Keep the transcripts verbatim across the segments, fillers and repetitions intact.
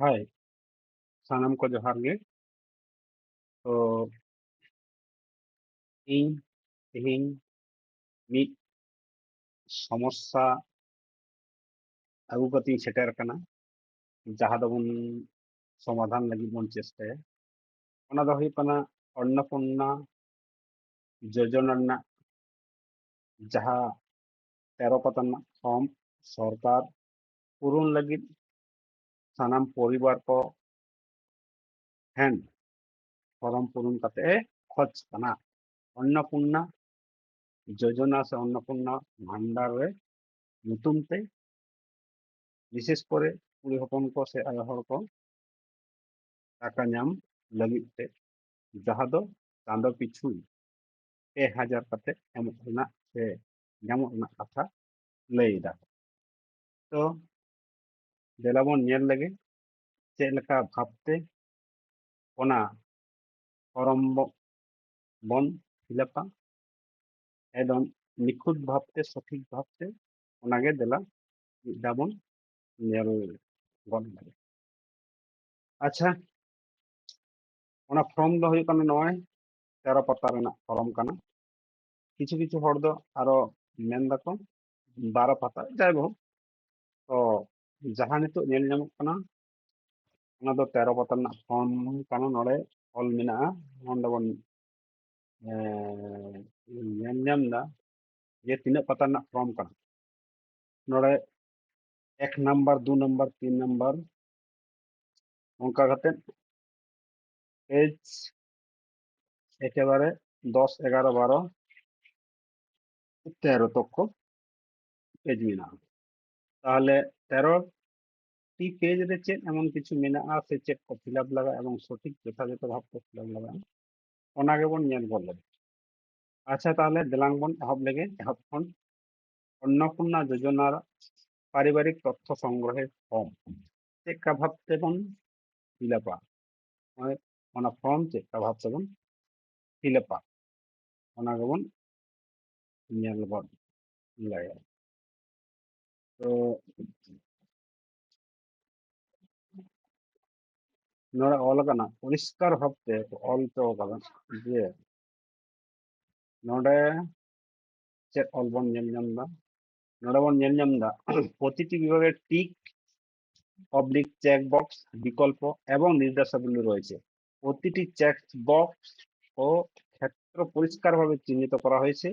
ᱦᱳᱭ, ᱥᱟᱱᱟᱢ ᱠᱚ ᱡᱚᱦᱟᱨ ᱜᱮ᱾ ᱛᱚ ᱤᱧ ᱛᱮᱦᱮᱧ ᱢᱤᱫ ᱥᱚᱢᱚᱥᱥᱟ ᱟᱹᱜᱩ ᱠᱟᱛᱮᱧ ᱥᱮᱴᱮᱨ ᱟᱠᱟᱱᱟ, ᱡᱟᱦᱟᱸ ᱫᱚᱵᱚᱱ ᱥᱚᱢᱟᱫᱷᱟᱱ ᱞᱟᱹᱜᱤᱫ ᱵᱚᱱ ᱪᱮᱥᱴᱟᱭᱟ᱾ ᱚᱱᱟ ᱫᱚ ᱦᱩᱭᱩᱜ ᱠᱟᱱᱟ ᱚᱱᱱᱚᱯᱩᱨᱱᱟ ᱡᱳᱡᱚᱱᱟ ᱨᱮᱱᱟᱜ ᱡᱟᱦᱟᱸ ᱛᱮᱨᱚ ᱯᱟᱛᱟ ᱨᱮᱱᱟᱜ ᱯᱷᱚᱨᱢ ᱥᱚᱨᱠᱟᱨ ᱯᱩᱨᱩᱱ ᱞᱟᱹᱜᱤᱫ ᱥᱟᱱᱟᱢ ᱯᱚᱨᱤᱵᱟᱨ ᱠᱚ ᱴᱷᱮᱱ ᱯᱷᱚᱨᱢ ᱯᱩᱨᱩᱱ ᱠᱟᱛᱮ ᱮ ᱠᱷᱚᱡᱽ ᱠᱟᱱᱟ᱾ ᱚᱱᱱᱚᱯᱩᱨᱱᱟ ᱡᱳᱡᱚᱱᱟ ᱥᱮ ᱚᱱᱱᱚᱯᱩᱨᱱᱟ ᱵᱷᱟᱱᱰᱟᱨ ᱨᱮ ᱧᱩᱛᱩᱢ ᱛᱮ, ᱵᱤᱥᱮᱥ ᱠᱚᱨᱮ ᱠᱩᱲᱤ ᱦᱚᱯᱚᱱ ᱠᱚ ᱥᱮ ᱟᱭᱳ ᱦᱚᱲ ᱠᱚ ᱴᱟᱠᱟ ᱧᱟᱢ ᱞᱟᱹᱜᱤᱫ ᱛᱮ, ᱡᱟᱦᱟᱸ ᱫᱚ ᱪᱟᱸᱫᱚ ᱯᱤᱪᱷᱩ ᱯᱮ ᱦᱟᱡᱟᱨ ᱠᱟᱛᱮ ᱮᱢᱚᱜ ᱨᱮᱱᱟᱜ ᱥᱮ ᱧᱟᱢᱚᱜ ᱨᱮᱱᱟᱜ ᱠᱟᱛᱷᱟ ᱞᱟᱹᱭ ᱮᱫᱟ᱾ ᱛᱚ ᱫᱮᱞᱟ ᱵᱚᱱ ᱧᱮᱞ ᱞᱮᱜᱮ ᱪᱮᱫ ᱞᱮᱠᱟ ᱵᱷᱟᱵᱽᱛᱮ ᱚᱱᱟ ᱯᱷᱚᱨᱚᱢ ᱵᱚ-, ᱵᱚᱱ ᱯᱷᱤᱞᱟᱯᱟ᱾ ᱮᱠᱫᱚᱢ ᱱᱤᱠᱷᱩᱛ ᱵᱷᱟᱵᱽᱛᱮ, ᱥᱚᱴᱷᱤᱠ ᱵᱷᱟᱵᱽᱛᱮ ᱚᱱᱟᱜᱮ ᱫᱮᱞᱟ ᱢᱤᱫ ᱫᱷᱟᱣ ᱵᱚᱱ ᱧᱮᱞ ᱜᱚᱫ ᱞᱮᱜᱮ᱾ ᱟᱪᱪᱷᱟ, ᱚᱱᱟ ᱯᱷᱚᱨᱚᱢ ᱫᱚ ᱦᱩᱭᱩᱜ ᱠᱟᱱᱟ ᱱᱚᱜᱼᱚᱭ ᱛᱮᱨᱚ ᱯᱟᱛᱟ ᱨᱮᱱᱟᱜ ᱯᱷᱚᱨᱚᱢ ᱠᱟᱱᱟ᱾ ᱠᱤᱪᱷᱩ ᱠᱤᱪᱷᱩ ᱦᱚᱲ ᱫᱚ ᱟᱨᱚ ᱢᱮᱱ ᱫᱟᱠᱚ ᱵᱟᱨᱚ ᱯᱟᱛᱟ, ᱡᱟᱭᱦᱳᱠ᱾ ᱛᱚ ᱡᱟᱦᱟᱸ ᱱᱤᱛᱚᱜ ᱧᱮᱞ ᱧᱟᱢᱚᱜ ᱠᱟᱱᱟ, ᱚᱱᱟ ᱫᱚ ᱛᱮᱨᱚ ᱯᱟᱛᱟ ᱨᱮᱱᱟᱜ ᱯᱷᱚᱨᱚᱢ ᱠᱟᱱᱟ᱾ ᱱᱚᱰᱮ ᱚᱞ ᱢᱮᱱᱟᱜᱼᱟ, ᱱᱚᱰᱮ ᱵᱚᱱ, ᱮᱸ, ᱧᱮᱞ ᱧᱟᱢ ᱮᱫᱟ ᱡᱮ ᱛᱤᱱᱟᱹᱜ ᱯᱟᱛᱟ ᱨᱮᱱᱟᱜ ᱯᱷᱚᱨᱚᱢ ᱠᱟᱱᱟ᱾ ᱱᱚᱰᱮ ᱮᱠ ᱱᱟᱢᱵᱟᱨ, ᱫᱩ ᱱᱟᱢᱵᱟᱨ, ᱛᱤᱱ ᱱᱟᱢᱵᱟᱨ, ᱚᱱᱠᱟ ᱠᱟᱛᱮ ᱯᱮᱡᱽ ᱮᱠᱮᱵᱟᱨᱮ ᱫᱚᱥ, ᱮᱜᱟᱨᱚ, ᱵᱟᱨᱚ, ᱛᱮᱨᱚ ᱛᱚᱠᱠᱚ ᱯᱮᱡᱽ ᱢᱮᱱᱟᱜᱼᱟ᱾ ᱛᱟᱦᱚᱞᱮ ᱛᱮᱨᱚ ᱴᱤ ᱯᱮᱡᱽ ᱨᱮ ᱪᱮᱫ ᱮᱢᱚᱱ ᱠᱤᱪᱷᱩ ᱢᱮᱱᱟᱜᱼᱟ ᱥᱮ ᱪᱮᱫ ᱠᱚ ᱯᱷᱤᱞᱟᱯ ᱞᱟᱜᱟᱜᱼᱟ ᱮᱵᱚᱝ ᱥᱚᱴᱷᱤᱠ ᱡᱚᱛᱷᱟᱛ ᱡᱚᱛᱷᱟᱛ ᱵᱷᱟᱵᱽ ᱛᱮ ᱯᱷᱤᱞᱟᱯ ᱞᱟᱜᱟᱜᱼᱟ, ᱚᱱᱟ ᱜᱮᱵᱚᱱ ᱧᱮᱞ ᱜᱚᱫ ᱞᱮᱜᱮ᱾ ᱟᱪᱪᱷᱟ, ᱛᱟᱦᱚᱞᱮ ᱫᱮᱞᱟᱝ ᱵᱚᱱ ᱮᱦᱚᱵ ᱞᱮᱜᱮ, ᱮᱦᱚᱵ ᱠᱷᱚᱱ ᱚᱱᱱᱚᱯᱩᱨᱱᱟ ᱡᱳᱡᱚᱱᱟ ᱯᱟᱨᱤᱵᱟᱨᱤᱠ ᱛᱚᱛᱛᱷᱚ ᱥᱚᱝᱜᱨᱚᱦᱮ ᱯᱷᱚᱨᱢ ᱪᱮᱫ ᱞᱮᱠᱟ ᱵᱷᱟᱵᱽ ᱛᱮᱵᱚᱱ ᱯᱷᱤᱞᱟᱯᱟ, ᱚᱱᱟ ᱯᱷᱚᱨᱢ ᱪᱮᱫ ᱞᱮᱠᱟ ᱵᱷᱟᱵᱽ ᱛᱮᱵᱚᱱ ᱯᱷᱤᱞᱟᱯᱟ, ᱚᱱᱟ ᱜᱮᱵᱚᱱ ᱧᱮᱞ ᱜᱚᱫ ᱞᱮᱜᱮ᱾ ᱛᱚ ᱱᱚᱰᱮ ᱚᱞ ᱟᱠᱟᱱᱟ, ᱯᱚᱨᱤᱥᱠᱟᱨ ᱵᱷᱟᱵᱛᱮ ᱠᱚ ᱚᱞ ᱦᱚᱪᱚ ᱟᱠᱟᱫᱟ ᱡᱮ ᱱᱚᱰᱮ ᱪᱮᱫ ᱚᱞ ᱵᱚᱱ ᱧᱮᱞ ᱧᱟᱢ ᱮᱫᱟ? ᱱᱚᱰᱮ ᱵᱚᱱ ᱧᱮᱞ ᱧᱟᱢ ᱮᱫᱟ প্রতিটি বিভাগে টিক, অবলিক, চেক বক্স, বিকল্প এবং নির্দেশাবলী রয়েছে। প্রতিটি চেক বক্স ও ক্ষেত্র পরিষ্কারভাবে চিহ্নিত করা হয়েছে।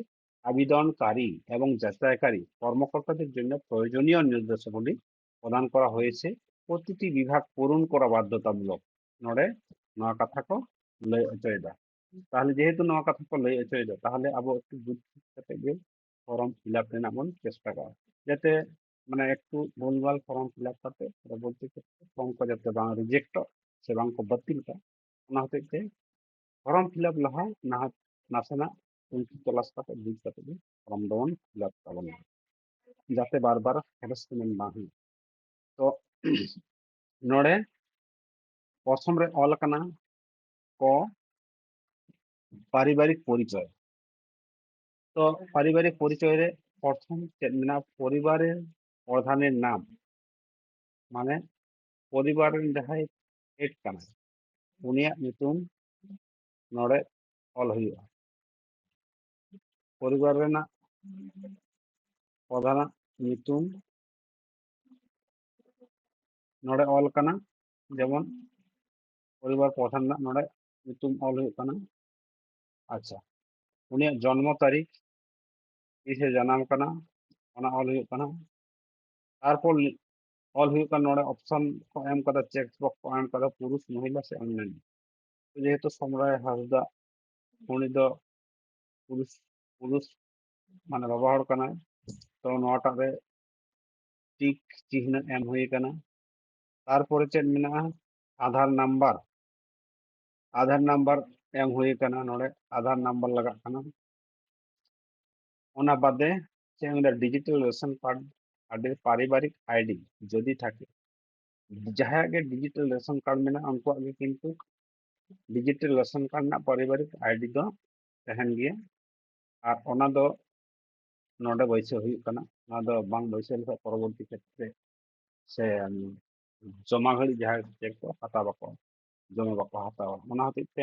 আবেদনকারী এবং যাচাইকারী কর্মকর্তাদের জন্য প্রয়োজনীয় নির্দেশাবলী প্রদান করা হয়েছে। প্রতিটি বিভাগ পূরণ করা বাধ্যতামূলক᱾ ᱱᱚᱰᱮ ᱱᱚᱣᱟ ᱠᱟᱛᱷᱟ ᱠᱚ ᱞᱟᱹᱭ ᱦᱚᱪᱚᱭᱮᱫᱟ᱾ ᱛᱟᱦᱚᱞᱮ ᱡᱮᱦᱮᱛᱩ ᱱᱚᱣᱟ ᱠᱟᱛᱷᱟ ᱠᱚ ᱞᱟᱹᱭ ᱦᱚᱪᱚᱭᱮᱫᱟ, ᱛᱟᱦᱚᱞᱮ ᱟᱵᱚ ᱮᱠᱴᱩ ᱵᱩᱡᱽ ᱠᱟᱛᱮ ᱜᱮ ᱯᱷᱚᱨᱚᱢ ᱯᱷᱤᱞᱟᱯ ᱨᱮᱱᱟᱜ ᱵᱚᱱ ᱪᱮᱥᱴᱟ ᱠᱟᱜᱼᱟ, ᱡᱟᱛᱮ ᱢᱟᱱᱮ ᱮᱠᱴᱩ ᱵᱷᱩᱞᱵᱷᱟᱞ ᱯᱷᱚᱨᱚᱢ ᱯᱷᱤᱞᱟᱯ ᱠᱟᱛᱮ ᱯᱚᱨᱚᱵᱚᱨᱛᱤ ᱠᱷᱮᱛᱨᱮ ᱯᱷᱚᱨᱚᱢ ᱠᱚ ᱡᱟᱛᱮ ᱵᱟᱝ ᱨᱤᱡᱮᱠᱴᱚᱜ ᱥᱮ ᱵᱟᱝ ᱠᱚ ᱵᱟᱹᱛᱤᱞ ᱠᱟᱜ, ᱚᱱᱟ ᱦᱚᱛᱮᱡ ᱛᱮ ᱯᱷᱚᱨᱚᱢ ᱯᱷᱤᱞᱟᱯ ᱞᱟᱦᱟ ᱱᱟᱦᱟᱜ ᱱᱟᱥᱮᱱᱟᱜ ᱛᱩᱱᱠᱷᱤ ᱛᱚᱞᱟᱥ ᱠᱟᱛᱮ ᱵᱩᱡᱽ ᱠᱟᱛᱮ ᱜᱮ ᱯᱷᱚᱨᱚᱢ ᱫᱚᱵᱚᱱ ᱯᱷᱤᱞᱟᱯ ᱛᱟᱵᱚᱱᱟ, ᱡᱟᱛᱮ ᱵᱟᱨ ᱵᱟᱨ ᱦᱮᱨᱮᱥᱢᱮᱱᱴ ᱵᱟᱝ ᱦᱩᱭᱩᱜ᱾ ᱛᱚ ᱱᱚᱰᱮ ᱯᱨᱚᱛᱷᱚᱢ ᱨᱮ ᱚᱞ ᱟᱠᱟᱱᱟ ᱠᱚ ᱯᱟᱨᱤᱵᱟᱨᱤᱠ ᱯᱚᱨᱤᱪᱚᱭ᱾ ᱛᱚ ᱯᱟᱨᱤᱵᱟᱨᱤᱠ ᱯᱚᱨᱤᱪᱚᱭ ᱨᱮ ᱯᱨᱚᱛᱷᱚᱢ ᱪᱮᱫ ᱢᱮᱱᱟᱜᱼᱟ? ᱯᱚᱨᱤᱵᱟᱨ ᱨᱮ ᱯᱨᱚᱫᱷᱟᱱᱮᱨ ᱱᱟᱢ, ᱢᱟᱱᱮ ᱯᱚᱨᱤᱵᱟᱨ ᱨᱮᱱ ᱡᱟᱦᱟᱸᱭ ᱦᱮᱰ ᱠᱟᱱᱟᱭ, ᱩᱱᱤᱭᱟᱜ ᱧᱩᱛᱩᱢ ᱱᱚᱰᱮ ᱚᱞ ᱦᱩᱭᱩᱜᱼᱟ᱾ ᱯᱚᱨᱤᱵᱟᱨ ᱨᱮᱱᱟᱜ ᱯᱨᱚᱫᱷᱟᱱᱟᱜ ᱧᱩᱛᱩᱢ ᱱᱚᱰᱮ ᱚᱞ ᱠᱟᱱᱟ, ᱡᱮᱢᱚᱱ ᱯᱚᱨᱤᱵᱟᱨ ᱯᱨᱚᱫᱷᱟᱱ ᱨᱮᱱᱟᱜ ᱱᱚᱰᱮ ᱧᱩᱛᱩᱢ ᱚᱞ ᱦᱩᱭᱩᱜ ᱠᱟᱱᱟ᱾ ᱟᱪᱪᱷᱟ, ᱩᱱᱤᱭᱟᱜ ᱡᱚᱱᱢᱚ ᱛᱟᱹᱨᱤᱠᱷ, ᱛᱤᱥᱮ ᱡᱟᱱᱟᱢ ᱠᱟᱱᱟ, ᱚᱱᱟ ᱚᱞ ᱦᱩᱭᱩᱜ ᱠᱟᱱᱟ᱾ ᱛᱟᱨᱯᱚᱨ ᱚᱞ ᱦᱩᱭᱩᱜ ᱠᱟᱱᱟ, ᱱᱚᱰᱮ ᱚᱯᱥᱚᱱ ᱠᱚ ᱮᱢ ᱠᱟᱫᱟ, ᱪᱮᱠ ᱵᱚᱠᱥ ᱠᱚ ᱮᱢ ᱠᱟᱫᱟ, ᱯᱩᱨᱩᱥ, ᱢᱚᱦᱤᱞᱟ ᱥᱮ ᱚᱱᱱᱟᱱᱱᱚ᱾ ᱡᱮᱦᱮᱛᱩ ᱥᱚᱢᱨᱟᱭ ᱦᱟᱸᱥᱫᱟ, ᱩᱱᱤ ᱫᱚ ᱯᱩᱨᱩᱥ, ᱯᱩᱨᱩᱥ ᱢᱟᱱᱮ ᱵᱟᱵᱟ ᱦᱚᱲ ᱠᱟᱱᱟᱭ, ᱛᱚ ᱱᱚᱣᱟᱴᱟᱜ ᱨᱮ ᱴᱤᱠ ᱪᱤᱦᱱᱟᱹ ᱮᱢ ᱦᱩᱭ ᱟᱠᱟᱱᱟ᱾ ᱛᱟᱨᱯᱚᱨᱮ ᱪᱮᱫ ᱢᱮᱱᱟᱜᱼᱟ? ᱟᱫᱷᱟᱨ ᱱᱟᱢᱵᱟᱨ, ᱟᱫᱷᱟᱨ ᱱᱟᱢᱵᱟᱨ ᱮᱢ ᱦᱩᱭ ᱟᱠᱟᱱᱟ, ᱱᱚᱰᱮ ᱟᱫᱷᱟᱨ ᱱᱟᱢᱵᱟᱨ ᱞᱟᱜᱟᱜ ᱠᱟᱱᱟ᱾ ᱚᱱᱟ ᱵᱟᱫᱮ ᱪᱮᱫ ᱮᱢ ᱢᱮᱱᱫᱟ? ᱰᱤᱡᱤᱴᱟᱞ ᱨᱮᱥᱚᱱ ᱠᱟᱨᱰ ᱟᱨ ᱯᱟᱨᱤᱵᱟᱨᱤᱠ ᱟᱭᱰᱤ ᱡᱩᱫᱤ ᱛᱷᱟᱠᱮ, ᱡᱟᱦᱟᱸᱭᱟᱜ ᱜᱮ ᱰᱤᱡᱤᱴᱟᱞ ᱨᱮᱥᱚᱱ ᱠᱟᱨᱰ ᱢᱮᱱᱟᱜᱼᱟ, ᱩᱱᱠᱩᱣᱟᱜ ᱜᱮ ᱠᱤᱱᱛᱩ ᱰᱤᱡᱤᱴᱟᱞ ᱨᱮᱥᱚᱱ ᱠᱟᱨᱰ ᱨᱮᱱᱟᱜ ᱯᱟᱨᱤᱵᱟᱨᱤᱠ ᱟᱭᱰᱤ ᱫᱚ ᱛᱟᱦᱮᱱ ᱜᱮᱭᱟ᱾ ᱟᱨ ᱚᱱᱟ ᱫᱚ ᱱᱚᱰᱮ ᱵᱟᱹᱭᱥᱟᱹᱣ ᱦᱩᱭᱩᱜ ᱠᱟᱱᱟ᱾ ᱚᱱᱟ ᱫᱚ ᱵᱟᱝ ᱵᱟᱹᱭᱥᱟᱹᱣ ᱞᱮᱠᱷᱟᱱ ᱯᱚᱨᱚᱵᱚᱨᱛᱤ ᱠᱷᱮᱛᱨᱮ ᱥᱮ, ᱩᱢ, ᱡᱚᱢᱟ ᱜᱷᱟᱹᱲᱤᱡ ᱡᱟᱦᱟᱸᱭ ᱪᱮᱠ ᱠᱚ ᱦᱟᱛᱟᱣ ᱵᱟᱠᱚ᱾ ᱫᱚᱢᱮ ᱵᱟᱠᱚ ᱦᱟᱛᱟᱣᱟ᱾ ᱚᱱᱟ ᱦᱚᱛᱮᱡ ᱛᱮ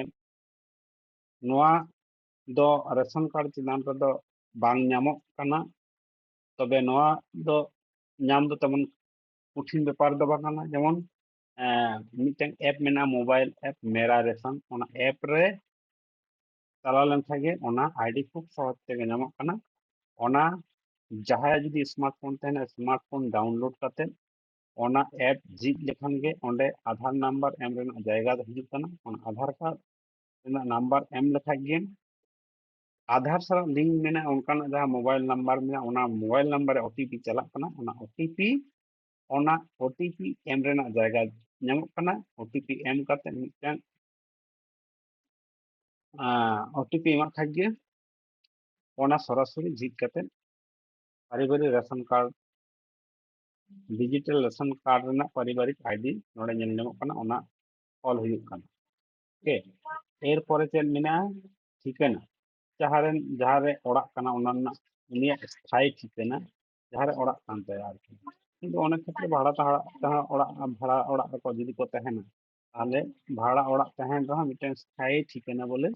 ᱱᱚᱣᱟ ᱫᱚ ᱨᱮᱥᱚᱱ ᱠᱟᱨᱰ ᱪᱮᱛᱟᱱ ᱨᱮᱫᱚ ᱵᱟᱝ ᱧᱟᱢᱚᱜ ᱠᱟᱱᱟ᱾ ᱛᱚᱵᱮ ᱱᱚᱣᱟ ᱫᱚ ᱧᱟᱢ ᱫᱚ ᱛᱮᱢᱚᱱ ᱠᱚᱴᱷᱤᱱ ᱵᱮᱯᱟᱨ ᱫᱚ ᱵᱟᱝ ᱠᱟᱱᱟ᱾ ᱡᱮᱢᱚᱱ ᱮᱸ, ᱢᱤᱫᱴᱟᱝ ᱮᱯ ᱢᱮᱱᱟᱜᱼᱟ, ᱢᱳᱵᱟᱭᱤᱞ ᱮᱯ ᱢᱮᱨᱟ ᱨᱮᱥᱚᱱ, ᱚᱱᱟ ᱮᱯ ᱨᱮ ᱪᱟᱞᱟᱣ ᱞᱮᱱᱠᱷᱟᱱ ᱜᱮ ᱚᱱᱟ ᱟᱭᱰᱤ ᱠᱷᱩᱵ ᱥᱚᱦᱚᱡ ᱛᱮᱜᱮ ᱧᱟᱢᱚᱜ ᱠᱟᱱᱟ᱾ ᱚᱱᱟ ᱡᱟᱦᱟᱸᱭᱟᱜ ᱡᱩᱫᱤ ᱥᱢᱟᱨᱴ ᱯᱷᱳᱱ ᱛᱟᱦᱮᱱᱟ, ᱥᱢᱟᱨᱴ ᱯᱷᱳᱱ ᱰᱟᱣᱩᱱᱞᱳᱰ ᱠᱟᱛᱮ ᱚᱱᱟ ᱮᱯ ᱡᱷᱤᱡ ᱞᱮᱠᱷᱟᱱ ᱜᱮ ᱚᱸᱰᱮ ᱟᱫᱷᱟᱨ ᱱᱟᱢᱵᱟᱨ ᱮᱢ ᱨᱮᱱᱟᱜ ᱡᱟᱭᱜᱟ ᱫᱚ ᱦᱤᱡᱩᱜ ᱠᱟᱱᱟ᱾ ᱚᱱᱟ ᱟᱫᱷᱟᱨ ᱠᱟᱨᱰ ᱨᱮᱱᱟᱜ ᱱᱟᱢᱵᱟᱨ ᱮᱢ ᱞᱮᱠᱷᱟᱡ ᱜᱮ ᱟᱫᱷᱟᱨ ᱥᱟᱞᱟᱜ ᱞᱤᱝᱠ ᱢᱮᱱᱟᱜᱼᱟ, ᱚᱱᱠᱟᱱᱟᱜ ᱡᱟᱦᱟᱸ ᱢᱳᱵᱟᱭᱤᱞ ᱱᱟᱢᱵᱟᱨ ᱢᱮᱱᱟᱜᱼᱟ, ᱚᱱᱟ ᱢᱳᱵᱟᱭᱤᱞ ᱱᱟᱢᱵᱟᱨ ᱨᱮ ᱳᱴᱤᱯᱤ ᱪᱟᱞᱟᱜ ᱠᱟᱱᱟ᱾ ᱚᱱᱟ ᱳᱴᱤᱯᱤ, ᱚᱱᱟ ᱳᱴᱤᱯᱤ ᱮᱢ ᱨᱮᱱᱟᱜ ᱡᱟᱭᱜᱟ ᱧᱟᱢᱚᱜ ᱠᱟᱱᱟ᱾ ᱳᱴᱤᱯᱤ ᱮᱢ ᱠᱟᱛᱮ ᱢᱤᱫᱴᱟᱝ ᱳᱴᱤᱯᱤ ᱮᱢᱟᱜ ᱠᱷᱟᱡ ᱜᱮ ᱚᱱᱟ ᱥᱚᱨᱟᱥᱚᱨᱤ ᱡᱷᱤᱡ ᱠᱟᱛᱮ ᱯᱟᱨᱤᱵᱟᱨᱤᱠ ration card, digital ration card ᱨᱮᱱᱟᱜ ᱯᱟᱨᱤᱵᱟᱨᱤᱠ ᱟᱭᱰᱤ ᱱᱚᱰᱮ ᱧᱮᱞ ᱧᱟᱢᱚᱜ ᱠᱟᱱᱟ, ᱚᱱᱟ ᱚᱞ ᱦᱩᱭᱩᱜ ᱠᱟᱱᱟ᱾ ᱳᱠᱮ, ᱮᱨᱯᱚᱨᱮ ᱪᱮᱫ ᱢᱮᱱᱟᱜᱼᱟ? ᱴᱷᱤᱠᱟᱹᱱᱟ, ᱡᱟᱦᱟᱸ ᱨᱮ, ᱡᱟᱦᱟᱸ ᱨᱮ ᱚᱲᱟᱜ ᱠᱟᱱᱟ, ᱚᱱᱟ ᱨᱮᱱᱟᱜ ᱩᱱᱤᱭᱟᱜ ᱥᱛᱷᱟᱭᱤ ᱴᱷᱤᱠᱟᱹᱱᱟ, ᱡᱟᱦᱟᱸ ᱨᱮ ᱚᱲᱟᱜ ᱠᱟᱱ ᱛᱟᱭᱟ ᱟᱨᱠᱤ᱾ ᱠᱤᱱᱛᱩ ᱚᱱᱮᱠ ᱠᱷᱮᱛᱨᱮ ᱵᱷᱟᱲᱟ ᱛᱟᱦᱮᱸ, ᱛᱟᱦᱮᱸ ᱚᱲᱟᱜ, ᱵᱷᱟᱲᱟ ᱚᱲᱟᱜ ᱨᱮᱠᱚ ᱡᱩᱫᱤ ᱠᱚ ᱛᱟᱦᱮᱱᱟ, ᱛᱟᱦᱚᱞᱮ ᱵᱷᱟᱲᱟ ᱚᱲᱟᱜ ᱛᱟᱦᱮᱱ ᱨᱮᱦᱚᱸ ᱢᱤᱫᱴᱮᱱ ᱥᱛᱷᱟᱭᱤ ᱴᱷᱤᱠᱟᱹᱱᱟ ᱵᱚᱞᱮ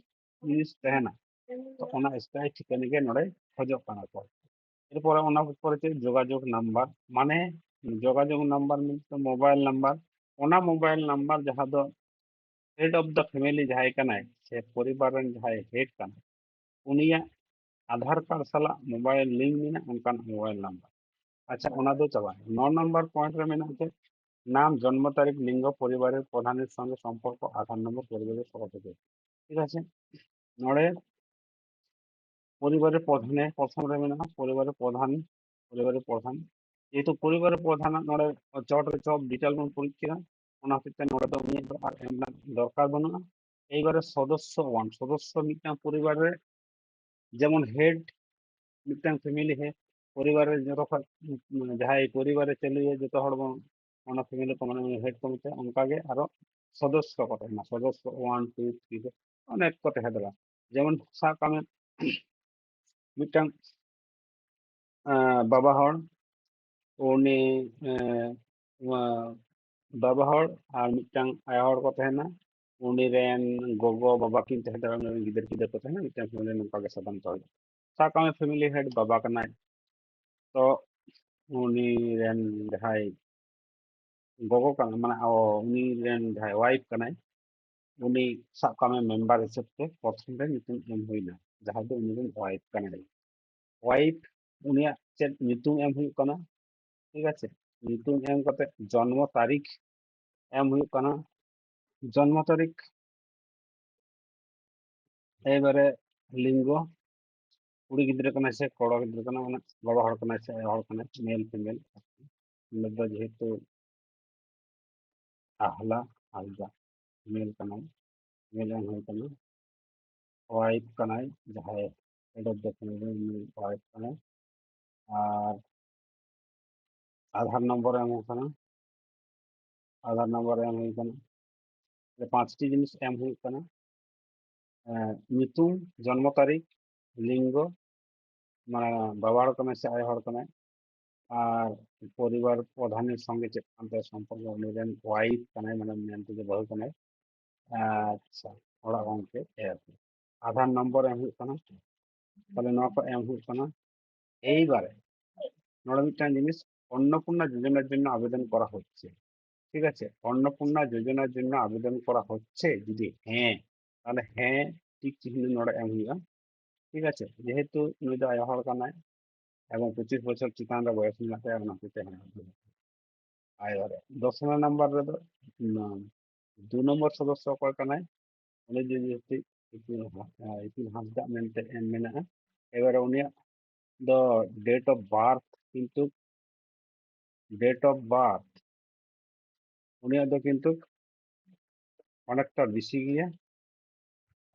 ᱡᱤᱱᱤᱥ ᱛᱟᱦᱮᱱᱟ᱾ ᱛᱚ ᱚᱱᱟ ᱥᱛᱷᱟᱭᱤ ᱴᱷᱤᱠᱟᱹᱱᱟ ᱜᱮ ᱱᱚᱰᱮ ᱠᱷᱚᱡᱚᱜ ᱠᱟᱱᱟ ᱠᱚ᱾ ᱮᱨᱯᱚᱨᱮ ᱚᱱᱟ ᱯᱚᱨᱮ ᱪᱮᱫ? ᱡᱳᱜᱟᱡᱳᱜᱽ ᱱᱟᱢᱵᱟᱨ, ᱢᱟᱱᱮ ᱡᱳᱜᱟᱡᱳᱜᱽ ᱱᱟᱢᱵᱟᱨ ᱢᱮᱱᱛᱮ ᱢᱳᱵᱟᱭᱤᱞ ᱱᱟᱢᱵᱟᱨ, ᱚᱱᱟ ᱢᱳᱵᱟᱭᱤᱞ ᱱᱟᱢᱵᱟᱨ ᱡᱟᱦᱟᱸ ᱫᱚ ᱦᱮᱰ ᱚᱯᱷ ᱫᱟ ᱯᱷᱮᱢᱮᱞᱤ ᱡᱟᱦᱟᱸᱭ ᱠᱟᱱᱟᱭ ᱥᱮ ᱯᱚᱨᱤᱵᱟᱨ ᱨᱮᱱ ᱡᱟᱦᱟᱸᱭ ᱦᱮᱰ ᱠᱟᱱᱟᱭ, ᱩᱱᱤᱭᱟᱜ ᱟᱫᱷᱟᱨ ᱠᱟᱨᱰ ᱥᱟᱞᱟᱜ ᱢᱳᱵᱟᱭᱤᱞ ᱞᱤᱝᱠ ᱢᱮᱱᱟᱜ ᱚᱱᱠᱟᱱ ᱢᱳᱵᱟᱭᱤᱞ ᱱᱟᱢᱵᱟᱨ᱾ ᱟᱪᱪᱷᱟ, ᱚᱱᱟ ᱫᱚ ᱪᱟᱵᱟᱭᱮᱱᱟ᱾ ᱱᱚ ᱱᱟᱢᱵᱟᱨ ᱯᱚᱭᱮᱱᱴ ᱨᱮ ᱢᱮᱱᱟᱜ ᱪᱮᱫ? নাম, জন্ম তারিখ, লিঙ্গ, পরিবারের প্রধানের সঙ্গে সম্পর্ক, আধার নম্বর, পরিবারের সদস্যদের। ঠিক আছে, ᱱᱚᱰᱮ ᱯᱚᱨᱤᱵᱟᱨᱮᱨ ᱯᱨᱚধানে ᱯᱨᱚᱛᱷᱚᱢ ᱨᱮ ᱢᱮᱱᱟᱜᱼᱟ, ᱯᱚᱨᱤᱵᱟᱨᱮᱨ ᱯᱨᱚধান, ᱯᱚᱨᱤᱵᱟᱨᱮᱨ ᱯᱨᱚধান᱾ ᱡᱮᱦᱮᱛᱩ ᱯᱚᱨᱤᱵᱟᱨᱮᱨ ᱯᱨᱚধাᱱᱟᱜ ᱱᱚᱰᱮ ᱪᱚᱴ ᱨᱮ ᱪᱚᱯ ᱰᱤᱴᱮᱞ ᱵᱚᱱ ᱯᱩᱨᱤᱡ ᱠᱮᱫᱟ, ᱚᱱᱟ ᱦᱚᱛᱮᱡ ᱛᱮ ᱱᱚᱰᱮ ᱫᱚ ᱩᱱᱤᱭᱟᱜ ᱫᱚ ᱟᱨ ᱮᱢ ᱨᱮᱱᱟᱜ ᱫᱚᱨᱠᱟᱨ ᱵᱟᱹᱱᱩᱜᱼᱟ᱾ ᱮᱭᱵᱟᱨᱮ ᱥᱚᱫᱚᱥᱥᱚ ᱳᱣᱟᱱ, ᱥᱚᱫᱚᱥᱥᱚ ᱢᱤᱫᱴᱟᱝ ᱯᱚᱨᱤᱵᱟᱨ ᱨᱮ ᱡᱮᱢᱚᱱ ᱦᱮᱰ, ᱢᱤᱫᱴᱟᱝ ᱯᱷᱮᱢᱮᱞᱤ ᱦᱮᱰ, ᱯᱚᱨᱤᱵᱟᱨ ᱨᱮ ᱡᱚᱛᱚ ᱠᱷᱚᱱ, ᱩᱸ, ᱡᱟᱦᱟᱸᱭ ᱯᱚᱨᱤᱵᱟᱨ ᱨᱮ ᱪᱟᱹᱞᱩᱭᱟ, ᱡᱚᱛᱚ ᱦᱚᱲ ᱵᱚᱱ ᱚᱱᱟ ᱯᱷᱮᱢᱮᱞᱤ ᱠᱚ ᱢᱟᱱᱮ ᱩᱱᱤ ᱦᱮᱰ ᱠᱚ ᱢᱮᱛᱟᱭᱟ, ᱚᱱᱠᱟ ᱜᱮ ᱟᱨᱚ ᱥᱚᱫᱚᱥᱥᱚ ᱠᱚ ᱛᱟᱦᱮᱱᱟ, ᱥᱚᱫᱚᱥᱥᱚ ᱳᱣᱟᱱ, ᱴᱩ, ᱛᱷᱨᱤ, ᱯᱷᱳᱨ, ᱚᱱᱮᱠ ᱠᱚ ᱛᱟᱦᱮᱸ ᱫᱟᱲᱮᱭᱟᱜᱼᱟ᱾ ᱡᱮᱢᱚᱱ ᱥᱟᱵ ᱠᱟᱜ ᱢᱮ, ᱢᱤᱫᱴᱟᱝ, ᱟᱸ, ᱵᱟᱵᱟ ᱦᱚᱲ, ᱩᱱᱤ, ᱮᱸ, ᱱᱚᱣᱟ ᱵᱟᱵᱟ ᱦᱚᱲ ᱟᱨ ᱢᱤᱫᱴᱟᱝ ᱟᱭᱳ ᱦᱚᱲ ᱠᱚ ᱛᱟᱦᱮᱱᱟ᱾ ᱩᱱᱤ ᱨᱮᱱ ᱜᱚᱜᱚ ᱵᱟᱵᱟ ᱠᱤᱱ ᱛᱟᱦᱮᱸ ᱫᱟᱲᱮᱭᱟᱜᱼᱟ, ᱩᱱᱤ ᱨᱮᱱ ᱜᱤᱫᱟᱹᱨ ᱯᱤᱫᱟᱹᱨ ᱠᱚ ᱛᱟᱦᱮᱱᱟ, ᱢᱤᱫᱴᱟᱝ ᱯᱷᱮᱢᱮᱞᱤ ᱱᱚᱝᱠᱟ ᱜᱮ ᱥᱟᱫᱷᱟᱨᱚᱱᱛᱚ ᱦᱩᱭᱩᱜᱼᱟ᱾ ᱥᱟᱵ ᱠᱟᱜ ᱢᱮ ᱯᱷᱮᱢᱮᱞᱤ ᱦᱮᱰ ᱵᱟᱵᱟ ᱠᱟᱱᱟᱭ, ᱛᱚ ᱩᱱᱤ ᱨᱮᱱ ᱡᱟᱦᱟᱸᱭ ᱜᱚᱜᱚ ᱠᱟᱱᱟ, ᱢᱟᱱᱮ ᱚ, ᱩᱱᱤ ᱨᱮᱱ ᱡᱟᱦᱟᱸᱭ ᱣᱟᱭᱤᱯ ᱠᱟᱱᱟᱭ, ᱩᱱᱤ ᱥᱟᱵ ᱠᱟᱜ ᱢᱮ ᱢᱮᱢᱵᱟᱨ ᱦᱤᱥᱟᱹᱵ ᱛᱮ ᱯᱨᱚᱛᱷᱚᱢ ᱨᱮ ᱧᱩᱛᱩᱢ ᱮᱢ ᱦᱩᱭᱱᱟ, ᱡᱟᱦᱟᱸ ᱫᱚ ᱩᱱᱤ ᱨᱮᱱ ᱣᱟᱭᱤᱯ ᱠᱟᱱᱟᱭ᱾ ᱣᱟᱭᱤᱯ, ᱩᱱᱤᱭᱟᱜ ᱪᱮᱫ ᱧᱩᱛᱩᱢ ᱮᱢ ᱦᱩᱭᱩᱜ ᱠᱟᱱᱟ? ᱴᱷᱤᱠ ᱟᱪᱷᱮ, ᱧᱩᱛᱩᱢ ᱮᱢ ᱠᱟᱛᱮ ᱡᱚᱱᱢᱚ ᱛᱟᱹᱨᱤᱠᱷ ᱮᱢ ᱦᱩᱭᱩᱜ ᱠᱟᱱᱟ, ᱡᱚᱱᱢᱚ ᱛᱟᱹᱨᱤᱠᱷ, ᱮᱵᱟᱨᱮ ᱞᱤᱝᱜᱚ, ᱠᱩᱲᱤ ᱜᱤᱫᱽᱨᱟᱹ ᱠᱟᱱᱟᱭ ᱥᱮ ᱠᱚᱲᱟ ᱜᱤᱫᱽᱨᱟᱹ ᱠᱟᱱᱟᱭ, ᱢᱟᱱᱮ ᱵᱟᱵᱟ ᱦᱚᱲ ᱠᱟᱱᱟᱭ ᱥᱮ ᱟᱭᱳ ᱦᱚᱲ ᱠᱟᱱᱟᱭ, ᱢᱮᱞ ᱯᱷᱤᱢᱮᱞ᱾ ᱱᱚᱰᱮ ᱫᱚ ᱡᱮᱦᱮᱛᱩ ᱟᱦᱞᱟ ᱦᱟᱸᱥᱫᱟ ᱢᱮᱞ ᱠᱟᱱᱟᱭ, ᱢᱮᱞ ᱮᱢ ᱦᱩᱭ ᱠᱟᱱᱟ᱾ ᱣᱟᱭᱤᱯ ᱠᱟᱱᱟᱭ, ᱡᱟᱦᱟᱸᱭ ᱦᱮᱰ ᱚᱯ ᱫᱟ ᱯᱷᱮᱢᱮᱞᱤ, ᱩᱱᱤ ᱣᱟᱭᱤᱯ ᱠᱟᱱᱟᱭ᱾ ᱟᱨ ᱟᱫᱷᱟᱨ ᱱᱚᱢᱵᱚᱨ ᱮᱢ ᱦᱩᱭ ᱠᱟᱱᱟ, ᱟᱫᱷᱟᱨ ᱱᱚᱢᱵᱚᱨ ᱮᱢ ᱦᱩᱭ ᱠᱟᱱᱟ᱾ ᱯᱟᱸᱪᱴᱤ ᱡᱤᱱᱤᱥ ᱮᱢ ᱦᱩᱭᱩᱜ ᱠᱟᱱᱟ, ᱧᱩᱛᱩᱢ, ᱡᱚᱱᱢᱚ ᱛᱟᱹᱨᱤᱠᱷ, ᱞᱤᱝᱜᱚ, ᱢᱟᱱᱮ ᱵᱟᱵᱟ ᱦᱚᱲ ᱠᱟᱱᱟᱭ ᱥᱮ ᱟᱭᱳ ᱦᱚᱲ ᱠᱟᱱᱟᱭ, ᱟᱨ ᱯᱚᱨᱤᱵᱟᱨ ᱯᱨᱚᱫᱷᱟᱱᱤ ᱥᱚᱸᱜᱮ ᱪᱮᱫ ᱠᱟᱱ ᱛᱟᱭᱟ ᱥᱚᱢᱯᱚᱨᱠᱚ, ᱩᱱᱤ ᱨᱮᱱ ᱣᱟᱭᱤᱯ ᱠᱟᱱᱟᱭ, ᱢᱟᱱᱮ ᱢᱮᱱᱛᱮ ᱫᱚ ᱵᱟᱹᱦᱩ ᱠᱟᱱᱟᱭ᱾ ᱟᱪᱪᱷᱟ, ᱚᱲᱟᱜ ᱜᱚᱢᱠᱮ ᱮᱯ᱾ ᱟᱫᱷᱟᱨ ᱱᱚᱢᱵᱚᱨ ᱮᱢ ᱦᱩᱭᱩᱜ ᱠᱟᱱᱟ, ᱛᱟᱦᱞᱮ ᱱᱚᱣᱟ ᱠᱚ ᱮᱢ ᱦᱩᱭᱩᱜ ᱠᱟᱱᱟ᱾ এইবারে ᱱᱚᱰᱮ ᱢᱤᱫᱴᱟᱝ ᱡᱤᱱᱤᱥ, ᱚᱱᱱᱚᱯᱩᱨᱱᱟ ᱡᱳᱡᱚᱱᱟᱨ ᱡᱚᱱᱱᱚ ᱟᱵᱮᱫᱚᱱ ᱠᱚᱨᱟ ᱦᱚᱪᱪᱷᱮ, ᱴᱷᱤᱠ ᱟᱪᱷᱮ? ᱚᱱᱱᱚᱯᱩᱨᱱᱟ ᱡᱳᱡᱚᱱᱟᱨ ᱡᱚᱱᱱᱚ ᱟᱵᱮᱫᱚᱱ ᱠᱚᱨᱟ ᱦᱚᱪᱪᱷᱮ, ᱡᱩᱫᱤ ᱦᱮᱸ, ᱛᱟᱦᱞᱮ ᱦᱮᱸ ᱴᱤᱠ ᱪᱤᱦᱱᱚ ᱱᱚᱰᱮ ᱮᱢ ᱦᱩᱭᱩᱜᱼᱟ, ᱴᱷᱤᱠ ᱟᱪᱷᱮ? ᱡᱮᱦᱮᱛᱩ ᱱᱩᱭ ᱫᱚ ᱟᱭᱳ ᱦᱚᱲ ᱠᱟᱱᱟᱭ ᱮᱵᱚᱝ ᱯᱚᱸᱪᱤᱥ ᱵᱚᱪᱷᱚᱨ ᱪᱮᱛᱟᱱ ᱨᱮ ᱵᱚᱭᱚᱥ ᱢᱮᱱᱟᱜ ᱛᱟᱭᱟ, ᱚᱱᱟ ᱦᱚᱛᱮᱡ ᱛᱮ ᱦᱮᱸ ᱟᱭᱳ ᱦᱚᱲ᱾ ᱫᱚᱥ ᱱᱚᱢᱵᱚᱨ ᱨᱮᱫᱚ, ᱩᱢ, ᱫᱩ ᱱᱚᱢᱵᱚᱨ ᱥᱚᱫᱚᱥᱥᱚ ᱚᱠᱚᱭ ᱠᱟᱱᱟᱭ? ᱩᱱᱤ ᱡᱩᱫᱤ ᱡᱩᱫᱤ ᱤᱯᱤᱞ ᱦᱟ-, ᱤᱯᱤᱞ ᱦᱟᱸᱥᱫᱟᱜ ᱢᱮᱱᱛᱮ ᱮᱢ ᱢᱮᱱᱟᱜᱼᱟ᱾ ᱮᱵᱟᱨᱮ ᱩᱱᱤᱭᱟᱜ ᱫᱚ date of birth ᱠᱤᱱᱛᱩ, date of birth ᱩᱱᱤᱭᱟᱜ ᱫᱚ ᱠᱤᱱᱛᱩ ᱚᱱᱮᱠᱴᱟ ᱵᱮᱥᱤ ᱜᱮᱭᱟ᱾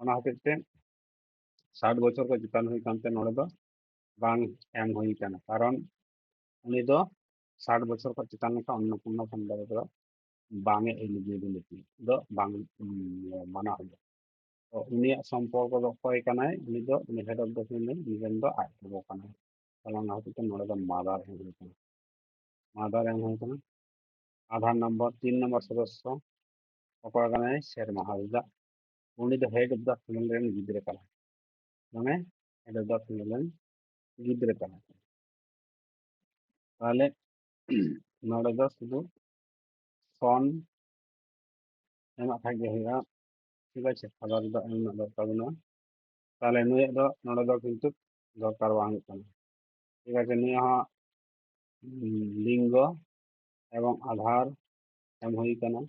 ᱚᱱᱟ ᱦᱚᱛᱮᱡ ᱛᱮ ᱥᱟᱴ ᱵᱚᱪᱷᱚᱨ ᱠᱷᱚᱱ ᱪᱮᱛᱟᱱ ᱦᱩᱭ ᱠᱟᱱᱛᱮ ᱱᱚᱰᱮ ᱫᱚ ᱵᱟᱝ ᱮᱢ ᱦᱩᱭ ᱠᱟᱱᱟ, ᱠᱟᱨᱚᱱ ᱩᱱᱤ ᱫᱚ ᱥᱟᱴ ᱵᱚᱪᱷᱚᱨ ᱠᱷᱚᱱ ᱪᱮᱛᱟᱱ ᱞᱮᱱᱠᱷᱟᱱ ᱚᱱᱱᱚᱯᱩᱨᱱᱟ ᱯᱷᱟᱱᱰ ᱨᱮᱫᱚ ᱵᱟᱝ ᱮ eligibility ᱫᱚ ᱵᱟᱝ, ᱩᱢ, ᱢᱟᱱᱟ ᱦᱩᱭᱩᱜᱼᱟ᱾ ᱛᱚ ᱩᱱᱤᱭᱟᱜ ᱥᱚᱢᱯᱚᱨᱠᱚ ᱫᱚ ᱚᱠᱚᱭ ᱠᱟᱱᱟᱭ? ᱩᱱᱤ ᱫᱚ, ᱩᱱᱤ head of the family, ᱩᱱᱤ ᱨᱮᱱ ᱫᱚ ᱟᱡ ᱜᱚᱜᱚ ᱠᱟᱱᱟᱭ᱾ ᱛᱟᱦᱞᱮ ᱚᱱᱟ ᱦᱚᱛᱮᱡ ᱛᱮ ᱱᱚᱰᱮ ᱫᱚ mother ᱮᱢ ᱦᱩᱭ ᱠᱟᱱᱟ, mother ᱮᱢ ᱦᱩᱭ ᱠᱟᱱᱟ᱾ ᱟᱫᱷᱟᱨ ᱱᱚᱢᱵᱚᱨ ᱛᱤᱱ ᱱᱚᱢᱵᱚᱨ ᱥᱚᱫᱚᱥᱥᱚ ᱚᱠᱚᱭ ᱠᱟᱱᱟᱭ? ᱥᱮᱨᱢᱟ ᱦᱟᱸᱥᱫᱟ᱾ ᱩᱱᱤ ᱫᱚ head of the family ᱨᱮᱱ ᱜᱤᱫᱽᱨᱟᱹ ᱠᱟᱱᱟᱭ, ᱢᱟᱱᱮ head of the family ᱨᱮᱱ ᱜᱤᱫᱽᱨᱟᱹ ᱠᱟᱱᱟᱭ᱾ ᱛᱟᱦᱞᱮ ᱱᱚᱰᱮ ᱫᱚ ᱥᱩᱫᱷᱩ ᱥᱚᱱ ᱮᱢᱟᱜ ᱠᱷᱟᱡ ᱜᱮ ᱦᱩᱭᱩᱜᱼᱟ, ᱴᱷᱤᱠ ᱟᱪᱷᱮ? ᱟᱫᱷᱟᱨ ᱫᱚ ᱮᱢ ᱨᱮᱱᱟᱜ ᱫᱚᱨᱠᱟᱨ ᱵᱟᱹᱱᱩᱜᱼᱟ᱾ ᱛᱟᱦᱞᱮ ᱱᱩᱭᱟᱜ ᱫᱚ ᱱᱚᱰᱮ ᱫᱚ ᱠᱤᱱᱛᱩ ᱫᱚᱨᱠᱟᱨ ᱵᱟᱝ ᱦᱩᱭᱩᱜ ᱠᱟᱱᱟ, ᱴᱷᱤᱠ ᱟᱪᱷᱮ? ᱱᱩᱭᱟᱜ ᱦᱚᱸ ᱞᱤᱝᱜᱚ ᱮᱵᱚᱝ ᱟᱫᱷᱟᱨ ᱮᱢ ᱦᱩᱭ ᱠᱟᱱᱟ᱾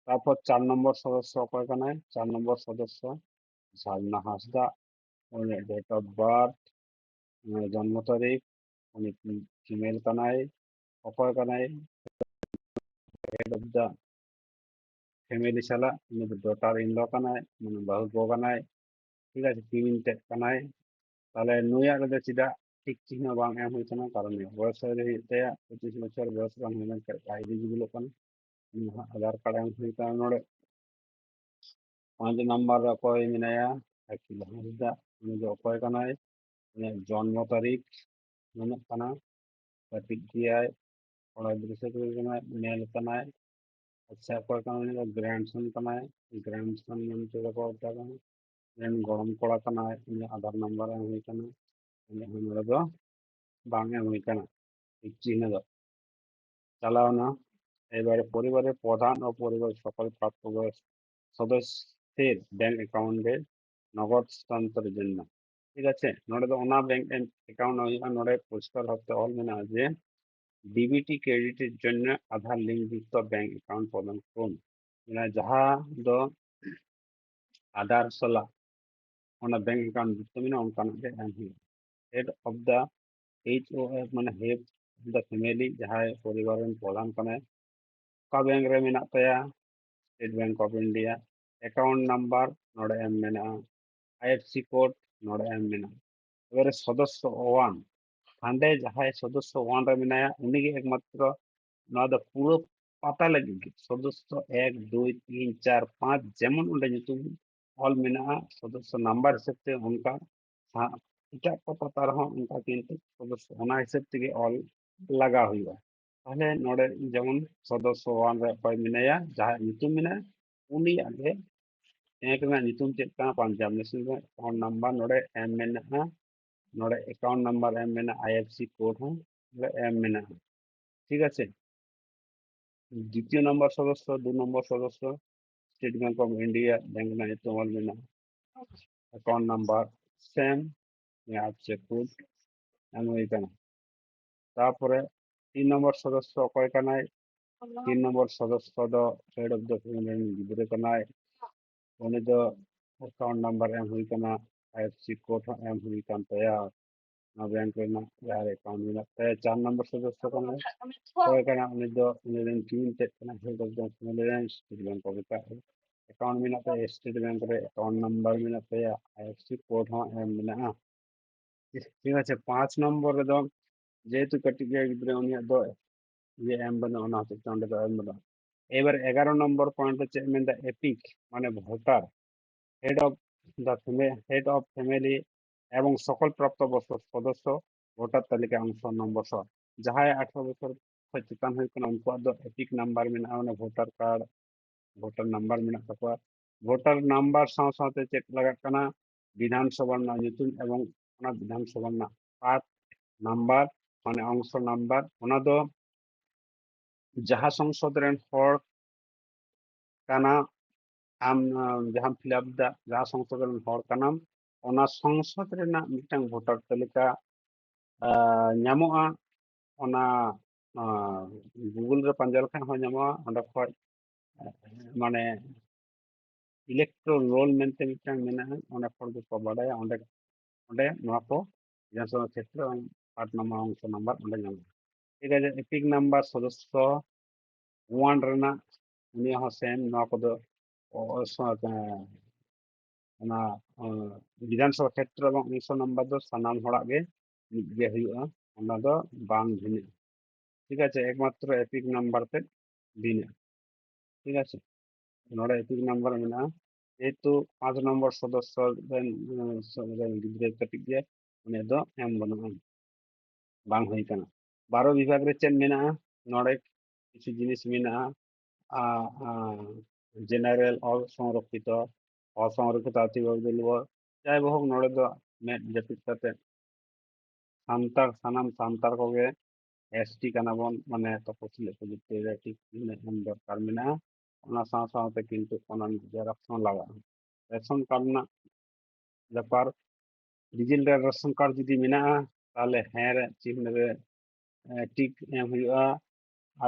ᱛᱟᱨᱯᱚᱨ ᱪᱟᱨ ᱱᱚᱢᱵᱚᱨ ᱥᱚᱫᱚᱥᱥᱚ ᱚᱠᱚᱭ ᱠᱟᱱᱟᱭ? ᱪᱟᱨ ᱱᱚᱢᱵᱚᱨ ᱥᱚᱫᱚᱥᱥᱚ ᱡᱷᱟᱨᱱᱟ ᱦᱟᱸᱥᱫᱟ, ᱩᱱᱤᱭᱟᱜ date of birth, ᱡᱚᱱᱢᱚ ᱛᱟᱹᱨᱤᱠᱷ, ᱩᱱᱤ female ᱠᱟᱱᱟᱭ, ᱚᱠᱚᱭ ᱠᱟᱱᱟᱭ? Head of the family ᱥᱟᱞᱟᱜ, ᱩᱱᱤ ᱫᱚ daughter in law ᱠᱟᱱᱟᱭ, ᱢᱟᱱᱮ ᱵᱟᱹᱦᱩ ᱜᱚ ᱠᱟᱱᱟᱭ, ᱴᱷᱤᱠ ᱟᱪᱷᱮ, ᱠᱤᱢᱤᱱ ᱛᱮᱫ ᱠᱟᱱᱟᱭ᱾ ᱛᱟᱦᱞᱮ ᱱᱩᱭᱟᱜ ᱨᱮᱫᱚ ᱪᱮᱫᱟᱜ ᱴᱷᱤᱠ ᱪᱤᱱᱦᱟᱹ ᱵᱟᱝ ᱮᱢ ᱦᱩᱭ ᱠᱟᱱᱟ? ᱠᱟᱨᱚᱱ ᱱᱩᱭᱟᱜ ᱵᱚᱭᱚᱥ ᱟᱹᱣᱨᱤ ᱦᱩᱭᱩᱜ ᱛᱟᱭᱟ, ᱯᱚᱸᱪᱤᱥ ᱵᱚᱪᱷᱚᱨ ᱵᱚᱭᱚᱥ ᱵᱟᱝ ᱦᱩᱭ ᱞᱮᱱᱠᱷᱟᱱ ᱵᱟᱭ eligible ᱠᱟᱱᱟ᱾ ᱩᱱᱤ ᱦᱟᱸᱜ ᱟᱫᱷᱟᱨ ᱠᱟᱨᱰ ᱮᱢ ᱦᱩᱭ ᱠᱟᱱᱟ ᱱᱚᱰᱮ᱾ ᱯᱟᱸᱪ ᱱᱟᱢᱵᱟᱨ ᱨᱮ ᱚᱠᱚᱭ ᱢᱮᱱᱟᱭᱟ? ᱟᱹᱠᱤᱞ ᱦᱟᱸᱥᱫᱟ᱾ ᱩᱱᱤ ᱫᱚ ᱚᱠᱚᱭ ᱠᱟᱱᱟᱭ? ᱩᱱᱤᱭᱟᱜ ᱡᱚᱱᱢᱚ ᱛᱟᱹᱨᱤᱠᱷ ᱧᱟᱢᱚᱜ ᱠᱟᱱᱟ, ᱠᱟᱹᱴᱤᱡ ᱜᱮᱭᱟᱭ, ᱠᱚᱲᱟ ᱜᱤᱫᱽᱨᱟᱹ ᱥᱮ ᱠᱩᱲᱤ ᱠᱟᱱᱟᱭ, male ᱠᱟᱱᱟᱭ᱾ ᱟᱪᱪᱷᱟ, ᱚᱠᱚᱭ ᱠᱟᱱᱟᱭ? ᱩᱱᱤ ᱫᱚ grandson ᱠᱟᱱᱟᱭ᱾ Grandson ᱢᱮᱱᱛᱮ ᱫᱚᱠᱚ ᱢᱮᱛᱟᱭ ᱠᱟᱱᱟ᱾ ᱨᱮᱱ ᱜᱚᱲᱚᱢ ᱠᱚᱲᱟ ᱠᱟᱱᱟᱭ, ᱩᱱᱤᱭᱟᱜ ᱟᱫᱷᱟᱨ ᱱᱟᱢᱵᱟᱨ ᱮᱢ ᱦᱩᱭ ᱠᱟᱱᱟ, ᱩᱱᱤᱭᱟᱜ ᱦᱚᱸ ᱱᱚᱰᱮ ᱫᱚ ᱵᱟᱝ ᱮᱢ ᱦᱩᱭ ᱠᱟᱱᱟ, ᱴᱷᱤᱠ ᱪᱤᱱᱦᱟᱹ ᱫᱚ᱾ ᱪᱟᱞᱟᱣᱱᱟ᱾ এবারে পরিবারের প্রধান ও পরিবারের সকল প্রাপ্তবয়স্ক সদস্যের ব্যাংক অ্যাকাউন্টে নগদ স্থানান্তরের জন্য, ঠিক আছে? ᱱᱚᱰᱮ ᱫᱚ ᱚᱱᱟ bank account ᱦᱩᱭᱩᱜᱼᱟ᱾ ᱱᱚᱰᱮ ᱯᱚᱨᱤᱥᱠᱟᱨ ᱵᱷᱟᱵᱛᱮ ᱚᱞ ᱢᱮᱱᱟᱜᱼᱟ ᱡᱮ ডিবিটি ক্রেডিটের জন্য আধার লিঙ্কযুক্ত ব্যাংক অ্যাকাউন্ট প্রদান করুন, ᱢᱟᱱᱮ ᱡᱟᱦᱟᱸ ᱫᱚ ᱟᱫᱷᱟᱨ ᱥᱟᱞᱟᱜ ᱚᱱᱟ bank account ᱡᱩᱠᱛᱚ ᱢᱮᱱᱟᱜᱼᱟ, ᱚᱱᱠᱟᱱᱟᱜ ᱜᱮ ᱮᱢ ᱦᱩᱭᱩᱜᱼᱟ᱾ Head of the HOF ᱢᱟᱱᱮ head of the family, ᱡᱟᱦᱟᱸᱭ ᱯᱚᱨᱤᱵᱟᱨ ᱨᱮᱱ ᱯᱨᱚᱫᱷᱟᱱ ᱠᱟᱱᱟᱭ, ᱚᱠᱟ bank ᱨᱮ ᱢᱮᱱᱟᱜ ᱛᱟᱭᱟ? State Bank of India᱾ Account number ᱱᱚᱰᱮ ᱮᱢ ᱢᱮᱱᱟᱜᱼᱟ, IFSC code ᱱᱚᱰᱮ ᱮᱢ ᱢᱮᱱᱟᱜᱼᱟ᱾ ᱮᱵᱟᱨᱮ ᱥᱚᱫᱚᱥᱥᱚ one, ᱦᱟᱸᱰᱮ ᱡᱟᱦᱟᱸᱭ ᱥᱚᱫᱚᱥᱥᱚ one ᱨᱮ ᱢᱮᱱᱟᱭᱟ, ᱩᱱᱤᱜᱮ ᱮᱠᱢᱟᱛᱨᱚ ᱱᱚᱣᱟ ᱫᱚ ᱯᱩᱨᱟᱹ ᱯᱟᱛᱟ ᱞᱟᱹᱜᱤᱫ ᱜᱮ ᱥᱚᱫᱚᱥᱥᱚ ᱮᱠ, ᱫᱩᱭ, ᱛᱤᱱ, ᱪᱟᱨ, ᱯᱟᱸᱪ ᱡᱮᱢᱚᱱ ᱚᱸᱰᱮ ᱧᱩᱛᱩᱢ ᱚᱞ ᱢᱮᱱᱟᱜᱼᱟ, ᱥᱚᱫᱚᱥᱥᱚ number ᱦᱤᱥᱟᱹᱵ ᱛᱮ ᱚᱱᱠᱟ ᱥᱟ-, ᱮᱴᱟᱜ ᱠᱚ ᱯᱟᱛᱟ ᱨᱮᱦᱚᱸ ᱚᱱᱠᱟ ᱠᱤᱱᱛᱩ ᱥᱚᱫᱚᱥᱥᱚ ᱚᱱᱟ ᱦᱤᱥᱟᱹᱵ ᱛᱮᱜᱮ ᱚᱞ ᱞᱟᱜᱟᱣ ᱦᱩᱭᱩᱜᱼᱟ᱾ ᱛᱟᱦᱞᱮ ᱱᱚᱰᱮ ᱡᱮᱢᱚᱱ ᱥᱚᱫᱚᱥᱥᱚ ᱳᱣᱟᱱ ᱨᱮ ᱚᱠᱚᱭ ᱢᱮᱱᱟᱭᱟ, ᱡᱟᱦᱟᱸᱭᱟᱜ ᱧᱩᱛᱩᱢ ᱢᱮᱱᱟᱜᱼᱟ, ᱩᱱᱤᱭᱟᱜ ᱜᱮ ᱵᱮᱝᱠ ᱨᱮᱱᱟᱜ ᱧᱩᱛᱩᱢ ᱪᱮᱫ ᱠᱟᱱᱟ? Punjab national bank. Account number ᱱᱚᱰᱮ ᱮᱢ ᱢᱮᱱᱟᱜᱼᱟ, ᱱᱚᱰᱮ ᱮᱠᱟᱣᱩᱱᱴ ᱱᱟᱢᱵᱟᱨ ᱮᱢ ᱢᱮᱱᱟᱜᱼᱟ, ᱟᱭ ᱮᱯᱷ ᱥᱤ ᱠᱳᱰ ᱦᱚᱸ ᱱᱚᱰᱮ ᱮᱢ ᱢᱮᱱᱟᱜᱼᱟ᱾ ᱴᱷᱤᱠ ᱟᱪᱷᱮ, ᱫᱤᱛᱤᱭᱚ ᱱᱚᱢᱵᱚᱨ ᱥᱚᱫᱚᱥᱥᱚ, ᱫᱩ ᱱᱚᱢᱵᱚᱨ ᱥᱚᱫᱚᱥᱥᱚ, state bank of India, bank ᱨᱮᱱᱟᱜ ᱧᱩᱛᱩᱢ ᱚᱞ ᱢᱮᱱᱟᱜᱼᱟ, ᱮᱠᱟᱣᱩᱱᱴ ᱱᱟᱢᱵᱟᱨ ᱥᱮᱢ, ᱟᱭ ᱮᱯᱷ ᱥᱤ ᱠᱳᱰ ᱮᱢ ᱦᱩᱭ ᱠᱟᱱᱟ᱾ ᱛᱟᱯᱚᱨᱮ ᱛᱤᱱ ᱱᱚᱢᱵᱚᱨ ᱥᱚᱫᱚᱥᱥᱚ ᱚᱠᱚᱭ ᱠᱟᱱᱟᱭ? ᱛᱤᱱ ᱱᱚᱢᱵᱚᱨ ᱥᱚᱫᱚᱥᱥᱚ ᱫᱚ ᱦᱮᱰ ᱚᱯᱷ ᱫᱟ ᱯᱷᱮᱢᱤᱞᱤ ᱨᱮᱱ ᱜᱤᱫᱽᱨᱟᱹ ᱠᱟᱱᱟᱭ᱾ ᱩᱱᱤ ᱫᱚ ᱮᱠᱟᱣᱩᱱᱴ ᱱᱟᱢᱵᱟᱨ ᱮᱢ ᱦᱩᱭ ᱠᱟᱱᱟ, ᱟᱭ ᱮᱯᱷ ᱥᱤ ᱠᱳᱰ ᱦᱚᱸ ᱮᱢ ᱦᱩᱭ ᱠᱟᱱ ᱛᱟᱭᱟ᱾ ᱚᱱᱟ ᱵᱮᱝᱠ ᱨᱮᱱᱟᱜ ᱡᱟᱦᱟᱸ ᱨᱮ ᱮᱠᱟᱣᱩᱱᱴ ᱢᱮᱱᱟᱜ ᱛᱟᱭᱟ, ᱪᱟᱨ ᱱᱚᱢᱵᱚᱨ ᱥᱚᱫᱚᱥᱥᱚ ᱠᱟᱱᱟᱭ᱾ ᱚᱠᱚᱭ ᱠᱟᱱᱟ? ᱩᱱᱤ ᱫᱚ ᱩᱱᱤ ᱨᱮᱱ ᱠᱤᱱ ᱪᱮᱫ ᱠᱟᱱᱟ? ᱦᱮᱰ ᱚᱯᱷ ᱫᱟ ᱯᱷᱮᱢᱤᱞᱤ ᱨᱮᱱ state bank of India. Account ᱢᱮᱱᱟᱜ ᱛᱟᱭᱟ ᱥᱴᱮᱴ ᱵᱮᱝᱠ ᱨᱮ, ᱮᱠᱟᱣᱩᱱᱴ ᱱᱟᱢᱵᱟᱨ ᱢᱮᱱᱟᱜ ᱛᱟᱭᱟ, ᱟᱭ ᱮᱯᱷ ᱥᱤ ᱠᱳᱰ ᱦᱚᱸ ᱮᱢ ᱢᱮᱱᱟᱜᱼᱟ᱾ ᱴᱷᱤᱠ ᱟᱪᱷᱮ, ᱯᱟᱸᱪ ᱱᱚᱢᱵᱚᱨ ᱨᱮᱫᱚ ᱡᱮᱦᱮᱛᱩ ᱠᱟᱹᱴᱤᱡ ᱜᱮᱭᱟ ᱜᱤᱫᱽᱨᱟᱹ, ᱩᱱᱤᱭᱟᱜ ᱫᱚ ᱤᱭᱟᱹ ᱮᱢ ᱵᱟᱹᱱᱩᱜᱼᱟ, ᱚᱱᱟ ᱦᱚᱛᱮᱡ ᱛᱮ ᱚᱸᱰᱮ ᱫᱚ ᱮᱢ ᱵᱟᱹᱱᱩᱜᱼᱟ᱾ ᱮᱵᱟᱨ ᱮᱜᱟᱨᱚ ᱱᱚᱢᱵᱚᱨ ᱯᱚᱭᱮᱱᱴ ᱨᱮ ᱪᱮᱫ ᱢᱮᱱᱫᱟ? ᱮᱯᱤᱠ ᱢᱟᱱᱮ voter, head of the family, head of family ᱮᱵᱚᱝ ᱥᱚᱠᱚᱞ ᱯᱨᱟᱯᱛᱚ ᱵᱚᱭᱚᱥᱠ ᱥᱚᱫᱚᱥᱥᱚ ᱵᱷᱳᱴᱟᱨ ᱛᱟᱹᱞᱤᱠᱟ ᱚᱝᱥᱚ ᱱᱚᱢᱵᱚᱨ ᱥᱚᱦᱚ᱾ ᱡᱟᱦᱟᱸᱭ ᱟᱴᱷᱨᱚ ᱵᱚᱪᱷᱚᱨ ᱠᱷᱚᱱ ᱪᱮᱛᱟᱱ ᱦᱩᱭ ᱠᱟᱱᱟ, ᱩᱱᱠᱩᱣᱟᱜ ᱫᱚ ᱮᱯᱤᱠ ᱱᱟᱢᱵᱟᱨ ᱢᱮᱱᱟᱜᱼᱟ, ᱚᱱᱟ ᱵᱷᱳᱴᱟᱨ ᱠᱟᱨᱰ, ᱵᱷᱳᱴᱟᱨ ᱱᱟᱢᱵᱟᱨ ᱢᱮᱱᱟᱜ ᱛᱟᱠᱚᱣᱟ᱾ ᱵᱷᱳᱴᱟᱨ ᱱᱟᱢᱵᱟᱨ ᱥᱟᱶ ᱥᱟᱶᱛᱮ ᱪᱮᱫ ᱞᱟᱜᱟᱜ ᱠᱟᱱᱟ? ᱵᱤᱫᱷᱟᱱ ᱥᱚᱵᱷᱟ ᱨᱮᱱᱟᱜ ᱧᱩᱛᱩᱢ ᱮᱵᱚᱝ ᱚᱱᱟ ᱵᱤᱫᱷᱟᱱ ᱥᱚᱵᱷᱟ ᱨᱮᱱᱟᱜ ᱯᱟᱨᱴ ᱱᱟᱢᱵᱟᱨ, ᱢᱟᱱᱮ ᱚᱝᱥᱚ ᱱᱟᱢᱵᱟᱨ᱾ ᱚᱱᱟ ᱫᱚ ᱡᱟᱦᱟᱸ ᱥᱚᱝᱥᱚᱫ ᱨᱮᱱ ᱦᱚᱲ ᱠᱟᱱᱟ, ᱟᱢ, ᱟᱢ ᱡᱟᱦᱟᱸᱢ ᱯᱷᱤᱞᱟᱯ ᱫᱟ, ᱡᱟᱦᱟᱸ ᱥᱚᱝᱥᱚᱫ ᱨᱮᱱ ᱦᱚᱲ ᱠᱟᱱᱟᱢ, ᱚᱱᱟ ᱥᱚᱝᱥᱚᱫ ᱨᱮᱱᱟᱜ ᱢᱤᱫᱴᱟᱝ ᱵᱷᱳᱴᱟᱨ ᱛᱟᱹᱞᱤᱠᱟ, ᱟᱸ, ᱧᱟᱢᱚᱜᱼᱟ᱾ ᱚᱱᱟ, ᱟᱸ, ᱜᱩᱜᱩᱞ ᱨᱮ ᱯᱟᱸᱡᱟ ᱞᱮᱠᱷᱟᱱ ᱦᱚᱸ ᱧᱟᱢᱚᱜᱼᱟ᱾ ᱚᱸᱰᱮ ᱠᱷᱚᱡ, ᱟᱸ, ᱢᱟᱱᱮ ᱤᱞᱮᱠᱴᱳᱨᱟᱞ ᱨᱳᱞ ᱢᱮᱱᱛᱮ ᱢᱤᱫᱴᱟᱝ ᱢᱮᱱᱟᱜᱼᱟ, ᱚᱸᱰᱮ ᱠᱷᱚᱱ ᱜᱮᱠᱚ ᱵᱟᱰᱟᱭᱟ᱾ ᱚᱸᱰᱮ, ᱚᱸᱰᱮ ᱱᱚᱣᱟ ᱠᱚ ᱵᱤᱫᱷᱟᱱ ᱥᱚᱵᱷᱟ ᱠᱷᱮᱛᱨᱚ ᱯᱟᱨᱴ ᱱᱟᱢᱵᱟᱨ, ᱚᱝᱥᱚ ᱱᱟᱢᱵᱟᱨ ᱚᱸᱰᱮ ᱧᱟᱢᱚᱜᱼᱟ᱾ ᱴᱷᱤᱠ ᱟᱪᱷᱮ, ᱮᱯᱤᱠ ᱱᱟᱢᱵᱟᱨ ᱥᱚᱫᱚᱥᱥᱚ ᱳᱣᱟᱱ ᱨᱮᱱᱟᱜ ᱩᱱᱤᱭᱟᱜ ᱦᱚᱸ ᱥᱮᱢ, ᱱᱚᱣᱟ ᱠᱚᱫᱚ ᱚ-, ᱚ-, ᱥᱚ-, ᱮ, ᱚᱱᱟ, ᱚ, ᱵᱤᱫᱷᱟᱱ ᱥᱚᱵᱷᱟ ᱠᱷᱮᱛᱨᱚ ᱮᱵᱚᱝ ᱚᱝᱥᱚ ᱱᱟᱢᱵᱟᱨ ᱫᱚ ᱥᱟᱱᱟᱢ ᱦᱚᱲᱟᱜ ᱜᱮ ᱢᱤᱫ ᱜᱮ ᱦᱩᱭᱩᱜᱼᱟ, ᱚᱱᱟ ᱫᱚ ᱵᱟᱝ ᱵᱷᱤᱱᱟᱹᱜᱼᱟ᱾ ᱴᱷᱤᱠ ᱟᱪᱷᱮ, ᱮᱠᱢᱟᱛᱨᱚ ᱮᱯᱤᱠ ᱱᱟᱢᱵᱟᱨ ᱛᱮᱫ ᱵᱷᱤᱱᱟᱹᱜᱼᱟ᱾ ᱴᱷᱤᱠ ᱟᱪᱷᱮ, ᱱᱚᱰᱮ ᱮᱯᱤᱠ ᱱᱟᱢᱵᱟᱨ ᱢᱮᱱᱟᱜᱼᱟ, ᱡᱮᱦᱮᱛᱩ ᱯᱟᱸᱪ ᱱᱚᱢᱵᱚᱨ ᱥᱚᱫᱚᱥᱥᱚ ᱨᱮᱱ, ᱮ, ᱨᱮᱱ ᱜᱤᱫᱽᱨᱟᱹ ᱠᱟᱹᱴᱤᱡ ᱜᱮᱭᱟ, ᱩᱱᱤᱭᱟᱜ ᱫᱚ ᱮᱢ ᱵᱟᱹᱱᱩᱜᱼᱟ, ᱵᱟᱝ ᱦᱩᱭ ᱠᱟᱱᱟ᱾ ᱵᱟᱨᱚ ᱵᱤᱵᱷᱟᱜᱽ ᱨᱮ ᱪᱮᱫ ᱢᱮᱱᱟᱜᱼᱟ? ᱱᱚᱰᱮ ᱠᱤᱪᱷᱩ ᱡᱤᱱᱤᱥ ᱢᱮᱱᱟᱜᱼᱟ, ᱟ, ᱟ, general, ᱚᱥᱚᱝᱨᱚᱠᱠᱷᱤᱛᱚ, ᱚᱥᱚᱝᱨᱚᱠᱠᱷᱤᱛᱚ ᱟᱹᱫᱤᱵᱟᱹᱥᱤ ᱫᱩᱨᱵᱚᱞ, ᱡᱟᱭ ᱵᱚᱦᱩᱠ, ᱱᱚᱰᱮ ᱫᱚ ᱢᱮᱫ ᱡᱟᱹᱯᱤᱫ ᱠᱟᱛᱮ ᱥᱟᱱᱛᱟᱲ, ᱥᱟᱱᱟᱢ ᱥᱟᱱᱛᱟᱲ ᱠᱚᱜᱮ ᱮᱥ ᱴᱤ ᱠᱟᱱᱟ ᱵᱚᱱ, ᱢᱟᱱᱮ ᱛᱚᱯᱚᱥᱤᱞᱤ ᱩᱯᱚᱡᱟᱹᱛᱤ ᱨᱮ ᱴᱷᱤᱠ ᱤᱱᱟᱹ ᱮᱢ ᱫᱚᱨᱠᱟᱨ ᱢᱮᱱᱟᱜᱼᱟ᱾ ᱚᱱᱟ ᱥᱟᱶ ᱥᱟᱶᱛᱮ ᱠᱤᱱᱛᱩ ᱚᱱᱟ ᱡᱮᱨᱚᱠᱥ ᱦᱚᱸ ᱞᱟᱜᱟᱜᱼᱟ᱾ ᱨᱮᱥᱚᱱ ᱠᱟᱨᱰ ᱨᱮᱱᱟᱜ ᱵᱮᱯᱟᱨ, digital ᱨᱮᱥᱚᱱ ᱠᱟᱨᱰ ᱡᱩᱫᱤ ᱢᱮᱱᱟᱜᱼᱟ, ᱛᱟᱦᱚᱞᱮ ᱦᱮᱸ ᱨᱮ ᱪᱤᱱᱦᱟᱹ ᱨᱮ, ᱮ, ᱴᱤᱠ ᱮᱢ ᱦᱩᱭᱩᱜᱼᱟ᱾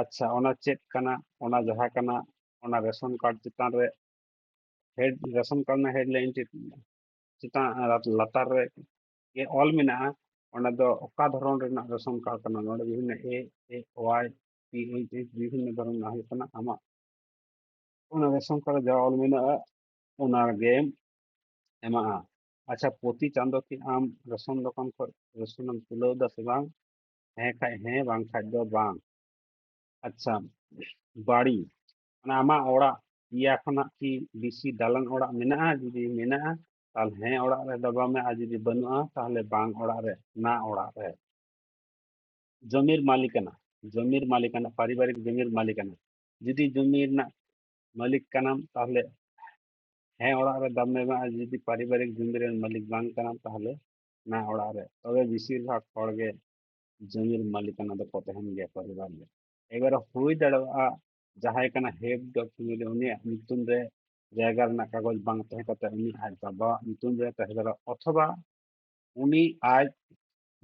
ᱟᱪᱪᱷᱟ, ᱚᱱᱟ ᱪᱮᱫ ᱠᱟᱱᱟ? ᱚᱱᱟ ᱡᱟᱦᱟᱸ ᱠᱟᱱᱟ, ᱚᱱᱟ ᱨᱮᱥᱚᱱ ᱠᱟᱨᱰ ᱪᱮᱛᱟᱱ ᱨᱮ ᱦᱮᱰ, ᱨᱮᱥᱚᱱ ᱠᱟᱨᱰ ᱨᱮᱱᱟᱜ ᱦᱮᱰᱞᱟᱭᱤᱱ ᱪᱮᱛ-, ᱪᱮᱛᱟᱱ, ᱞᱟᱛᱟᱨ ᱨᱮ ᱜᱮ ᱚᱞ ᱢᱮᱱᱟᱜᱼᱟ, ᱚᱸᱰᱮ ᱫᱚ ᱚᱠᱟ ᱫᱷᱚᱨᱚᱱ ᱨᱮᱱᱟᱜ ᱨᱮᱥᱚᱱ ᱠᱟᱨᱰ ᱠᱟᱱᱟ᱾ ᱱᱚᱰᱮ ᱵᱤᱵᱷᱤᱱᱱᱚ ᱮ, ᱮ ᱣᱟᱭ, ᱯᱤ ᱮᱭᱤᱪ ᱮᱭᱤᱪ, ᱵᱤᱵᱷᱤᱱᱱᱚ ᱫᱷᱚᱨᱚᱱ ᱨᱮᱱᱟᱜ ᱦᱩᱭᱩᱜ ᱠᱟᱱᱟ ᱟᱢᱟᱜ ᱚᱱᱟ ᱨᱮᱥᱚᱱ ᱠᱟᱨᱰ ᱨᱮ ᱡᱟ ᱚᱞ ᱢᱮᱱᱟᱜᱼᱟ, ᱚᱱᱟ ᱜᱮᱢ ᱮᱢᱟᱜᱼᱟ᱾ ᱟᱪᱪᱷᱟ, ᱯᱨᱚᱛᱤ ᱪᱟᱸᱫᱚ ᱠᱤ ᱟᱢ ᱨᱮᱥᱚᱱ ᱫᱚᱠᱟᱱ ᱠᱷᱚᱱ ᱨᱮᱥᱚᱱ ᱮᱢ ᱛᱩᱞᱟᱹᱣ ᱮᱫᱟ ᱥᱮ ᱵᱟᱝ? ᱦᱮᱸ ᱠᱷᱟᱡ ᱦᱮᱸ, ᱵᱟᱝ ᱠᱷᱟᱡ ᱫᱚ ᱵᱟᱝ᱾ ᱟᱪᱪᱷᱟ, ᱵᱟᱲᱤ, ᱢᱟᱱᱮ ᱟᱢᱟᱜ ᱚᱲᱟᱜ ᱯᱮᱭᱟ ᱠᱷᱚᱱᱟᱜ ᱠᱤ ᱵᱮᱥᱤ ᱫᱟᱞᱟᱱ ᱚᱲᱟᱜ ᱢᱮᱱᱟᱜᱼᱟ? ᱡᱩᱫᱤ ᱢᱮᱱᱟᱜᱼᱟ, ᱛᱟᱦᱚᱞᱮ ᱦᱮᱸ ᱚᱲᱟᱜ ᱨᱮ ᱫᱟᱵᱟᱣ ᱢᱮ, ᱟᱨ ᱡᱩᱫᱤ ᱵᱟᱹᱱᱩᱜᱼᱟ, ᱛᱟᱦᱚᱞᱮ ᱵᱟᱝ ᱚᱲᱟᱜ ᱨᱮ, ᱱᱟ ᱚᱲᱟᱜ ᱨᱮ᱾ ᱡᱚᱢᱤᱨ ᱢᱟᱹᱞᱤᱠᱟᱱᱟ, ᱡᱚᱢᱤᱨ ᱢᱟᱹᱞᱤᱠᱟᱱᱟ, ᱯᱟᱨᱤᱵᱟᱨᱤᱠ ᱡᱚᱢᱤᱨ ᱢᱟᱹᱞᱤᱠᱟᱱᱟ᱾ ᱡᱩᱫᱤ ᱡᱚᱢᱤ ᱨᱮᱱᱟᱜ ᱢᱟᱹᱞᱤᱠ ᱠᱟᱱᱟᱢ, ᱛᱟᱦᱚᱞᱮ ᱦᱮᱸ ᱚᱲᱟᱜ ᱨᱮ ᱫᱟᱵᱟᱣ ᱢᱮ, ᱟᱨ ᱡᱩᱫᱤ ᱯᱟᱨᱤᱵᱟᱨᱤᱠ ᱡᱚᱢᱤ ᱨᱮᱱ ᱢᱟᱹᱞᱤᱠ ᱵᱟᱝ ᱠᱟᱱᱟᱢ, ᱛᱟᱦᱚᱞᱮ ᱱᱟ ᱚᱲᱟᱜ ᱨᱮ᱾ ᱛᱚᱵᱮ ᱵᱮᱥᱤᱨ ᱵᱷᱟᱜᱽ ᱦᱚᱲ ᱜᱮ ᱡᱚᱢᱤᱨ ᱢᱟᱹᱞᱤᱠᱟᱱᱟ ᱫᱚᱠᱚ ᱛᱟᱦᱮᱱ ᱜᱮᱭᱟ ᱯᱚᱨᱤᱵᱟᱨ ᱨᱮ᱾ ᱮᱵᱟᱨᱮ ᱦᱩᱭ ᱫᱟᱲᱮᱭᱟᱜᱼᱟ ᱡᱟᱦᱟᱸᱭ ᱠᱟᱱᱟ head of family, ᱩᱱᱤᱭᱟᱜ ᱧᱩᱛᱩᱢ ᱨᱮ ᱡᱟᱭᱜᱟ ᱨᱮᱱᱟᱜ ᱠᱟᱜᱚᱡᱽ ᱵᱟᱝ ᱛᱟᱦᱮᱸ ᱠᱟᱛᱮ ᱩᱱᱤ ᱟᱡ ᱵᱟᱵᱟᱣᱟᱜ ᱧᱩᱛᱩᱢ ᱨᱮ ᱛᱟᱦᱮᱸ ᱫᱟᱲᱮᱭᱟᱜᱼᱟ, ᱚᱛᱷᱚᱵᱟ ᱩᱱᱤ ᱟᱡ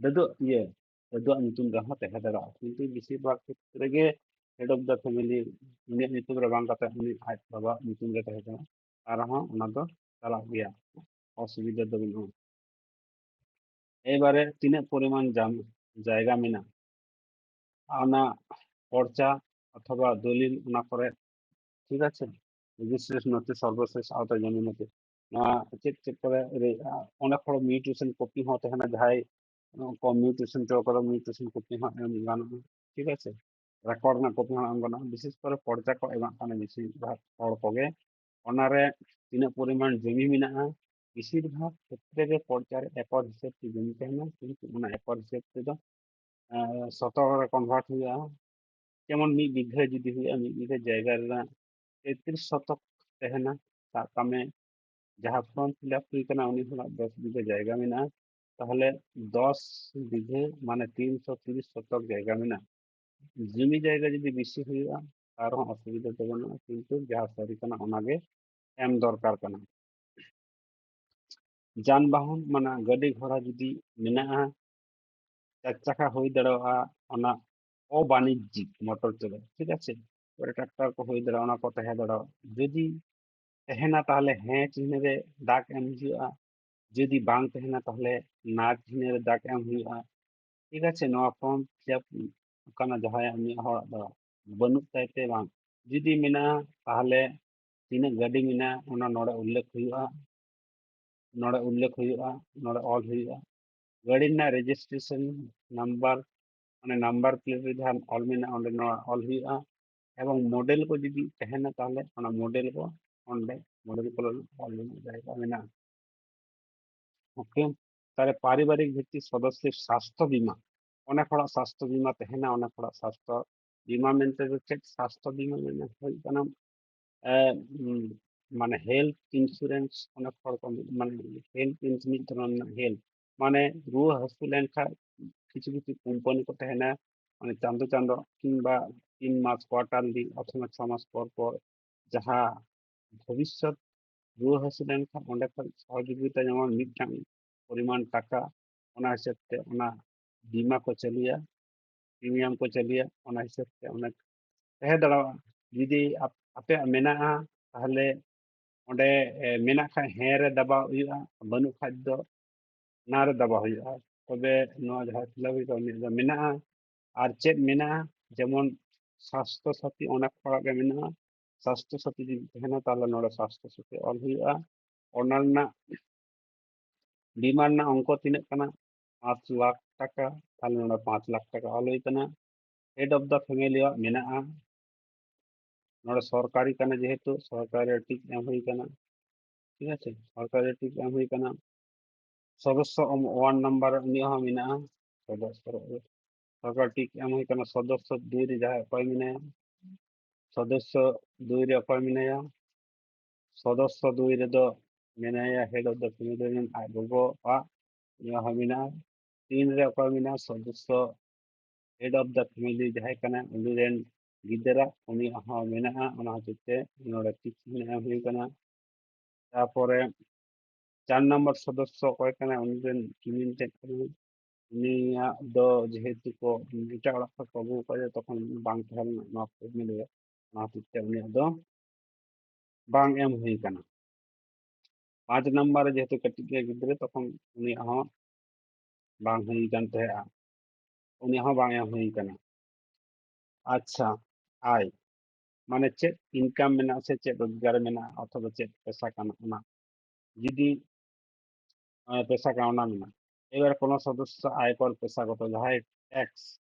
ᱫᱟᱹᱫᱩ, ᱤᱭᱟᱹ, ᱫᱟᱹᱫᱩᱣᱟᱜ ᱧᱩᱛᱩᱢ ᱨᱮᱦᱚᱸ ᱛᱟᱦᱮᱸ ᱫᱟᱲᱮᱭᱟᱜᱼᱟ᱾ ᱠᱤᱱᱛᱩ ᱵᱮᱥᱤᱨ ᱵᱷᱟᱜᱽ ᱠᱷᱮᱛᱨᱮ ᱜᱮ head of the family ᱩᱱᱤᱭᱟᱜ ᱧᱩᱛᱩᱢ ᱨᱮ ᱵᱟᱝ ᱠᱟᱛᱮ ᱩᱱᱤ ᱟᱡ ᱵᱟᱵᱟᱣᱟᱜ ᱧᱩᱛᱩᱢ ᱨᱮ ᱛᱟᱦᱮᱸ ᱠᱟᱱᱟ, ᱟᱨᱦᱚᱸ ᱚᱱᱟ ᱫᱚ ᱪᱟᱞᱟᱜ ᱜᱮᱭᱟ, ᱚᱥᱩᱵᱤᱫᱷᱟ ᱫᱚ ᱵᱟᱹᱱᱩᱜᱼᱟ᱾ ᱮᱵᱟᱨᱮ ᱛᱤᱱᱟᱹᱜ ᱯᱚᱨᱤᱢᱟᱱ ᱡᱟᱢ-, ᱡᱟᱭᱜᱟ ᱢᱮᱱᱟᱜᱼᱟ, ᱚᱱᱟ ᱯᱚᱨᱪᱟ ᱚᱛᱷᱚᱵᱟ ᱫᱚᱞᱤᱞ ᱚᱱᱟ ᱠᱚᱨᱮ, ᱴᱷᱤᱠ ᱟᱪᱷᱮ? ᱨᱮᱡᱤᱥᱴᱨᱮᱥᱚᱱ ᱱᱚᱛᱷᱤ, ᱥᱚᱨᱵᱚᱥᱮᱥ ᱟᱣᱛᱟ ᱡᱚᱢᱤ ᱱᱚᱛᱷᱤ, ᱱᱚᱣᱟ ᱪᱮᱫ ᱪᱮᱫ ᱠᱚᱨᱮ ᱨᱮ, ᱚᱱᱮᱠ ᱦᱚᱲ mutation copy ᱦᱚᱸ ᱛᱟᱦᱮᱱᱟ, ᱡᱟᱦᱟᱸᱭ ᱠᱚ mutation ᱦᱚᱪᱚ ᱠᱟᱫᱟ, mutation copy ᱦᱚᱸ ᱮᱢ ᱜᱟᱱᱚᱜᱼᱟ, ᱴᱷᱤᱠ ᱟᱪᱷᱮ? ᱨᱮᱠᱚᱨᱰ ᱨᱮᱱᱟᱜ copy ᱦᱚᱸ ᱮᱢ ᱜᱟᱱᱚᱜᱼᱟ᱾ ᱵᱤᱥᱮᱥ ᱠᱚᱨᱮ ᱯᱚᱨᱪᱟ ᱠᱚ ᱮᱢᱟᱜ ᱠᱟᱱᱟ ᱵᱮᱥᱤᱨ ᱵᱷᱟᱜᱽ ᱦᱚᱲ ᱠᱚᱜᱮ᱾ ᱚᱱᱟᱨᱮ ᱛᱤᱱᱟᱹᱜ ᱯᱚᱨᱤᱢᱟᱱ ᱡᱚᱢᱤ ᱢᱮᱱᱟᱜᱼᱟ, ᱵᱮᱥᱤᱨ ᱵᱷᱟᱜᱽ ᱠᱷᱮᱛᱨᱮ ᱜᱮ ᱯᱚᱨᱪᱟ ᱨᱮ ᱮᱠᱚᱨ ᱦᱤᱥᱟᱹᱵ ᱛᱮ ᱡᱚᱢᱤ ᱛᱟᱦᱮᱱᱟ, ᱠᱤᱱᱛᱩ ᱚᱱᱟ ᱮᱠᱚᱨ ᱦᱤᱥᱟᱹᱵ ᱛᱮᱫᱚ, ᱮᱸ, ᱥᱚᱛᱚᱠ ᱨᱮ convert ᱦᱩᱭᱩᱜᱼᱟ᱾ ᱡᱮᱢᱚᱱ ᱢᱤᱫ ᱵᱤᱜᱷᱟᱹ ᱡᱩᱫᱤ ᱦᱩᱭᱩᱜᱼᱟ, ᱢᱤᱫ ᱵᱤᱜᱷᱟᱹ ᱡᱟᱭᱜᱟ ᱨᱮᱱᱟᱜ ᱛᱮᱛᱨᱤᱥ ᱥᱚᱛᱚᱠ ᱛᱟᱦᱮᱱᱟ, ᱥᱟᱵ ᱠᱟᱜ ᱢᱮ ᱡᱟᱦᱟᱸ ᱯᱷᱚᱨᱢ ᱯᱷᱤᱞᱟᱯ ᱦᱩᱭ ᱠᱟᱱᱟ ᱩᱱᱤ ᱦᱚᱲᱟᱜ ᱫᱚᱥ ᱵᱤᱜᱷᱟᱹ ᱡᱟᱭᱜᱟ ᱢᱮᱱᱟᱜᱼᱟ, ᱛᱟᱦᱚᱞᱮ ᱫᱚᱥ ᱵᱤᱜᱷᱟᱹ ᱢᱟᱱᱮ ᱛᱤᱱᱥᱚ ᱛᱤᱨᱤᱥ ᱥᱚᱛᱚᱠ ᱡᱟᱭᱜᱟ ᱢᱮᱱᱟᱜᱼᱟ᱾ ᱡᱩᱢᱤ ᱡᱟᱭᱜᱟ ᱡᱩᱫᱤ ᱵᱮᱥᱤ ᱦᱩᱭᱩᱜᱼᱟ ᱛᱟᱨ ᱨᱮᱦᱚᱸ ᱚᱥᱩᱵᱤᱫᱷᱟ ᱫᱚ ᱵᱟᱹᱱᱩᱜᱼᱟ, ᱠᱤᱱᱛᱩ ᱡᱟᱦᱟᱸ ᱥᱟᱹᱨᱤ ᱠᱟᱱᱟ ᱚᱱᱟᱜᱮ ᱮᱢ ᱫᱚᱨᱠᱟᱨ ᱠᱟᱱᱟ᱾ ᱡᱟᱱᱵᱟᱦᱚᱱ ᱢᱟᱱᱮ ᱜᱟᱹᱰᱤ ᱜᱷᱚᱲᱟ ᱡᱩᱫᱤ ᱢᱮᱱᱟᱜᱼᱟ, ᱪᱟᱨ ᱪᱟᱠᱟ ᱦᱩᱭ ᱫᱟᱲᱮᱭᱟᱜᱼᱟ, ᱚᱱᱟ ᱚᱵᱟᱱᱤᱡᱽᱡᱤᱠ ᱢᱚᱴᱚᱨ ᱪᱚᱞᱮ, ᱴᱷᱤᱠ ᱟᱪᱷᱮ, ᱴᱨᱟᱠᱴᱟᱨ ᱠᱚ ᱦᱩᱭ ᱫᱟᱲᱮᱭᱟᱜᱼᱟ, ᱚᱱᱟ ᱠᱚ ᱛᱟᱦᱮᱸ ᱫᱟᱲᱮᱭᱟᱜᱼᱟ᱾ ᱡᱩᱫᱤ ᱛᱟᱦᱮᱱᱟ ᱛᱟᱦᱚᱞᱮ ᱦᱮᱸ ᱪᱤᱱᱦᱟᱹ ᱨᱮ ᱫᱟᱜᱽ ᱮᱢ ᱦᱩᱭᱩᱜᱼᱟ, ᱡᱩᱫᱤ ᱵᱟᱝ ᱛᱟᱦᱮᱱᱟ ᱛᱟᱦᱚᱞᱮ ᱱᱟ ᱪᱤᱱᱦᱟᱹ ᱨᱮ ᱫᱟᱜᱽ ᱮᱢ ᱦᱩᱭᱩᱜᱼᱟ᱾ ᱴᱷᱤᱠ ᱟᱪᱷᱮ, ᱱᱚᱣᱟ ᱯᱷᱚᱨᱢ ᱯᱷᱤᱞᱟᱯ ᱠᱟᱱᱟ ᱡᱟᱦᱟᱸᱭᱟᱜ ᱢᱤᱫ ᱦᱚᱲᱟᱜ ᱫᱚ ᱵᱟᱹᱱᱩᱜ ᱛᱟᱭ ᱛᱮ ᱵᱟᱝ, ᱡᱩᱫᱤ ᱢᱮᱱᱟᱜᱼᱟ ᱛᱟᱦᱚᱞᱮ ᱛᱤᱱᱟᱹᱜ ᱜᱟᱹᱰᱤ ᱢᱮᱱᱟᱜᱼᱟ ᱚᱱᱟ ᱱᱚᱰᱮ ᱩᱞᱞᱮᱠᱷ ᱦᱩᱭᱩᱜᱼᱟ, ᱱᱚᱰᱮ ᱩᱞᱞᱮᱠᱷ ᱦᱩᱭᱩᱜᱼᱟ, ᱱᱚᱰᱮ ᱚᱞ ᱦᱩᱭᱩᱜᱼᱟ᱾ ᱜᱟᱹᱰᱤ ᱨᱮᱱᱟᱜ ᱨᱮᱡᱤᱥᱴᱨᱮᱥᱚᱱ ᱱᱟᱢᱵᱟᱨ, ᱢᱟᱱᱮ ᱱᱟᱢᱵᱟᱨ ᱯᱞᱮᱴ ᱨᱮ ᱡᱟᱦᱟᱸ ᱚᱞ ᱢᱮᱱᱟᱜᱼᱟ ᱚᱸᱰᱮ ᱱᱚᱣᱟ ᱚᱞ ᱦᱩᱭᱩᱜᱼᱟ᱾ ᱮᱵᱚᱝ ᱢᱚᱰᱮᱞ ᱠᱚ ᱡᱩᱫᱤ ᱛᱟᱦᱮᱱᱟ ᱛᱟᱦᱚᱞᱮ ᱚᱱᱟ ᱢᱚᱰᱮᱞ ᱠᱚ ᱚᱸᱰᱮ ᱢᱚᱰᱮᱞ ᱠᱚ ᱚᱞ ᱨᱮᱱᱟᱜ ᱡᱟᱭᱜᱟ ᱢᱮᱱᱟᱜᱼᱟ᱾ ᱳᱠᱮ, ᱛᱟᱦᱚᱞᱮ ᱯᱟᱨᱤᱵᱟᱨᱤᱠ ᱵᱷᱤᱛᱛᱤ ᱥᱚᱫᱚᱥᱥᱚ ᱥᱟᱥᱛᱷᱚ ᱵᱤᱢᱟ, ᱚᱱᱮᱠ ᱦᱚᱲᱟᱜ ᱥᱟᱥᱛᱷᱚ ᱵᱤᱢᱟ ᱛᱟᱦᱮᱱᱟ, ᱚᱱᱮᱠ ᱦᱚᱲᱟᱜ ᱥᱟᱥᱛᱷᱚ ᱵᱤᱢᱟ ᱢᱮᱱᱛᱮ ᱫᱚ ᱪᱮᱫ? ᱥᱟᱥᱛᱷᱚ ᱵᱤᱢᱟ ᱢᱮᱱᱟ ᱦᱩᱭᱩᱜ ᱠᱟᱱᱟ ᱮ, ᱩᱢ, ᱢᱟᱱᱮ ᱦᱮᱞᱛᱷ ᱤᱱᱥᱩᱨᱮᱱᱥ, ᱚᱱᱮᱠ ᱦᱚᱲ ᱠᱚ ᱢᱤᱫ-, ᱢᱟᱱᱮ ᱦᱮᱞᱛᱷ ᱤᱱᱥᱩᱨᱮᱱᱥ ᱢᱤᱫ ᱫᱷᱚᱨᱚᱱ ᱨᱮᱱᱟᱜ ᱦᱮᱞᱛᱷ, ᱢᱟᱱᱮ ᱨᱩᱣᱟᱹ ᱦᱟᱹᱥᱩ ᱞᱮᱱᱠᱷᱟᱱ ᱠᱤᱪᱷᱩ ᱠᱤᱪᱷᱩ ᱠᱳᱢᱯᱟᱱᱤ ᱠᱚ ᱛᱟᱦᱮᱱᱟ, ᱢᱟᱱᱮ ᱪᱟᱸᱫᱚ ᱪᱟᱸᱫᱚ ᱠᱤᱝᱵᱟ ᱛᱤᱱ ᱢᱟᱥ, ᱠᱳᱣᱟᱨᱴᱟᱨᱞᱤ ᱚᱛᱷᱚᱵᱟ ᱪᱷᱚ ᱢᱟᱥ ᱯᱚᱨ ᱯᱚᱨ ᱡᱟᱦᱟᱸ ᱵᱷᱚᱵᱤᱥᱥᱚᱛ ᱨᱩᱣᱟᱹ ᱦᱟᱹᱥᱩ ᱞᱮᱱᱠᱷᱟᱱ ᱚᱸᱰᱮ ᱠᱷᱚᱱ ᱥᱚᱦᱚᱡᱳᱜᱤᱛᱟ ᱧᱟᱢᱚᱜ ᱢᱤᱫᱴᱟᱝ ᱯᱚᱨᱤᱢᱟᱱ ᱴᱟᱠᱟ, ᱚᱱᱟ ᱦᱤᱥᱟᱹᱵ ᱛᱮ ᱚᱱᱟ ᱵᱤᱢᱟ ᱠᱚ ᱪᱟᱹᱞᱩᱭᱟ, ᱯᱨᱤᱢᱤᱭᱟᱢ ᱠᱚ ᱪᱟᱹᱞᱩᱭᱟ, ᱚᱱᱟ ᱦᱤᱥᱟᱹᱵ ᱛᱮ ᱚᱱᱟ ᱛᱟᱦᱮᱸ ᱫᱟᱲᱮᱭᱟᱜᱼᱟ᱾ ᱡᱩᱫᱤ ᱟᱯ-, ᱟᱯᱮᱭᱟᱜ ᱢᱮᱱᱟᱜᱼᱟ ᱛᱟᱦᱚᱞᱮ ᱚᱸᱰᱮ, ᱮ, ᱢᱮᱱᱟᱜ ᱠᱷᱟᱱ ᱦᱮᱸ ᱨᱮ ᱫᱟᱵᱟᱣ ᱦᱩᱭᱩᱜᱼᱟ, ᱵᱟᱹᱱᱩᱜ ᱠᱷᱟᱱ ᱫᱚ ᱱᱟ ᱨᱮ ᱫᱟᱵᱟᱣ ᱦᱩᱭᱩᱜᱼᱟ᱾ ᱛᱚᱵᱮ ᱱᱚᱣᱟ ᱡᱟᱦᱟᱸ ᱯᱷᱤᱞᱟᱯ ᱦᱩᱭ ᱠᱚᱜᱼᱟ ᱩᱱᱤᱭᱟᱜ ᱫᱚ ᱢᱮᱱᱟᱜᱼᱟ᱾ ᱟᱨ ᱪᱮᱫ ᱢᱮᱱᱟᱜᱼᱟ? ᱡᱮᱢᱚᱱ ᱥᱟᱥᱛᱷᱚ ᱥᱟᱛᱷᱤ ᱚᱱᱮᱠ ᱦᱚᱲᱟᱜ ᱜᱮ ᱢᱮᱱᱟᱜᱼᱟ᱾ ᱥᱟᱥᱛᱷᱚ ᱥᱟᱛᱷᱤ ᱡᱩᱫᱤ ᱛᱟᱦᱮᱱᱟ ᱛᱟᱦᱚᱞᱮ ᱱᱚᱰᱮ ᱥᱟᱥᱛᱷᱚ ᱥᱟᱛᱷᱤ ᱚᱞ ᱦᱩᱭᱩᱜᱼᱟ᱾ ᱚᱱᱟ ᱨᱮᱱᱟᱜ ᱵᱤᱢᱟ ᱨᱮᱱᱟᱜ ᱚᱝᱠᱚ ᱛᱤᱱᱟᱹᱜ ᱠᱟᱱᱟ? ᱯᱟᱸᱪ ᱞᱟᱠᱷ ᱴᱟᱠᱟ, ᱛᱟᱦᱚᱞᱮ ᱱᱚᱰᱮ ᱯᱟᱸᱪ ᱞᱟᱠᱷ ᱴᱟᱠᱟ ᱚᱞ ᱦᱩᱭ ᱠᱟᱱᱟ᱾ ᱦᱮᱰ ᱚᱯᱷ ᱫᱟ ᱯᱷᱮᱢᱮᱞᱤᱭᱟᱜ ᱢᱮᱱᱟᱜᱼᱟ, ᱱᱚᱰᱮ ᱥᱚᱨᱠᱟᱨᱤ ᱠᱟᱱᱟ ᱡᱮᱦᱮᱛᱩ ᱥᱚᱨᱠᱟᱨᱤ ᱴᱤᱠ ᱮᱢ ᱦᱩᱭ ᱠᱟᱱᱟ, ᱴᱷᱤᱠ ᱟᱪᱷᱮ, ᱥᱚᱨᱠᱟᱨᱤ ᱴᱤᱠ ᱮᱢ ᱦᱩᱭ ᱠᱟᱱᱟ᱾ ᱥᱚᱫᱚᱥᱥᱚ ᱚᱢ-, ᱳᱣᱟᱱ ᱱᱟᱢᱵᱟᱨ ᱩᱱᱤᱭᱟᱜ ᱦᱚᱸ ᱢᱮᱱᱟᱜᱼᱟ, ᱥᱚᱫᱚᱥᱥᱚ ᱥᱚᱨᱠᱟᱨ ᱴᱤᱠ ᱮᱢ ᱦᱩᱭ ᱠᱟᱱᱟ᱾ ᱥᱚᱫᱚᱥᱥᱚ ᱫᱩᱭ ᱨᱮ ᱡᱟᱦᱟᱸᱭ ᱚᱠᱚᱭ ᱢᱮᱱᱟᱭᱟ, ᱥᱚᱫᱚᱥᱥᱚ ᱫᱩᱭ ᱨᱮ ᱚᱠᱚᱭ ᱢᱮᱱᱟᱭᱟ? ᱥᱚᱫᱚᱥᱥᱚ ᱫᱩᱭ ᱨᱮᱫᱚ ᱢᱮᱱᱟᱭᱟ head of the family ᱨᱮᱱ ᱟᱡ ᱜᱚᱜᱚᱣᱟᱜ, ᱱᱚᱣᱟ ᱦᱚᱸ ᱢᱮᱱᱟᱜᱼᱟ᱾ ᱛᱤᱱ ᱨᱮ ᱚᱠᱚᱭ ᱢᱮᱱᱟᱜᱼᱟ? ᱥᱚᱫᱚᱥᱥᱚ head of the family ᱡᱟᱦᱟᱸᱭ ᱠᱟᱱᱟᱭ, ᱩᱱᱤ ᱨᱮᱱ ᱜᱤᱫᱽᱨᱟᱹ, ᱩᱱᱤᱭᱟᱜ ᱦᱚᱸ ᱢᱮᱱᱟᱜᱼᱟ᱾ ᱚᱱᱟ ᱦᱚᱛᱮᱡ ᱛᱮ ᱱᱚᱰᱮ ᱴᱤᱠ ᱪᱤᱱᱦᱟᱹ ᱮᱢ ᱦᱩᱭ ᱠᱟᱱᱟ᱾ ᱛᱟᱨᱯᱚᱨᱮ ᱪᱟᱨ ᱱᱚᱢᱵᱚᱨ ᱥᱚᱫᱚᱥᱥᱚ ᱚᱠᱚᱭ ᱠᱟᱱᱟᱭ? ᱩᱱᱤ ᱨᱮᱱ ᱠᱤᱢᱤᱱ ᱴᱷᱮᱱ ᱠᱟᱱᱟᱭ᱾ ᱩᱱᱤᱭᱟᱜ ᱫᱚ ᱡᱮᱦᱮᱛᱩ ᱠᱚ ᱮᱴᱟᱜ ᱚᱲᱟᱜ ᱠᱷᱚᱱ ᱠᱚ ᱟᱹᱜᱩ ᱠᱟᱫᱮᱭᱟ, ᱛᱚᱠᱷᱚᱱ ᱵᱟᱝ ᱛᱟᱦᱮᱸ ᱞᱮᱱᱟ ᱱᱚᱣᱟ family ᱨᱮ, ᱚᱱᱟ ᱦᱚᱛᱮᱡ ᱛᱮ ᱩᱱᱤᱭᱟᱜ ᱫᱚ ᱵᱟᱝ ᱮᱢ ᱦᱩᱭ ᱠᱟᱱᱟ᱾ ᱯᱟᱸᱪ ᱱᱟᱢᱵᱟᱨ ᱨᱮ ᱡᱮᱦᱮᱛᱩ ᱠᱟᱹᱴᱤᱡ ᱜᱮ ᱜᱤᱫᱽᱨᱟᱹ, ᱛᱚᱠᱷᱚᱱ ᱩᱱᱤᱭᱟᱜ ᱦᱚᱸ ᱵᱟᱝ ᱦᱩᱭ ᱠᱟᱱ ᱛᱟᱦᱮᱸᱜᱼᱟ, ᱩᱱᱤᱭᱟᱜ ᱦᱚᱸ ᱵᱟᱝ ᱮᱢ ᱦᱩᱭ ᱠᱟᱱᱟ᱾ ᱟᱪᱪᱷᱟ, ᱟᱭ ᱢᱟᱱᱮ ᱪᱮᱫ income ᱢᱮᱱᱟᱜᱼᱟ ᱥᱮ ᱪᱮᱫ ᱨᱳᱡᱽᱜᱟᱨ ᱢᱮᱱᱟᱜᱼᱟ ᱚᱛᱷᱚᱵᱟ ᱪᱮᱫ ᱯᱮᱥᱟ ᱠᱟᱱᱟ, ᱚᱱᱟ ᱡᱩᱫᱤ ᱟᱨ ᱯᱮᱥᱟ ᱠᱟᱱᱟ, ᱚᱱᱟ ᱢᱮᱱᱟᱜᱼᱟ᱾ ᱮᱵᱟᱨ ᱠᱳᱱᱳ ᱥᱚᱫᱚᱥᱥᱚ ᱟᱭᱠᱚᱨ ᱯᱮᱥᱟᱜᱚᱛᱚ ᱡᱟᱦᱟᱸᱭ tax,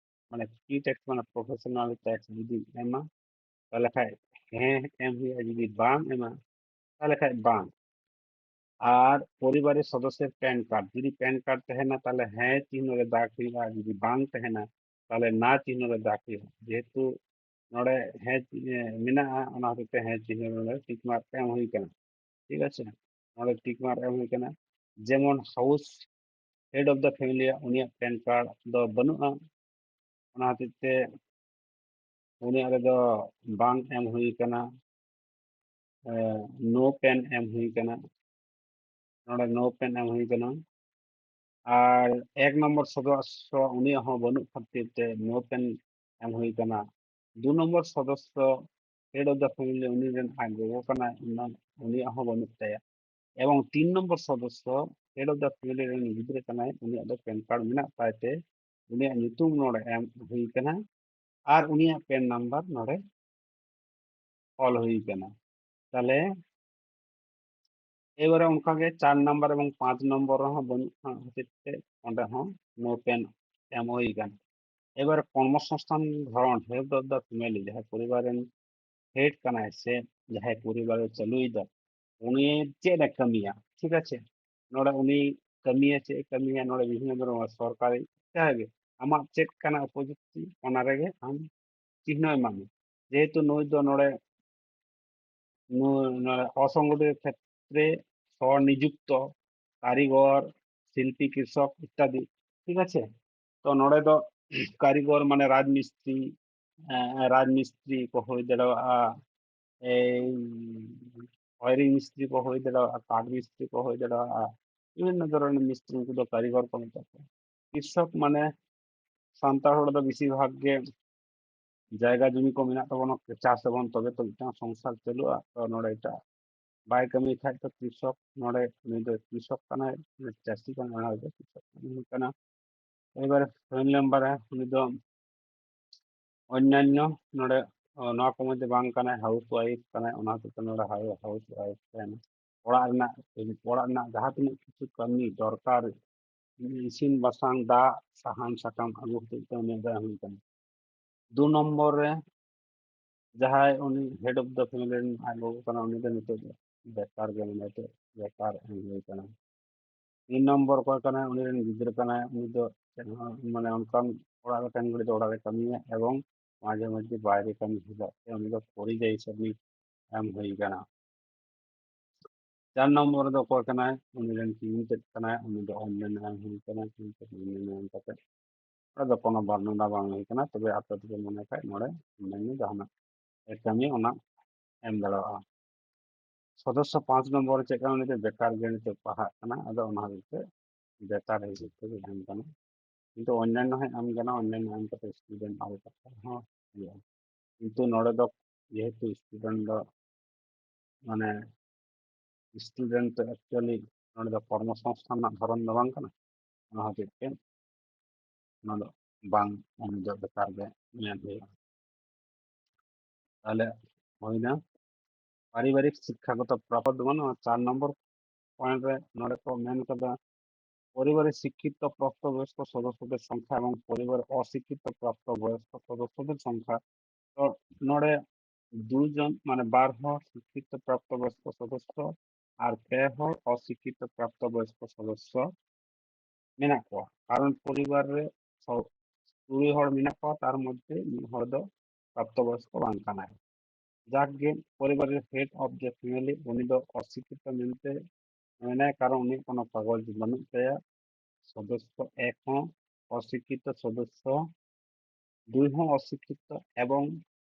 ᱢᱟᱱᱮ P tax ᱢᱟᱱᱮ professional tax ᱡᱩᱫᱤ ᱮᱢᱟ, ᱛᱟᱦᱚᱞᱮ ᱠᱷᱟᱡ ᱦᱮᱸ ᱮᱢ ᱦᱩᱭᱩᱜᱼᱟ, ᱡᱩᱫᱤ ᱵᱟᱝ ᱮᱢᱟ, ᱛᱟᱦᱚᱞᱮ ᱠᱷᱟᱡ ᱵᱟᱝ᱾ ᱟᱨ ᱯᱚᱨᱤᱵᱟᱨ ᱨᱮ ᱥᱚᱫᱚᱥᱥᱚ pan card, ᱡᱩᱫᱤ pan card ᱛᱟᱦᱮᱱᱟ, ᱛᱟᱦᱚᱞᱮ ᱦᱮᱸ ᱪᱤᱱᱦᱟᱹ ᱨᱮ ᱫᱟᱜᱽ ᱦᱩᱭᱩᱜᱼᱟ, ᱡᱩᱫᱤ ᱵᱟᱝ ᱛᱟᱦᱮᱱᱟ, ᱛᱟᱦᱚᱞᱮ ᱱᱟ ᱪᱤᱱᱦᱟᱹ ᱨᱮ ᱫᱟᱜᱽ ᱦᱩᱭᱩᱜᱼᱟ᱾ ᱡᱮᱦᱮᱛᱩ ᱱᱚᱰᱮ ᱦᱮᱸ ᱪᱤ-, ᱮ, ᱢᱮᱱᱟᱜᱼᱟ, ᱚᱱᱟ ᱦᱚᱛᱮᱡ ᱛᱮ ᱦᱮᱸ ᱪᱤᱱᱦᱟᱹ ᱱᱚᱰᱮ tick mark ᱮᱢ ᱦᱩᱭ ᱠᱟᱱᱟ᱾ ᱴᱷᱤᱠ ᱟᱪᱷᱮ, ᱱᱚᱰᱮ tick mark ᱮᱢ ᱦᱩᱭ ᱠᱟᱱᱟ᱾ ᱡᱮᱢᱚᱱ house head of the family ᱩᱱᱤᱭᱟᱜ pan card ᱫᱚ ᱵᱟᱹᱱᱩᱜᱼᱟ, ᱚᱱᱟ ᱦᱚᱛᱮᱡ ᱛᱮ ᱩᱱᱤᱭᱟᱜ ᱨᱮᱫᱚ ᱵᱟᱝ ᱮᱢ ᱦᱩᱭ ᱠᱟᱱᱟ, ᱮ, no pan ᱮᱢ ᱦᱩᱭ ᱠᱟᱱᱟ, ᱱᱚᱰᱮ no pan ᱮᱢ ᱦᱩᱭ ᱠᱟᱱᱟ᱾ ᱟᱨ ᱮᱠ ᱱᱚᱢᱵᱚᱨ ᱥᱚᱫᱚᱥᱥᱚ ᱩᱱᱤᱭᱟᱜ ᱦᱚᱸ ᱵᱟᱹᱱᱩᱜ ᱠᱷᱟᱹᱛᱤᱨ ᱛᱮ no pan ᱮᱢ ᱦᱩᱭ ᱠᱟᱱᱟ᱾ ᱫᱩ number ᱥᱚᱫᱚᱥᱥᱚ head of the family ᱩᱱᱤ ᱨᱮᱱ ᱟᱡ ᱜᱚᱜᱚ ᱠᱟᱱᱟᱭ, ᱚᱱᱟ ᱩᱱᱤᱭᱟᱜ ᱦᱚᱸ ᱵᱟᱹᱱᱩᱜ ᱛᱟᱭᱟ᱾ ᱮᱵᱚᱝ ᱛᱤᱱ number ᱥᱚᱫᱚᱥᱥᱚ head of the family ᱨᱮᱱ ᱜᱤᱫᱽᱨᱟᱹ ᱠᱟᱱᱟᱭ, ᱩᱱᱤᱭᱟᱜ ᱫᱚ pan card ᱢᱮᱱᱟᱜ ᱛᱟᱭ ᱛᱮ ᱩᱱᱤᱭᱟᱜ ᱧᱩᱛᱩᱢ ᱱᱚᱰᱮ ᱮᱢ ᱦᱩᱭ ᱠᱟᱱᱟ ᱟᱨ ᱩᱱᱤᱭᱟᱜ pan number ᱱᱚᱰᱮ ᱚᱞ ᱦᱩᱭ ᱠᱟᱱᱟ᱾ ᱛᱟᱦᱞᱮ ᱮᱵᱟᱨᱮ ᱚᱱᱠᱟᱜᱮ ᱪᱟᱨ ᱱᱟᱢᱵᱟᱨ ᱮᱵᱚᱝ ᱯᱟᱸᱪ ᱱᱚᱢᱵᱚᱨ ᱨᱮᱦᱚᱸ ᱵᱟᱹᱱᱩᱜ ᱠᱷᱟᱱ ᱦᱚᱛᱮᱡ ᱛᱮ ᱚᱸᱰᱮ ᱦᱚᱸ no pan ᱮᱢ ᱦᱩᱭ ᱠᱟᱱᱟ᱾ ᱮᱵᱟᱨ ᱠᱚᱨᱢᱚᱥᱚᱝᱥᱛᱷᱟᱱ ᱫᱷᱚᱨᱚᱱ, head of the family, ᱡᱟᱦᱟᱸᱭ ᱯᱚᱨᱤᱵᱟᱨ ᱨᱮᱱ head ᱠᱟᱱᱟᱭ ᱥᱮ ᱡᱟᱦᱟᱸᱭ ᱯᱚᱨᱤᱵᱟᱨ ᱮ ᱪᱟᱹᱞᱩᱭᱮᱫᱟ, ᱩᱱᱤ ᱪᱮᱫ ᱮ ᱠᱟᱹᱢᱤᱭᱟ? ᱴᱷᱤᱠ ᱟᱪᱷᱮ, ᱱᱚᱰᱮ ᱩᱱᱤ ᱠᱟᱹᱢᱤᱭᱟ, ᱪᱮᱫ ᱮ ᱠᱟᱹᱢᱤᱭᱟ? ᱱᱚᱰᱮ ᱵᱤᱵᱷᱤᱱᱱᱚ ᱫᱷᱚᱨᱚᱱ ᱥᱚᱨᱠᱟᱨᱤ ᱡᱟᱦᱟᱸ ᱜᱮ ᱟᱢᱟᱜ ᱪᱮᱫ ᱠᱟᱱᱟ ᱩᱯᱚᱡᱩᱠᱛᱤ, ᱚᱱᱟ ᱨᱮᱜᱮ ᱟᱢ ᱪᱤᱱᱦᱟᱹ ᱮᱢᱟᱜ ᱢᱮ᱾ ᱡᱮᱦᱮᱛᱩ ᱱᱩᱭ ᱫᱚ ᱱᱚᱰᱮ, ᱱᱩᱭ ᱱᱚᱰᱮ ᱚᱥᱚᱝᱜᱚᱴᱷᱤᱛ ᱠᱷᱮᱛᱨᱮ ᱥᱚᱱᱤᱡᱩᱠᱛᱚ, ᱠᱟᱨᱤᱜᱚᱨ, ᱥᱤᱞᱯᱤ, ᱠᱨᱤᱥᱚᱠ ᱤᱛᱛᱟᱫᱤ, ᱴᱷᱤᱠ ᱟᱪᱷᱮ? ᱛᱚ ᱱᱚᱰᱮ ᱫᱚ ᱠᱟᱨᱤᱜᱚᱨ ᱢᱟᱱᱮ ᱨᱟᱡᱽ ᱢᱤᱥᱛᱨᱤ, ᱮᱸ, ᱨᱟᱡᱽ ᱢᱤᱥᱛᱨᱤ ᱠᱚ ᱦᱩᱭ ᱫᱟᱲᱮᱭᱟᱜᱼᱟ, ᱮᱭ ᱚᱭᱨᱤᱝ ᱢᱤᱥᱛᱨᱤ ᱠᱚ ᱦᱩᱭ ᱫᱟᱲᱮᱭᱟᱜᱼᱟ, ᱠᱟᱴ ᱢᱤᱥᱛᱨᱤ ᱠᱚ ᱦᱩᱭ ᱫᱟᱲᱮᱭᱟᱜᱼᱟ, ᱵᱤᱵᱷᱤᱱᱱᱚ ᱫᱷᱚᱨᱚᱱᱮᱨ ᱢᱤᱥᱛᱨᱤ, ᱩᱱᱠᱩ ᱫᱚ ᱠᱟᱨᱤᱜᱚᱨ ᱠᱚ ᱢᱮᱛᱟ ᱠᱚᱣᱟ᱾ ᱠᱨᱤᱥᱚᱠ ᱢᱟᱱᱮ ᱥᱟᱱᱛᱟᱲ ᱦᱚᱲ ᱫᱚ ᱵᱮᱥᱤᱨ ᱵᱷᱟᱜᱽ ᱜᱮ ᱡᱟᱭᱜᱟ ᱡᱩᱢᱤ ᱠᱚ ᱢᱮᱱᱟᱜ ᱛᱟᱵᱚᱱᱟ, ᱪᱟᱥ ᱟᱵᱚᱱ ᱛᱚᱵᱮ ᱛᱚ ᱢᱤᱫᱴᱟᱝ ᱥᱚᱝᱥᱟᱨ ᱪᱟᱹᱞᱩᱜᱼᱟ᱾ ᱛᱚ ᱱᱚᱰᱮ ᱮᱴᱟᱜ ᱵᱟᱭ ᱠᱟᱹᱢᱤ ᱠᱷᱟᱡ ᱛᱚ ᱠᱨᱤᱥᱚᱠ ᱱᱚᱰᱮ ᱩᱱᱤ ᱫᱚ ᱠᱨᱤᱥᱚᱠ ᱠᱟᱱᱟᱭ, ᱪᱟᱹᱥᱤ ᱠᱟᱱᱟᱭ, ᱚᱱᱟ ᱫᱚ ᱠᱨᱤᱥᱚᱠ ᱠᱟᱱᱟᱭ᱾ ᱮᱵᱟᱨᱮ ᱯᱷᱮᱢᱤᱞᱤ ᱢᱮᱢᱵᱟᱨ ᱩᱱᱤ ᱫᱚ ᱚᱱᱱᱟᱱᱱᱚ ᱱᱚᱰᱮ, ᱚ, ᱱᱚᱣᱟ ᱠᱚ ᱢᱚᱫᱽᱫᱷᱮ ᱵᱟᱝ ᱠᱟᱱᱟᱭ, ᱦᱟᱣᱩᱥ ᱣᱟᱭᱤᱯ ᱠᱟᱱᱟᱭ, ᱚᱱᱟ ᱦᱚᱛᱮᱡ ᱛᱮ ᱱᱚᱰᱮ ᱦᱟᱣᱩᱥ ᱣᱟᱭᱤᱯ ᱛᱟᱦᱮᱱᱟ᱾ ᱚᱲᱟᱜ ᱨᱮᱱᱟᱜ, ᱚᱲᱟᱜ ᱨᱮᱱᱟᱜ ᱡᱟᱦᱟᱸ ᱛᱤᱱᱟᱹᱜ ᱠᱤᱪᱷᱩ ᱠᱟᱹᱢᱤ ᱫᱚᱨᱠᱟᱨ, ᱤᱥᱤᱱ ᱵᱟᱥᱟᱝ, ᱫᱟᱜ, ᱥᱟᱦᱟᱱ ᱥᱟᱠᱟᱢ ᱟᱹᱜᱩ ᱦᱚᱛᱮᱡ ᱛᱮ ᱩᱱᱤᱭᱟᱜ ᱫᱚ ᱮᱢ ᱦᱩᱭ ᱠᱟᱱᱟ᱾ ᱫᱩ ᱱᱚᱢᱵᱚᱨ ᱨᱮ ᱡᱟᱦᱟᱸᱭ ᱩᱱᱤ head of the family ᱨᱮᱱ ᱟᱡ ᱜᱚᱜᱚ ᱠᱟᱱᱟ, ᱩᱱᱤ ᱫᱚ ᱱᱤᱛᱚᱜ ᱫᱚ ᱵᱮᱠᱟᱨ ᱜᱮ ᱢᱮᱱᱟᱭ ᱛᱮ, ᱵᱮᱠᱟᱨ ᱮᱢ ᱦᱩᱭ ᱠᱟᱱᱟ᱾ ᱛᱤᱱ ᱱᱚᱢᱵᱚᱨ ᱚᱠᱚᱭ ᱠᱟᱱᱟᱭ, ᱩᱱᱤ ᱨᱮᱱ ᱜᱤᱫᱽᱨᱟᱹ ᱠᱟᱱᱟᱭ, ᱩᱱᱤ ᱫᱚ ᱪᱮᱫ ᱦᱚᱸ, ᱢᱟᱱᱮ, ᱚᱱᱠᱟᱱ ᱚᱲᱟᱜ ᱨᱮ ᱛᱟᱦᱮᱱ ᱜᱷᱟᱹᱲᱤᱡ ᱫᱚ ᱚᱲᱟᱜ ᱨᱮ ᱠᱟᱹᱢᱤᱭᱟ ᱮᱵᱚᱝ ᱢᱟᱡᱷᱮ ᱢᱚᱫᱽᱫᱷᱮ ᱵᱟᱭᱨᱮ ᱠᱟᱹᱢᱤ ᱦᱤᱞᱳᱜ ᱛᱮ ᱩᱱᱤ ᱫᱚ ᱯᱚᱨᱤᱡᱟᱭᱤ ᱥᱨᱚᱢᱤᱠ ᱮᱢ ᱦᱩᱭ ᱠᱟᱱᱟ᱾ ᱪᱟᱨ ᱱᱚᱢᱵᱚᱨ ᱨᱮᱫᱚ ᱚᱠᱚᱭ ᱠᱟᱱᱟᱭ? ᱩᱱᱤ ᱨᱮᱱ ᱠᱤᱢᱤᱱ ᱛᱮᱫ ᱠᱟᱱᱟᱭ, ᱩᱱᱤ ᱫᱚ ᱚᱱᱞᱟᱭᱤᱱ ᱮᱢ ᱦᱩᱭ ᱠᱟᱱᱟ, ᱠᱤᱢᱤᱱ ᱮᱢ ᱠᱟᱛᱮ ᱚᱸᱰᱮ ᱫᱚ ᱠᱳᱱᱳ ᱵᱚᱨᱱᱚᱱᱟ ᱵᱟᱝ ᱦᱩᱭ ᱠᱟᱱᱟ᱾ ᱛᱚᱵᱮ ᱟᱯᱮ ᱫᱚᱯᱮ ᱢᱚᱱᱮ ᱠᱷᱟᱡ ᱱᱚᱰᱮ ᱚᱱᱞᱟᱭᱤᱱ ᱡᱟᱦᱟᱱᱟᱜ ᱮ ᱠᱟᱹᱢᱤ ᱚᱱᱟ ᱮᱢ ᱫᱟᱲᱮᱭᱟᱜᱼᱟ᱾ ᱥᱚᱫᱚᱥᱥᱚ ᱯᱟᱸᱪ ᱱᱚᱢᱵᱚᱨ ᱨᱮ ᱪᱮᱫ ᱠᱟᱱᱟ? ᱩᱱᱤ ᱫᱚ ᱵᱮᱠᱟᱨ ᱜᱮ ᱱᱤᱛᱚᱜ ᱯᱟᱲᱦᱟᱜ ᱠᱟᱱᱟ, ᱟᱫᱚ ᱚᱱᱟ ᱦᱚᱛᱮᱡ ᱛᱮ ᱵᱮᱠᱟᱨ ᱦᱤᱥᱟᱹᱵ ᱛᱮᱜᱮ ᱮᱢ ᱠᱟᱱᱟ᱾ ᱠᱤᱱᱛᱩ ᱚᱱᱱᱟᱱᱱᱚ ᱦᱚᱸ ᱮᱢ ᱜᱟᱱᱚᱜᱼᱟ, ᱚᱱᱱᱟᱱᱱᱚ ᱮᱢ ᱠᱟᱛᱮ ᱥᱴᱩᱰᱮᱱᱴ ᱟᱨ ᱠᱟᱛᱷᱟ ᱦᱚᱸ ᱦᱩᱭᱩᱜᱼᱟ᱾ ᱠᱤᱱᱛᱩ ᱱᱚᱰᱮ ᱫᱚ ᱡᱮᱦᱮᱛᱩ ᱥᱴᱩᱰᱮᱱᱴ ᱫᱚ ᱢᱟᱱᱮ ᱥᱴᱩᱰᱮᱱᱴ ᱫᱚ actually ᱱᱚᱰᱮ ᱫᱚ ᱠᱚᱨᱢᱚ ᱥᱚᱝᱥᱛᱷᱟᱱ ᱨᱮᱱᱟᱜ ᱫᱷᱚᱨᱚᱱ ᱫᱚ ᱵᱟᱝ ᱠᱟᱱᱟ, ᱚᱱᱟ ᱦᱚᱛᱮᱡ ᱛᱮ ᱚᱱᱟ ᱫᱚ ᱵᱟᱝ, ᱩᱱᱤ ᱫᱚ ᱵᱮᱠᱟᱨ ᱜᱮ ᱢᱮᱱ ᱦᱩᱭᱩᱜᱼᱟ᱾ ᱛᱟᱦᱞᱮ ᱦᱩᱭᱱᱟ ᱯᱟᱨᱤᱵᱟᱨᱤᱠ ᱥᱤᱠᱠᱷᱟᱜᱚᱛᱚ ᱯᱨᱟᱯᱛᱚ, ᱢᱟᱱᱮ ᱪᱟᱨ ᱱᱚᱢᱵᱚᱨ ᱯᱚᱭᱮᱱᱴ ᱨᱮ ᱱᱚᱰᱮ ᱠᱚ ᱢᱮᱱ ᱠᱟᱫᱟ, পরিবারে শিক্ষিত প্রাপ্তবয়স্ক সদস্যদের সংখ্যা এবং পরিবারে অশিক্ষিত প্রাপ্তবয়স্ক সদস্যদের সংখ্যা। তো ᱱᱚᱰᱮ ᱫᱩᱡᱚᱱ, ᱢᱟᱱᱮ ᱵᱟᱨ ᱦᱚᱲ ᱥᱤᱠᱠᱷᱤᱛ ᱯᱨᱟᱯᱛᱚ ᱵᱚᱭᱚᱥᱠᱚ ᱥᱚᱫᱚᱥᱥᱚ ᱟᱨ ᱯᱮ ᱦᱚᱲ ᱚᱥᱤᱠᱠᱷᱤᱛ ᱯᱨᱟᱯᱛᱚ ᱵᱚᱭᱚᱥᱠᱚ ᱥᱚᱫᱚᱥᱥᱚ ᱢᱮᱱᱟᱜ ᱠᱚᱣᱟ᱾ ᱠᱟᱨᱚᱱ ᱯᱚᱨᱤᱵᱟᱨ ᱨᱮ ᱥᱚ- ᱛᱩᱨᱩᱭ ᱦᱚᱲ ᱢᱮᱱᱟᱜ ᱠᱚᱣᱟ, ᱛᱟᱨ ᱢᱚᱫᱽᱫᱷᱮ ᱢᱤᱫ ᱦᱚᱲ ᱫᱚ ᱯᱨᱟᱯᱛᱚ ᱵᱚᱭᱚᱥᱠᱚ ᱵᱟᱝ ᱠᱟᱱᱟᱭ᱾ ᱡᱟᱠ ᱜᱮ, ᱯᱚᱨᱤᱵᱟᱨ ᱨᱮ head of the family, ᱩᱱᱤ ᱫᱚ ᱚᱥᱤᱠᱠᱷᱤᱛᱚ ᱢᱮᱱᱛᱮ ᱢᱮᱱᱟᱭ, ᱠᱟᱨᱚᱱ ᱩᱱᱤᱭᱟᱜ ᱠᱳᱱᱳ ᱠᱟᱜᱚᱡᱽ ᱵᱟᱹᱱᱩᱜ ᱛᱟᱭᱟ᱾ ᱥᱚᱫᱚᱥᱥᱚ ᱮᱠ ᱦᱚᱸ ᱚᱥᱤᱠᱠᱷᱤᱛᱚ ᱥᱚᱫᱚᱥᱥᱚ, ᱫᱩᱭ ᱦᱚᱸ ᱚᱥᱤᱠᱠᱷᱤᱛᱚ, ᱮᱵᱚᱝ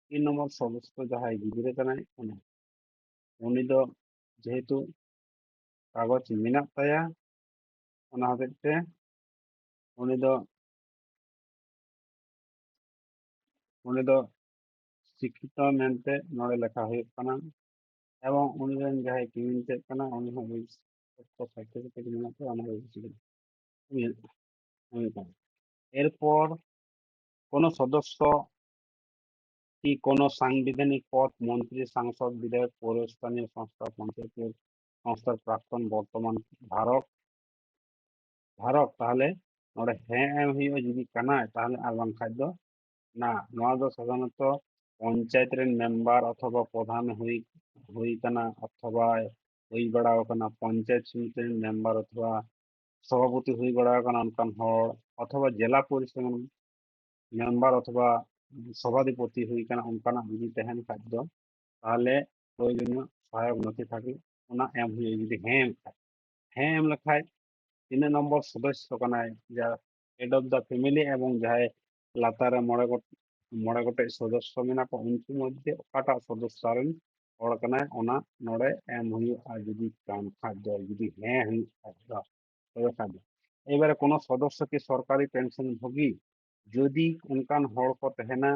ᱛᱤᱱ ᱱᱚᱢᱵᱚᱨ ᱥᱚᱫᱚᱥᱥᱚ ᱡᱟᱦᱟᱸᱭ ᱜᱤᱫᱽᱨᱟᱹ ᱠᱟᱱᱟᱭ, ᱩᱱᱤ, ᱩᱱᱤ ᱫᱚ ᱡᱮᱦᱮᱛᱩ ᱠᱟᱜᱚᱡᱽ ᱢᱮᱱᱟᱜ ᱛᱟᱭᱟ, ᱚᱱᱟ ᱦᱚᱛᱮᱡ ᱛᱮ ᱩᱱᱤ ᱫᱚ, ᱩᱱᱤ ᱫᱚ ᱥᱤᱠᱠᱷᱤᱛᱚ ᱢᱮᱱᱛᱮ ᱱᱚᱰᱮ ᱞᱮᱠᱷᱟ ᱦᱩᱭᱩᱜ ᱠᱟᱱᱟ᱾ ᱮᱵᱚᱝ ᱩᱱᱤ ᱨᱮᱱ ᱡᱟᱦᱟᱸᱭ ᱠᱤᱢᱤᱱ ᱛᱮᱫ ᱠᱟᱱᱟ, ᱩᱱᱤ ᱦᱚᱸ ᱥᱚᱫᱚᱥᱥᱚ certificate ᱢᱮᱱᱟᱜ ᱛᱟᱭᱟ, ᱚᱱᱟ ᱦᱚᱸ ᱦᱩᱭᱩᱜ ᱠᱟᱱᱟ᱾ ᱮᱨᱯᱚᱨ ᱠᱳᱱᱳ ᱥᱚᱫᱚᱥᱥᱚ ᱠᱤ ᱠᱳᱱᱳ ᱥᱟᱝᱵᱤᱫᱷᱟᱱᱤᱠ ᱯᱚᱫ, ᱢᱚᱱᱛᱨᱤ, ᱥᱟᱝᱥᱚᱫ, ᱵᱤᱫᱷᱟᱭᱚᱠ, ᱯᱳᱣᱨᱚ ᱥᱛᱷᱟᱱᱤᱭᱚ ᱥᱚᱝᱥᱛᱷᱟ, ᱯᱚᱧᱪᱟᱭᱮᱛ ᱥᱚᱝᱥᱛᱷᱟ, ᱯᱨᱟᱠᱛᱚᱱ, ᱵᱚᱨᱛᱚᱢᱟᱱ, ᱫᱷᱟᱨᱚᱠ, ᱫᱷᱟᱨᱚᱠ, ᱛᱟᱦᱞᱮ ᱱᱚᱰᱮ ᱦᱮᱸ ᱮᱢ ᱦᱩᱭᱩᱜᱼᱟ᱾ ᱡᱩᱫᱤ ᱠᱟᱱᱟᱭ, ᱛᱟᱦᱞᱮ, ᱟᱨ ᱵᱟᱝᱠᱷᱟᱡ ᱫᱚ ᱱᱟ᱾ ᱱᱚᱣᱟ ᱫᱚ ᱥᱟᱫᱷᱟᱨᱚᱱᱚᱛᱚ ᱯᱚᱧᱪᱟᱭᱮᱛ ᱨᱮᱱ ᱢᱮᱢᱵᱟᱨ ᱚᱛᱷᱚᱵᱟ ᱯᱨᱚᱫᱷᱟᱱ ᱦᱩᱭ, ᱦᱩᱭ ᱠᱟᱱᱟ ᱚᱛᱷᱚᱵᱟ ᱦᱩᱭ ᱵᱟᱲᱟ ᱟᱠᱟᱱᱟ, ᱯᱚᱧᱪᱟᱭᱮᱛ ᱥᱚᱢᱤᱛᱤ ᱨᱮᱱ ᱢᱮᱢᱵᱟᱨ ᱚᱛᱷᱚᱵᱟ ᱥᱚᱵᱷᱟᱯᱚᱛᱤ ᱦᱩᱭ ᱵᱟᱲᱟ ᱟᱠᱟᱱᱟ ᱚᱱᱠᱟᱱ ᱦᱚᱲ, ᱚᱛᱷᱚᱵᱟ ᱡᱮᱞᱟ ᱯᱚᱨᱤᱥᱚᱫ ᱨᱮᱱ ᱢᱮᱢᱵᱟᱨ ᱚᱛᱷᱚᱵᱟ ᱥᱚᱵᱷᱟᱫᱷᱤᱯᱚᱛᱤ ᱦᱩᱭ ᱠᱟᱱᱟ, ᱚᱱᱠᱟᱱᱟᱜ ᱡᱩᱫᱤ ᱛᱟᱦᱮᱱ ᱠᱷᱟᱡ ᱫᱚ, ᱛᱟᱦᱞᱮ ᱯᱨᱚᱭᱳᱡᱚᱱᱤᱭᱚ ᱥᱚᱦᱟᱭᱚᱠ ᱱᱚᱛᱷᱤ ᱛᱷᱟᱠᱮ, ᱚᱱᱟ ᱮᱢ ᱦᱩᱭᱩᱜᱼᱟ᱾ ᱡᱩᱫᱤ ᱦᱮᱸ ᱮᱢ ᱠᱷᱟᱡ, ᱦᱮᱸ ᱮᱢ ᱞᱮᱠᱷᱟᱡ ᱛᱤᱱᱟᱹᱜ ᱱᱚᱢᱵᱚᱨ ᱥᱚᱫᱚᱥᱥᱚ ᱠᱟᱱᱟᱭ, ᱡᱟ head of the family ᱮᱵᱚᱝ ᱡᱟᱦᱟᱸᱭ ᱞᱟᱛᱟᱨ ᱨᱮ ᱢᱚᱬᱮ ᱜᱚᱴ-, ᱢᱚᱬᱮ ᱜᱚᱴᱮᱡ ᱥᱚᱫᱚᱥᱥᱚ ᱢᱮᱱᱟᱜ ᱠᱚᱣᱟ, ᱩᱱᱠᱩ ᱢᱚᱫᱽᱫᱷᱮ ᱚᱠᱟᱴᱟᱜ ᱥᱚᱫᱚᱥᱥᱚ ᱨᱮᱱ ᱦᱚᱲ ᱠᱟᱱᱟᱭ, ᱚᱱᱟ ᱱᱚᱰᱮ ᱮᱢ ᱦᱩᱭᱩᱜᱼᱟ᱾ ᱡᱩᱫᱤ ᱠᱟᱱ ᱠᱷᱟᱡ ᱫᱚ, ᱡᱩᱫᱤ ᱦᱮᱸ ᱦᱩᱭᱩᱜ ᱠᱷᱟᱡ ᱫᱚ, ᱛᱚᱵᱮ ᱠᱷᱟᱡ ᱫᱚ᱾ ᱮᱵᱟᱨᱮ ᱠᱳᱱᱳ ᱥᱚᱫᱚᱥᱥᱚ ᱠᱤ ᱥᱚᱨᱠᱟᱨᱤ ᱯᱮᱱᱥᱚᱱ ᱵᱷᱳᱜᱤ? ᱡᱩᱫᱤ ᱚᱱᱠᱟᱱ ᱦᱚᱲ ᱠᱚ ᱛᱟᱦᱮᱱᱟ,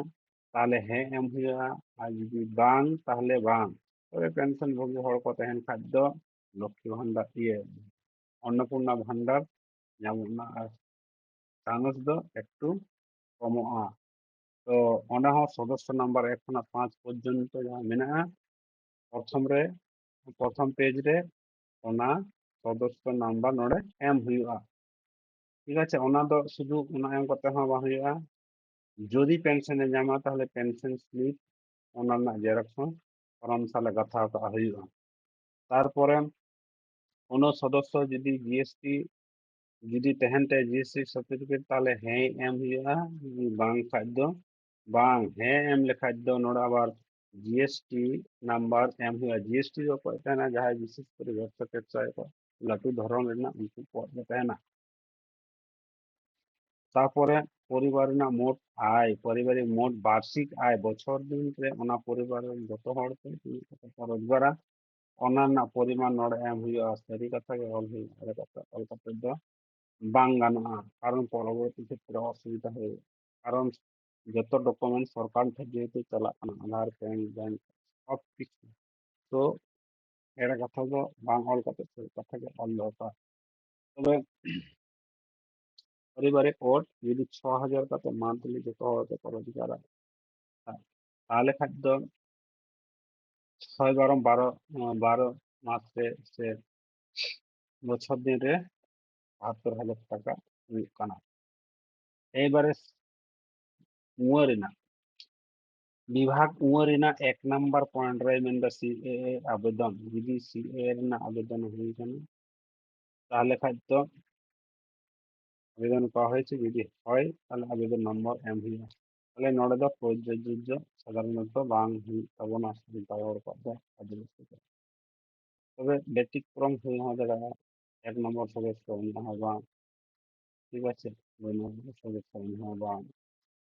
ᱛᱟᱦᱞᱮ ᱦᱮᱸ ᱮᱢ ᱦᱩᱭᱩᱜᱼᱟ, ᱟᱨ ᱡᱩᱫᱤ ᱵᱟᱝ, ᱛᱟᱦᱞᱮ ᱵᱟᱝ᱾ ᱛᱚᱵᱮ ᱯᱮᱱᱥᱚᱱ ᱵᱷᱳᱜᱤ ᱦᱚᱲ ᱠᱚ ᱛᱟᱦᱮᱱ ᱠᱷᱟᱡ ᱫᱚ ᱞᱚᱠᱠᱷᱤ ᱵᱷᱟᱱᱰᱟᱨ, ᱤᱭᱟᱹ, ᱚᱱᱱᱚᱯᱩᱨᱱᱟ ᱵᱷᱟᱱᱰᱟᱨ ᱧᱟᱢᱚᱜ ᱨᱮᱱᱟᱜ ᱟᱨ ᱪᱟᱱᱥ ᱫᱚ ᱮᱠᱴᱩ ᱠᱚᱢᱚᱜᱼᱟ᱾ ᱛᱚ ᱚᱸᱰᱮ ᱦᱚᱸ ᱥᱚᱫᱚᱥᱥᱚ ᱱᱟᱢᱵᱟᱨ ᱮᱠ ᱠᱷᱚᱱᱟᱜ ᱯᱟᱸᱪ ᱯᱚᱨᱡᱚᱱᱛᱚ ᱡᱟᱦᱟᱸ ᱢᱮᱱᱟᱜᱼᱟ, ᱯᱨᱚᱛᱷᱚᱢ ᱨᱮ, ᱯᱨᱚᱛᱷᱚᱢ ᱯᱮᱡᱽ ᱨᱮ ᱚᱱᱟ ᱥᱚᱫᱚᱥᱥᱚ ᱱᱟᱢᱵᱟᱨ ᱱᱚᱰᱮ ᱮᱢ ᱦᱩᱭᱩᱜᱼᱟ᱾ ᱴᱷᱤᱠ ᱟᱪᱷᱮ, ᱚᱱᱟ ᱫᱚ ᱥᱩᱫᱷᱩ ᱚᱱᱟ ᱮᱢ ᱠᱟᱛᱮ ᱦᱚᱸ ᱵᱟᱝ ᱦᱩᱭᱩᱜᱼᱟ᱾ ᱡᱩᱫᱤ ᱯᱮᱱᱥᱚᱱ ᱮ ᱧᱟᱢᱟ, ᱛᱟᱦᱞᱮ ᱯᱮᱱᱥᱚᱱ ᱥᱞᱤᱯ, ᱚᱱᱟ ᱨᱮᱱᱟᱜ ᱡᱮᱨᱚᱠᱥ ᱦᱚᱸ ᱯᱷᱚᱨᱚᱢ ᱥᱟᱞᱟᱜ ᱜᱟᱛᱷᱟᱣ ᱠᱟᱜ ᱦᱩᱭᱩᱜᱼᱟ᱾ ᱛᱟᱨᱯᱚᱨᱮ ᱠᱳᱱᱳ ᱥᱚᱫᱚᱥᱥᱚ ᱡᱩᱫᱤ ᱡᱤ ᱮᱥ ᱴᱤ ᱡᱩᱫᱤ ᱛᱟᱦᱮᱱ ᱛᱟᱭᱟ ᱡᱤ ᱮᱥ ᱴᱤ ᱥᱟᱨᱴᱤᱯᱷᱤᱠᱮᱴ, ᱛᱟᱦᱚᱞᱮ ᱦᱮᱸ ᱮᱢ ᱦᱩᱭᱩᱜᱼᱟ᱾ ᱡᱩᱫᱤ ᱵᱟᱝ ᱠᱷᱟᱡ ᱫᱚ ᱵᱟᱝ, ᱦᱮᱸ ᱮᱢ ᱞᱮᱠᱷᱟᱡ ᱫᱚ ᱱᱚᱰᱮ ᱟᱵᱟᱨ ᱡᱤ ᱮᱥ ᱴᱤ ᱱᱟᱢᱵᱟᱨ ᱮᱢ ᱦᱩᱭᱩᱜᱼᱟ᱾ ᱡᱤ ᱮᱥ ᱴᱤ ᱫᱚ ᱚᱠᱚᱭ ᱛᱟᱦᱮᱱᱟ? ᱡᱟᱦᱟᱸᱭ ᱵᱤᱥᱮᱥ ᱠᱚᱨᱮ ᱵᱮᱵᱽᱥᱟ ᱴᱮᱵᱽᱥᱟ ᱠᱚ, ᱞᱟᱹᱴᱩ ᱫᱷᱚᱨᱚᱱ ᱨᱮᱱᱟᱜ, ᱩᱱᱠᱩ ᱠᱚᱣᱟᱜ ᱜᱮ ᱛᱟᱦᱮᱱᱟ᱾ ᱛᱟᱯᱚᱨᱮ ᱯᱚᱨᱤᱵᱟᱨ ᱨᱮᱱᱟᱜ ᱢᱳᱴ ᱟᱭ, ᱯᱚᱨᱤᱵᱟᱨᱤᱠ ᱢᱳᱴ ᱵᱟᱨᱥᱤᱠ ᱟᱭ, ᱵᱚᱪᱷᱚᱨ ᱫᱤᱱ ᱨᱮ ᱚᱱᱟ ᱯᱚᱨᱤᱵᱟᱨ ᱨᱮᱱ ᱡᱚᱛᱚ ᱦᱚᱲ ᱛᱮ ᱛᱤᱱᱟᱹᱜ ᱴᱟᱠᱟ ᱠᱚ ᱨᱳᱡᱽᱜᱟᱨᱟ, ᱚᱱᱟ ᱨᱮᱱᱟᱜ ᱯᱚᱨᱤᱢᱟᱱ ᱱᱚᱰᱮ ᱮᱢ ᱦᱩᱭᱩᱜᱼᱟ᱾ ᱥᱟᱹᱨᱤ ᱠᱟᱛᱷᱟ ᱜᱮ ᱚᱞ ᱦᱩᱭᱩᱜᱼᱟ, ᱮᱲᱮ ᱠᱟᱛᱷᱟ ᱚᱞ ᱠᱟᱛᱮ ᱫᱚ ᱵᱟᱝ ᱜᱟᱱᱚᱜᱼᱟ, ᱠᱟᱨᱚᱱ ᱯᱚᱨᱚᱵᱚᱨᱛᱤ ᱠᱷᱮᱛᱨᱮ ᱚᱥᱩᱵᱤᱫᱷᱟ ᱦᱩᱭᱩᱜᱼᱟ, ᱠᱟᱨᱚᱱ ᱡᱚᱛᱚ ᱰᱚᱠᱩᱢᱮᱱᱴ ᱥᱚᱨᱠᱟᱨ ᱴᱷᱮᱱ ᱡᱮᱦᱮᱛᱩ ᱪᱟᱞᱟᱜ ᱠᱟᱱᱟ, ᱟᱫᱷᱟᱨ, ᱯᱮᱱ, ᱵᱮᱝᱠ, ᱥᱚᱵ ᱠᱤᱪᱷᱩ᱾ ᱛᱚ ᱮᱲᱮ ᱠᱟᱛᱷᱟ ᱫᱚ ᱵᱟᱝ ᱚᱞ ᱠᱟᱛᱮ ᱥᱟᱹᱨᱤ ᱠᱟᱛᱷᱟ ᱜᱮ ᱚᱞ ᱫᱚᱨᱠᱟᱨ᱾ ᱛᱚᱵᱮ ᱯᱚᱨᱤᱵᱟᱨᱤᱠ ᱳᱴ ᱡᱩᱫᱤ ᱪᱷᱚ ᱦᱟᱡᱟᱨ ᱠᱟᱛᱮ ᱢᱟᱱᱛᱷᱞᱤ ᱡᱚᱛᱚ ᱦᱚᱲ ᱛᱮᱠᱚ ᱨᱳᱡᱽᱜᱟᱨᱟ, ᱛᱟᱦᱞᱮ ᱠᱷᱟᱡ ᱫᱚ ᱪᱷᱚᱭ ᱵᱟᱨᱚ ᱵᱟᱨᱚ, ᱵᱟᱨᱚ ᱢᱟᱥ ᱨᱮ ᱥᱮ ᱵᱚᱪᱷᱚᱨ ᱫᱤᱱ ᱨᱮ ᱵᱟᱦᱟᱛᱛᱳᱨ ᱦᱟᱡᱟᱨ ᱴᱟᱠᱟ ᱦᱩᱭᱩᱜ ᱠᱟᱱᱟ᱾ ᱮᱵᱟᱨᱮ ᱱᱚᱣᱟ ᱨᱮᱱᱟᱜ ᱵᱤᱵᱷᱟᱜᱽ ᱩᱣᱟᱹ ᱨᱮᱱᱟᱜ ᱮᱠ ᱱᱟᱢᱵᱟᱨ ᱯᱚᱭᱮᱱᱴ ᱨᱮ ᱢᱮᱱᱫᱟ ᱥᱤ ᱮ ᱮ ᱟᱵᱮᱫᱚᱱ, ᱡᱩᱫᱤ ᱥᱤ ᱮ ᱮ ᱨᱮᱱᱟᱜ ᱟᱵᱮᱫᱚᱱ ᱦᱩᱭ ᱠᱟᱱᱟ, ᱛᱟᱦᱞᱮ ᱠᱷᱟᱡ ᱫᱚ ᱟᱵᱮᱫᱚᱱ ᱠᱚ ᱦᱩᱭ ᱪᱮ? ᱡᱩᱫᱤ ᱦᱳᱭ, ᱛᱟᱦᱞᱮ ᱟᱵᱮᱫᱚᱱ ᱱᱚᱢᱵᱚᱨ ᱮᱢ ᱦᱩᱭᱩᱜᱼᱟ᱾ ᱛᱟᱦᱞᱮ ᱱᱚᱰᱮ ᱫᱚ ᱯᱨᱚᱡᱳᱡᱡᱚ ᱥᱟᱫᱷᱟᱨᱚᱱᱚᱛᱚ ᱵᱟᱝ ᱦᱩᱭᱩᱜ ᱛᱟᱵᱚᱱᱟ ᱥᱟᱱᱛᱟᱲ ᱦᱚᱲ ᱠᱚᱣᱟᱜ ᱫᱚ ᱟᱹᱫᱤᱵᱟᱹᱥᱤ ᱠᱚ᱾ ᱛᱚᱵᱮ ᱵᱮᱛᱤᱠᱨᱚᱢ ᱦᱩᱭ ᱦᱚᱸ ᱫᱟᱲᱮᱭᱟᱜᱼᱟ, ᱮᱠ ᱱᱚᱢᱵᱚᱨ ᱥᱚᱫᱚᱥᱥᱚ ᱩᱱᱤ ᱦᱚᱸ ᱵᱟᱝ, ᱴᱷᱤᱠ ᱟᱪᱷᱮ? ᱫᱩ ᱱᱚᱢᱵᱚᱨ ᱥᱚᱫᱚᱥᱥᱚ ᱩᱱᱤ ᱦᱚᱸ ᱵᱟᱝ,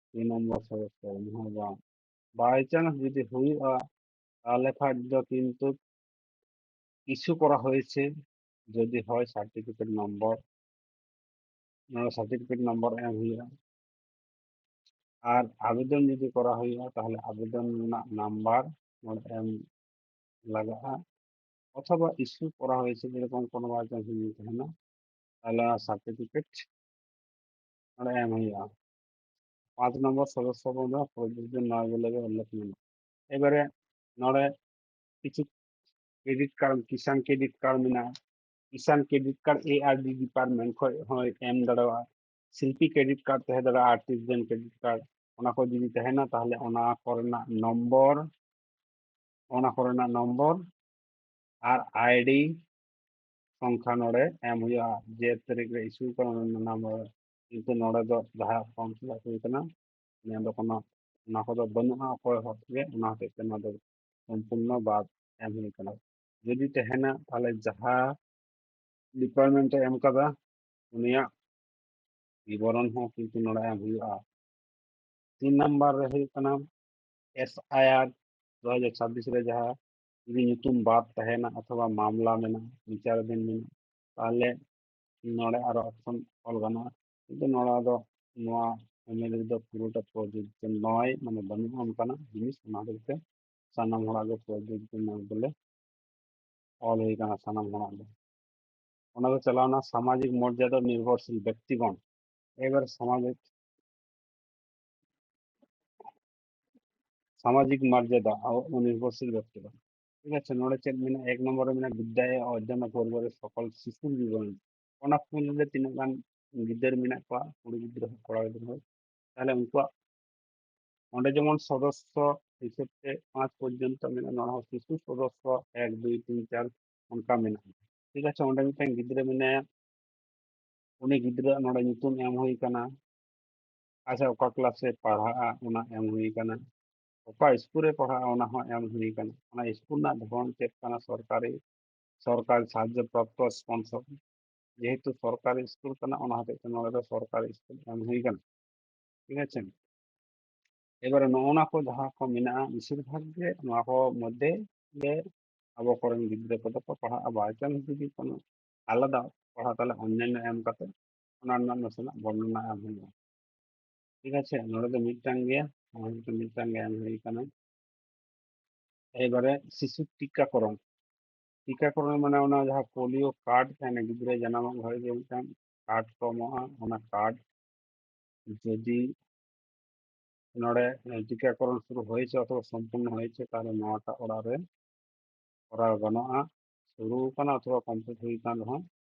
ᱛᱤᱱ ᱱᱚᱢᱵᱚᱨ ᱥᱚᱫᱚᱥᱥᱚ ᱩᱱᱤ ᱦᱚᱸ ᱵᱟᱝ᱾ ᱵᱟᱭ ᱪᱟᱱᱥ ᱡᱩᱫᱤ ᱦᱩᱭᱩᱜᱼᱟ, ᱛᱟᱦᱞᱮ ᱠᱷᱟᱡ ᱫᱚ ᱠᱤᱱᱛᱩ ᱤᱥᱩ ᱠᱚᱨᱟ ᱦᱚᱭᱮছে, যদি হয় সার্টিফিকেট নম্বর, ᱱᱚᱰᱮ ᱥᱟᱨᱴᱤᱯᱷᱤᱠᱮᱴ ᱱᱟᱢᱵᱟᱨ ᱮᱢ ᱦᱩᱭᱩᱜᱼᱟ᱾ ᱟᱨ ᱟᱵᱮᱫᱚᱱ ᱡᱩᱫᱤ ᱠᱚᱨᱟᱣ ᱦᱩᱭᱩᱜᱼᱟ, ᱛᱟᱦᱞᱮ ᱟᱵᱮᱫᱚᱱ ᱨᱮᱱᱟᱜ ᱱᱟᱢᱵᱟᱨ ᱱᱚᱰᱮ ᱮᱢ ᱞᱟᱜᱟᱜᱼᱟ, ᱚᱛᱷᱚᱵᱟ ᱤᱥᱩ ᱠᱚᱨᱟᱣ ᱦᱩᱭ ᱥᱮ ᱮᱨᱚᱠᱚᱢ ᱠᱳᱱᱳ ᱵᱟᱭ ᱪᱟᱱᱥ ᱡᱩᱫᱤ ᱛᱟᱦᱮᱱᱟ, ᱛᱟᱦᱞᱮ ᱚᱱᱟ ᱥᱟᱨᱴᱤᱯᱷᱤᱠᱮᱴ ᱱᱚᱰᱮ ᱮᱢ ᱦᱩᱭᱩᱜᱼᱟ᱾ ᱯᱟᱸᱪ ᱱᱚᱢᱵᱚᱨ ᱥᱚᱫᱚᱥᱥᱚ ᱯᱚᱫ ᱨᱮ ᱯᱨᱚᱡᱳᱡᱡᱚ ᱱᱚᱭ ᱵᱚᱞᱮ ᱜᱮ ᱩᱞᱞᱮᱠᱷ ᱢᱮᱱᱟᱜᱼᱟ᱾ ᱮᱵᱟᱨᱮ ᱱᱚᱰᱮ ᱠᱤᱪᱷᱩ ᱠᱨᱮᱰᱤᱴ ᱠᱟᱨᱰ, ᱠᱤᱥᱟᱱ ᱠᱨᱮᱰᱤᱴ ᱠᱟᱨᱰ ᱢᱮᱱᱟᱜᱼᱟ, ᱠᱤᱥᱟᱱ ᱠᱨᱮᱰᱤᱴ ᱠᱟᱨᱰ ᱮ ᱟᱨ ᱰᱤ ᱰᱤᱯᱟᱨᱴᱢᱮᱱᱴ ᱠᱷᱚᱱ ᱦᱚᱸᱭ ᱮᱢ ᱫᱟᱲᱮᱭᱟᱜᱼᱟ, ᱥᱤᱞᱯᱤ ᱠᱨᱮᱰᱤᱴ ᱠᱟᱨᱰ ᱛᱟᱦᱮᱸ ᱫᱟᱲᱮᱭᱟᱜᱼᱟ, ᱟᱨᱴᱤᱡᱟᱱ ᱠᱨᱮᱰᱤᱴ ᱠᱟᱨᱰ, ᱚᱱᱟ ᱠᱚ ᱡᱩᱫᱤ ᱛᱟᱦᱮᱱᱟ, ᱛᱟᱦᱞᱮ ᱚᱱᱟ ᱠᱚᱨᱮᱱᱟᱜ ᱱᱚᱢᱵᱚᱨ, ᱚᱱᱟ ᱠᱚᱨᱮᱱᱟᱜ ᱱᱚᱢᱵᱚᱨ ᱟᱨ ᱟᱭᱰᱤ ᱥᱚᱝᱠᱷᱟ ᱱᱚᱰᱮ ᱮᱢ ᱦᱩᱭᱩᱜᱼᱟ, ᱡᱮ ᱛᱟᱹᱨᱤᱠᱷ ᱨᱮ ᱤᱥᱩ ᱠᱟᱱᱟ ᱚᱱᱟ ᱱᱟᱢᱵᱟᱨ, ᱠᱤᱱᱛᱩ ᱱᱚᱰᱮ ᱫᱚ ᱡᱟᱦᱟᱸ ᱯᱷᱚᱨᱢ ᱯᱷᱤᱞᱟᱯ ᱦᱩᱭ ᱠᱟᱱᱟ ᱚᱱᱟ ᱫᱚ ᱠᱳᱱᱳ, ᱚᱱᱟ ᱠᱚᱫᱚ ᱵᱟᱹᱱᱩᱜᱼᱟ ᱚᱠᱚᱭ ᱦᱚᱲ ᱜᱮ, ᱚᱱᱟ ᱦᱚᱛᱮᱡ ᱛᱮ ᱱᱚᱣᱟ ᱫᱚ ᱥᱚᱢᱯᱩᱨᱱᱚ ᱵᱟᱫ ᱮᱢ ᱦᱩᱭ ᱠᱟᱱᱟ᱾ ᱡᱩᱫᱤ ᱛᱟᱦᱮᱱᱟ ᱛᱟᱦᱚᱞᱮ ᱡᱟᱦᱟᱸ ᱰᱤᱯᱟᱨᱴᱢᱮᱱᱴ ᱮ ᱮᱢ ᱠᱟᱫᱟ ᱩᱱᱤᱭᱟᱜ ᱵᱤᱵᱚᱨᱚᱱ ᱦᱚᱸ ᱠᱤᱱᱛᱩ ᱱᱚᱰᱮ ᱮᱢ ᱦᱩᱭᱩᱜᱼᱟ᱾ ᱛᱤᱱ ᱱᱟᱢᱵᱟᱨ ᱨᱮ ᱦᱩᱭᱩᱜ ᱠᱟᱱᱟ ᱮᱥ ᱟᱭ ᱟᱨ ᱫᱩ ᱦᱟᱡᱟᱨ ᱪᱷᱟᱵᱵᱤᱥ ᱨᱮ ᱡᱟᱦᱟᱸ ᱡᱩᱫᱤ ᱧᱩᱛᱩᱢ ᱵᱟᱫ ᱛᱟᱦᱮᱱᱟ ᱚᱛᱷᱚᱵᱟ ᱢᱟᱢᱞᱟ ᱢᱮᱱᱟᱜᱼᱟ, ᱵᱤᱪᱟᱨᱟᱫᱷᱤᱱ ᱢᱮᱱᱟᱜᱼᱟ, ᱛᱟᱦᱚᱞᱮ ᱱᱚᱰᱮ ᱟᱨᱚ ᱚᱯᱥᱚᱱ ᱚᱞ ᱜᱟᱱᱚᱜᱼᱟ᱾ ᱠᱤᱱᱛᱩ ᱱᱚᱰᱮ ᱫᱚ ᱱᱚᱣᱟ ᱮᱢᱮᱞᱮ ᱨᱮᱫᱚ ᱯᱩᱨᱟᱹᱴᱟ ᱯᱨᱚᱡᱳᱡᱡᱚ ᱱᱚᱭ, ᱢᱟᱱᱮ ᱵᱟᱹᱱᱩᱜᱼᱟ ᱚᱱᱠᱟᱱᱟᱜ ᱡᱤᱱᱤᱥ, ᱚᱱᱟ ᱠᱷᱟᱹᱛᱤᱨ ᱛᱮ ᱥᱟᱱᱟᱢ ᱦᱚᱲᱟᱜ ᱜᱮ ᱯᱨᱚᱡᱳᱡᱡᱚ ᱱᱚᱭ ᱵᱚᱞᱮ ᱚᱞ ᱦᱩᱭ ᱠᱟᱱᱟ ᱥᱟᱱᱟᱢ ᱦᱚᱲᱟᱜ ᱜᱮ᱾ ᱚᱱᱟ ᱫᱚ ᱪᱟᱞᱟᱣᱱᱟ ᱥᱟᱢᱟᱡᱤᱠ ᱢᱚᱨᱡᱟᱫᱟ ᱱᱤᱨᱵᱷᱚᱨᱥᱤᱞ ᱵᱮᱠᱛᱤᱜᱚᱬ᱾ ᱮᱵᱟᱨ ᱥᱟᱢᱟᱡᱤᱠ, ᱥᱟᱢᱟᱡᱤᱠ ᱢᱚᱨᱡᱟᱫᱟ ᱟᱵᱚ ᱱᱤᱨᱵᱷᱚᱨᱥᱤᱞ ᱵᱮᱠᱛᱤᱜᱚᱬ, ᱴᱷᱤᱠ ᱟᱪᱷᱮ? ᱱᱚᱰᱮ ᱪᱮᱫ ᱢᱮᱱᱟᱜᱼᱟ? ᱮᱠ ᱱᱚᱢᱵᱚᱨ ᱨᱮ ᱢᱮᱱᱟᱜᱼᱟ ᱵᱤᱫᱽᱫᱟ ᱮ ᱚᱨᱡᱚᱱ ᱯᱚᱨᱵᱚ ᱨᱮ ᱥᱚᱠᱚᱞ ᱥᱤᱥᱩᱨ ᱵᱤᱵᱚᱨᱚᱱ᱾ ᱚᱱᱟ ᱯᱩᱭᱞᱩ ᱨᱮ ᱛᱤᱱᱟᱹᱜ ᱜᱟᱱ ᱜᱤᱫᱟᱹᱨ ᱢᱮᱱᱟᱜ ᱠᱚᱣᱟ, ᱠᱩᱲᱤ ᱜᱤᱫᱽᱨᱟᱹ ᱦᱳᱠ, ᱠᱚᱲᱟ ᱜᱤᱫᱽᱨᱟᱹ ᱦᱳᱠ, ᱛᱟᱦᱚᱞᱮ ᱩᱱᱠᱩᱣᱟᱜ ᱚᱸᱰᱮ ᱡᱮᱢᱚᱱ ᱥᱚᱫᱚᱥᱥᱚ ᱦᱤᱥᱟᱹᱵ ᱛᱮ ᱯᱟᱸᱪ ᱯᱚᱨᱡᱚᱱᱛᱚ ᱢᱮᱱᱟᱜᱼᱟ, ᱱᱚᱰᱮ ᱦᱚᱸ ᱥᱤᱥᱩ ᱥᱚᱫᱚᱥᱥᱚ ᱮᱠ, ᱫᱩᱭ, ᱛᱤᱱ, ᱪᱟᱨ ᱚᱱᱠᱟ ᱢᱮᱱᱟᱜᱼᱟ᱾ ᱴᱷᱤᱠ ᱟᱪᱷᱮ, ᱚᱸᱰᱮ ᱢᱤᱫᱴᱟᱝ ᱜᱤᱫᱽᱨᱟᱹ ᱢᱮᱱᱟᱭᱟ, ᱩᱱᱤ ᱜᱤᱫᱽᱨᱟᱹᱣᱟᱜ ᱱᱚᱰᱮ ᱧᱩᱛᱩᱢ ᱮᱢ ᱦᱩᱭ ᱠᱟᱱᱟ, ᱟᱪᱪᱷᱟ, ᱚᱠᱟ ᱠᱞᱟᱥ ᱨᱮ ᱯᱟᱲᱦᱟᱜᱼᱟ ᱚᱱᱟ ᱮᱢ ᱦᱩᱭ ᱠᱟᱱᱟ, ᱚᱠᱟ ᱥᱠᱩᱞ ᱨᱮ ᱯᱟᱲᱦᱟᱜᱼᱟ ᱚᱱᱟ ᱦᱚᱸ ᱮᱢ ᱦᱩᱭ ᱠᱟᱱᱟ, ᱚᱱᱟ ᱥᱠᱩᱞ ᱨᱮᱱᱟᱜ ᱫᱷᱚᱨᱚᱱ ᱪᱮᱫ ᱠᱟᱱᱟ, ᱥᱚᱨᱠᱟᱨᱤ, ᱥᱚᱨᱠᱟᱨ ᱥᱟᱦᱟᱡᱽᱡᱚ ᱯᱨᱟᱯᱛᱚ ᱥᱯᱚᱱᱥᱚᱨ, ᱡᱮᱦᱮᱛᱩ ᱥᱚᱨᱠᱟᱨᱤ ᱥᱠᱩᱞ ᱠᱟᱱᱟ ᱚᱱᱟ ᱦᱚᱛᱮᱡ ᱛᱮ ᱱᱚᱰᱮ ᱫᱚ ᱥᱚᱨᱠᱟᱨᱤ ᱥᱠᱩᱞ ᱮᱢ ᱦᱩᱭ ᱠᱟᱱᱟ, ᱴᱷᱤᱠ ᱟᱪᱷᱮ᱾ ᱮᱵᱟᱨᱮ ᱱᱚᱜᱼᱚ ᱱᱟ ᱠᱚ ᱡᱟᱦᱟᱸ ᱠᱚ ᱢᱮᱱᱟᱜᱼᱟ ᱵᱮᱥᱤᱨ ᱵᱷᱟᱜᱽ ᱜᱮ ᱱᱚᱣᱟ ᱠᱚ ᱢᱚᱫᱽᱫᱷᱮ ᱜᱮ ᱟᱵᱚ ᱠᱚᱨᱮᱱ ᱜᱤᱫᱽᱨᱟᱹ ᱠᱚᱫᱚ ᱠᱚ ᱯᱟᱲᱦᱟᱜᱼᱟ᱾ ᱵᱟᱭ ᱪᱟᱱᱥ ᱡᱩᱫᱤ ᱠᱳᱱᱳ ᱟᱞᱟᱫᱟ ᱯᱟᱲᱦᱟᱜ ᱛᱟᱦᱚᱞᱮ ᱚᱱᱱᱟᱱᱱᱚ ᱮᱢ ᱠᱟᱛᱮ ᱚᱱᱟ ᱨᱮᱱᱟᱜ ᱱᱟᱥᱮᱱᱟᱜ ᱵᱚᱨᱱᱚᱱᱟ ᱮᱢ ᱦᱩᱭᱩᱜᱼᱟ, ᱴᱷᱤᱠ ᱟᱪᱷᱮ᱾ ᱱᱚᱰᱮ ᱫᱚ ᱢᱤᱫᱴᱟᱝ ᱜᱮ, ᱱᱚᱰᱮ ᱫᱚ ᱢᱤᱫᱴᱟᱝ ᱜᱮ ᱮᱢ ᱦᱩᱭ ᱠᱟᱱᱟ᱾ ᱮᱵᱟᱨᱮ ᱥᱤᱥᱩ ᱴᱤᱠᱟᱠᱚᱨᱚᱱ, ᱴᱤᱠᱟᱠᱚᱨᱚᱱ ᱢᱟᱱᱮ ᱚᱱᱟ ᱡᱟᱦᱟᱸ ᱯᱳᱞᱤᱭᱳ ᱠᱟᱨᱰ ᱛᱟᱦᱮᱱᱟ, ᱜᱤᱫᱽᱨᱟᱹ ᱡᱟᱱᱟᱢᱚᱜ ᱜᱷᱟᱹᱲᱤᱡ ᱜᱮ ᱢᱤᱫᱴᱟᱝ ᱠᱟᱨᱰ ᱠᱚ ᱮᱢᱚᱜᱼᱟ, ᱚᱱᱟ ᱠᱟᱨᱰ ᱡᱩᱫᱤ ᱱᱚᱰᱮ ᱴᱤᱠᱟᱠᱚᱨᱚᱱ ᱥᱩᱨᱩ ᱦᱩᱭ ᱦᱚᱪᱚ ᱚᱛᱷᱚᱵᱟ ᱥᱚᱢᱯᱩᱨᱱᱚ ᱦᱩᱭ ᱦᱚᱪᱚ, ᱛᱟᱦᱚᱞᱮ ᱱᱚᱣᱟᱴᱟᱜ ᱚᱲᱟᱜ ᱨᱮ ᱠᱚᱨᱟᱣ ᱜᱟᱱᱚᱜᱼᱟ᱾ ᱥᱩᱨᱩ ᱠᱟᱱᱟ ᱚᱛᱷᱚᱵᱟ ᱠᱚᱢᱯᱞᱤᱴ ᱦᱩᱭ ᱠᱟᱱ ᱨᱮᱦᱚᱸ,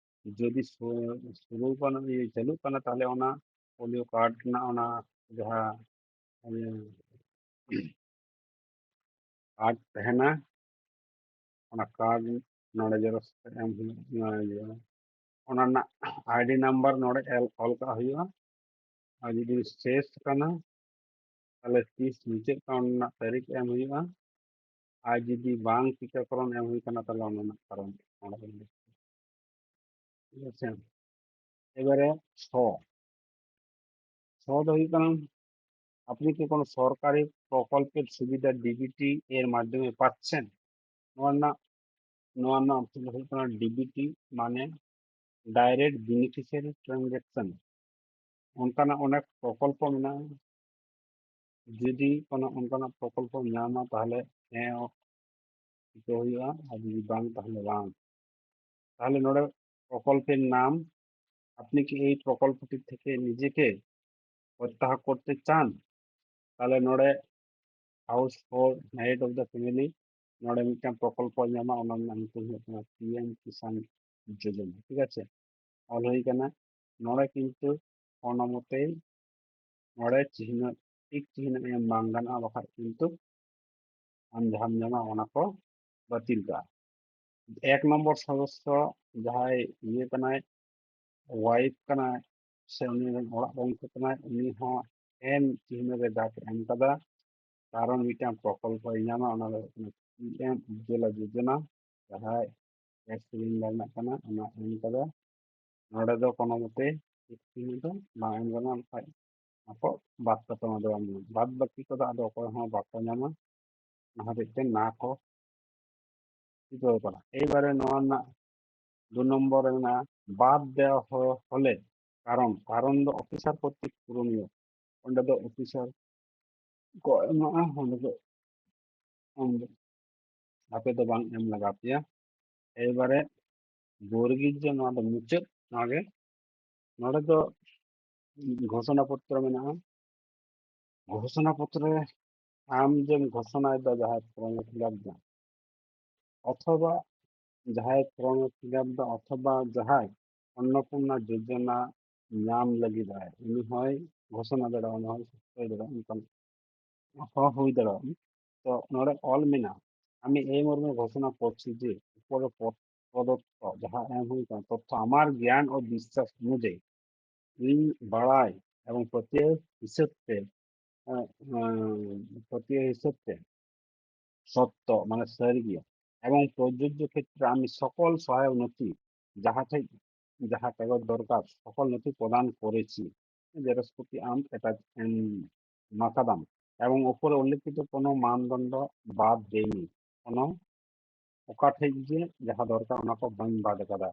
ᱡᱩᱫᱤ ᱥᱩ-, ᱥᱩᱨᱩ ᱠᱟᱱᱟ, ᱤᱭᱟᱹ, ᱪᱟᱹᱞᱩᱜ ᱠᱟᱱᱟ, ᱛᱟᱦᱚᱞᱮ ᱚᱱᱟ ᱯᱳᱞᱤᱭᱳ ᱠᱟᱨᱰ ᱨᱮᱱᱟᱜ ᱚᱱᱟ ᱡᱟᱦᱟᱸ, ᱤᱭᱟᱹ, ᱠᱟᱨᱰ ᱛᱟᱦᱮᱱᱟ, ᱚᱱᱟ ᱠᱟᱨᱰ ᱱᱚᱰᱮ ᱡᱮᱨᱚᱠᱥ ᱠᱟᱛᱮ ᱮᱢ ᱦᱩᱭᱩᱜᱼᱟ, ᱱᱚᱰᱮ ᱡᱮᱨᱚᱠᱥ᱾ ᱚᱱᱟ ᱨᱮᱱᱟᱜ ᱟᱭᱰᱤ ᱱᱟᱢᱵᱟᱨ ᱱᱚᱰᱮ ᱚᱞ ᱚᱞ ᱠᱟᱜ ᱦᱩᱭᱩᱜᱼᱟ᱾ ᱟᱨ ᱡᱩᱫᱤ ᱥᱮᱥ ᱠᱟᱱᱟ, ᱛᱟᱦᱚᱞᱮ ᱛᱤᱥ ᱢᱩᱪᱟᱹᱫ ᱠᱟᱱᱟ ᱚᱱᱟ ᱨᱮᱱᱟᱜ ᱛᱟᱹᱨᱤᱠᱷ ᱮᱢ ᱦᱩᱭᱩᱜᱼᱟ᱾ ᱟᱨ ᱡᱩᱫᱤ ᱵᱟᱝ ᱴᱤᱠᱟᱠᱚᱨᱚᱱ ᱮᱢ ᱦᱩᱭ ᱠᱟᱱᱟ, ᱛᱟᱦᱚᱞᱮ ᱚᱱᱟ ᱨᱮᱱᱟᱜ ᱠᱟᱨᱚᱱ ᱚᱸᱰᱮ ᱵᱚᱱ ᱞᱟᱹᱭᱟ᱾ ᱴᱷᱤᱠ ᱟᱪᱷᱮ? ᱮᱵᱟᱨᱮ ছ, ছ ᱫᱚ ᱦᱩᱭᱩᱜ ᱠᱟᱱᱟ, আপনি কি কোনো সরকারি প্রকল্পের সুবিধা ডিবিটি এর মাধ্যমে পাচ্ছেন? ᱱᱚᱣᱟ ᱨᱮᱱᱟᱜ, ᱱᱚᱣᱟ ᱨᱮᱱᱟᱜ ᱚᱨᱛᱷᱚ ᱫᱚ ᱦᱩᱭᱩᱜ ᱠᱟᱱᱟ ᱰᱤᱵᱤᱴᱤ, ᱢᱟᱱᱮ direct beneficiary transaction᱾ ᱚᱱᱠᱟᱱᱟᱜ ᱚᱱᱮᱠ ᱯᱨᱚᱠᱚᱞᱯᱚ ᱢᱮᱱᱟᱜᱼᱟ᱾ ᱡᱩᱫᱤ ᱠᱳᱱᱳ ᱚᱱᱠᱟᱱᱟᱜ ᱯᱨᱚᱠᱚᱞᱯᱚ ᱧᱟᱢᱟ, ᱛᱟᱦᱚᱞᱮ ᱦᱮᱸ ᱴᱤᱠᱟᱹ ᱦᱩᱭᱩᱜᱼᱟ, ᱟᱨ ᱡᱩᱫᱤ ᱵᱟᱝ, ᱛᱟᱦᱚᱞᱮ ᱵᱟᱝ᱾ তাহলে ᱱᱚᱰᱮ প্রকল্পের নাম, আপনি কি এই প্রকল্পটি থেকে নিজেকে প্রত্যাহার করতে চান? তাহলে ᱱᱚᱰᱮ house for head of the family, ᱱᱚᱰᱮ ᱢᱤᱫᱴᱟᱝ ᱯᱨᱚᱠᱚᱞᱯᱚ ᱧᱟᱢᱟ, ᱚᱱᱟ ᱨᱮᱱᱟᱜ ᱧᱩᱛᱩᱢ ᱦᱩᱭᱩᱜ ᱠᱟᱱᱟ ᱯᱤ ᱮᱢ ᱠᱤᱥᱟᱱ ᱡᱳᱡᱚᱱᱟ᱾ ᱴᱷᱤᱠ ᱟᱪᱷᱮ, ᱚᱞ ᱦᱩᱭ ᱠᱟᱱᱟ᱾ ᱱᱚᱰᱮ ᱠᱤᱱᱛᱩ ᱠᱳᱱᱳ ᱢᱚᱛᱮ ᱱᱚᱰᱮ ᱪᱤᱱᱦᱟᱹ, ᱴᱤᱠ ᱪᱤᱱᱦᱟᱹ ᱮᱢ ᱵᱟᱝ ᱜᱟᱱᱚᱜᱼᱟ, ᱵᱟᱠᱷᱟᱡ ᱠᱤᱱᱛᱩ ᱟᱢ ᱡᱟᱦᱟᱸᱢ ᱧᱟᱢᱟ ᱚᱱᱟ ᱠᱚ ᱵᱟᱹᱛᱤᱞ ᱠᱟᱜᱼᱟ᱾ ᱮᱠ ᱱᱚᱢᱵᱚᱨ ᱥᱚᱫᱚᱥᱥᱚ ᱡᱟᱦᱟᱸᱭ ᱤᱭᱟᱹ ᱠᱟᱱᱟᱭ, ᱣᱟᱭᱤᱯ ᱠᱟᱱᱟᱭ, ᱥᱮ ᱩᱱᱤ ᱨᱮᱱ ᱚᱲᱟᱜ ᱜᱚᱢᱠᱮ ᱠᱟᱱᱟᱭ, ᱩᱱᱤ ᱦᱚᱸ ᱮᱢ ᱪᱤᱱᱦᱟᱹ ᱨᱮ ᱫᱟᱜᱽ ᱮ ᱮᱢ ᱠᱟᱫᱟ, ᱠᱟᱨᱚᱱ ᱢᱤᱫᱴᱟᱝ ᱯᱨᱚᱠᱚᱞᱯᱚᱭ ᱧᱟᱢᱟ, ᱚᱱᱟ ᱫᱚ ᱦᱩᱭᱩᱜ ᱠᱟᱱᱟ ᱯᱤ ᱮᱢ ᱩᱡᱽᱡᱚᱞᱟ ᱡᱳᱡᱚᱱᱟ᱾ ᱡᱟᱦᱟᱸᱭ ᱜᱮᱥ ᱥᱤᱞᱤᱱᱰᱟᱨ ᱨᱮᱱᱟᱜ ᱠᱟᱱᱟ, ᱚᱱᱟ ᱮᱢ ᱠᱟᱫᱟ᱾ ᱱᱚᱰᱮ ᱫᱚ ᱠᱳᱱᱳ ᱢᱚᱛᱮ ᱪᱤᱱᱦᱟᱹ ᱫᱚ ᱵᱟᱝ ᱮᱢ ᱜᱟᱱᱚᱜᱼᱟ, ᱵᱟᱠᱷᱟᱡ ᱚᱱᱟ ᱠᱚ ᱵᱟᱫ ᱠᱟᱛᱮ ᱚᱱᱟ ᱫᱚ ᱵᱟᱝ ᱜᱟᱱᱚᱜᱼᱟ᱾ ᱵᱟᱫ ᱵᱟᱹᱠᱤ ᱠᱚᱫᱚ ᱟᱫᱚ ᱚᱠᱚᱭ ᱦᱚᱸ ᱵᱟᱠᱚ ᱧᱟᱢᱟ᱾ ᱚᱱᱟ ᱦᱚᱛᱮᱡ ᱛᱮ ᱱᱟ ᱠᱚ ᱪᱤᱠᱟᱹᱣ ᱠᱟᱱᱟ᱾ ᱮᱭᱵᱟᱨᱮ ᱱᱚᱣᱟ ᱨᱮᱱᱟᱜ ᱫᱩ ᱱᱚᱢᱵᱚᱨ ᱨᱮ ᱢᱮᱱᱟᱜᱼᱟ, ᱵᱟᱫ ᱫᱮᱣᱟ ᱦᱚ-, ᱦᱚᱞᱮ ᱠᱟᱨᱚᱱ, ᱠᱟᱨᱚᱱ ᱫᱚ ᱚᱯᱷᱤᱥᱟᱨ ᱠᱚᱨᱛᱤᱠ ᱯᱩᱨᱚᱱᱤᱭᱚ᱾ ᱚᱸᱰᱮ ᱫᱚ ᱚᱯᱷᱤᱥᱟᱨ ᱠᱚ ᱮᱢᱚᱜᱼᱟ, ᱚᱸᱰᱮ ᱫᱚ ᱟᱢ ᱫᱚ, ᱟᱯᱮ ᱫᱚ ᱵᱟᱝ ᱮᱢ ᱞᱟᱜᱟᱣ ᱯᱮᱭᱟ᱾ ᱮᱭᱵᱟᱨᱮ ᱵᱚᱨᱜᱤᱡ ᱡᱮ ᱱᱚᱣᱟ ᱫᱚ ᱢᱩᱪᱟᱹᱫ, ᱱᱚᱣᱟ ᱜᱮ ᱱᱚᱰᱮ ᱫᱚ ᱜᱷᱳᱥᱚᱱᱟ ᱯᱚᱛᱨᱚ ᱢᱮᱱᱟᱜᱼᱟ᱾ ᱜᱷᱳᱥᱚᱱᱟ ᱯᱚᱛᱨᱚ ᱨᱮ ᱟᱢ ᱡᱮᱢ ᱜᱷᱳᱥᱚᱱᱟᱭᱮᱫᱟ ᱡᱟᱦᱟᱸᱭ ᱯᱷᱨᱚᱢ ᱮ ᱯᱷᱤᱞᱟᱯ ᱮᱫᱟ, ᱚᱛᱷᱚᱵᱟ ᱡᱟᱦᱟᱸᱭ ᱯᱷᱨᱚᱢ ᱮ ᱯᱷᱤᱞᱟᱯ ᱮᱫᱟ, ᱚᱛᱷᱚᱵᱟ ᱡᱟᱦᱟᱸᱭ ᱚᱱᱱᱚᱯᱩᱨᱱᱟ ᱡᱳᱡᱚᱱᱟ ᱧᱟᱢ ᱞᱟᱹᱜᱤᱫ ᱟᱭ, ᱩᱱᱤ ᱦᱚᱸᱭ ᱜᱷᱳᱥᱚᱱᱟ ᱫᱟᱲᱮᱭᱟᱜᱼᱟ, ᱩᱱᱤ ᱦᱚᱸᱭ ᱥᱚᱪᱪᱚᱭ ᱫᱟᱲᱮᱭᱟᱜᱼᱟ, ᱚᱱᱠᱟᱱ ᱦᱚᱸ ᱦᱩᱭ ᱫᱟᱲᱮᱭᱟᱜᱼᱟ᱾ ᱛᱚ ᱱᱚᱰᱮ ᱚᱞ ᱢᱮᱱᱟᱜᱼᱟ, আমি এই মর্মে ঘোষণা করছি যে ᱯᱚᱨᱮ ᱯᱨᱚ- ᱯᱨᱚᱫᱚᱛᱛᱚ ᱡᱟᱦᱟᱸ ᱮᱢ ᱦᱩᱭ ᱠᱟᱱᱟ ᱛᱚᱛᱛᱷᱚ ᱟᱢᱟᱨ ᱜᱮᱭᱟᱱ ᱚ ᱵᱤᱥᱥᱟᱥ ᱚᱱᱩᱡᱟᱭᱤ ᱤᱧ ᱵᱟᱲᱟᱭ ᱮᱵᱚᱝ ᱯᱟᱹᱛᱭᱟᱹᱣ ᱦᱤᱥᱟᱹᱵ ᱛᱮ, ᱮᱸ, ᱮᱸ, ᱯᱟᱹᱛᱭᱟᱹᱣ ᱦᱤᱥᱟᱹᱵ ᱛᱮ ᱥᱚᱛᱛᱚ ᱢᱟᱱᱮ ᱥᱟᱹᱨᱤ ᱜᱮᱭᱟ ᱮᱵᱚᱝ ᱯᱨᱚᱡᱳᱡᱡᱚ ᱠᱷᱮᱛᱨᱮ ᱟᱢ ᱥᱚᱠᱚᱞ ᱥᱚᱦᱟᱭᱚ ᱱᱚᱛᱷᱤ ᱡᱟᱦᱟᱸ ᱴᱷᱮᱡ ᱡᱟᱦᱟᱸ ᱠᱟᱜᱚᱡᱽ ᱫᱚᱨᱠᱟᱨ ᱥᱚᱠᱚᱞ ᱱᱚᱛᱷᱤ ᱯᱨᱚᱫᱟᱱ ᱠᱚᱨᱮছি, ᱡᱮᱨᱚᱠᱥ ᱠᱚᱯᱤ ᱟᱢ ᱮᱴᱟᱪ ᱮᱢ ᱮᱢᱟᱠᱟᱫᱟᱢ ᱮᱵᱚᱝ ᱩᱯᱚᱨᱮ ᱩᱞᱞᱮখিত কোনো মানদণ্ড বাদ দেইনি, কোনো ᱚᱠᱟ ᱴᱷᱮᱡ ᱜᱮ ᱡᱟᱦᱟᱸ ᱫᱚᱨᱠᱟᱨ ᱚᱱᱟ ᱠᱚ ᱵᱟᱹᱧ ᱵᱟᱫ ᱟᱠᱟᱫᱟ᱾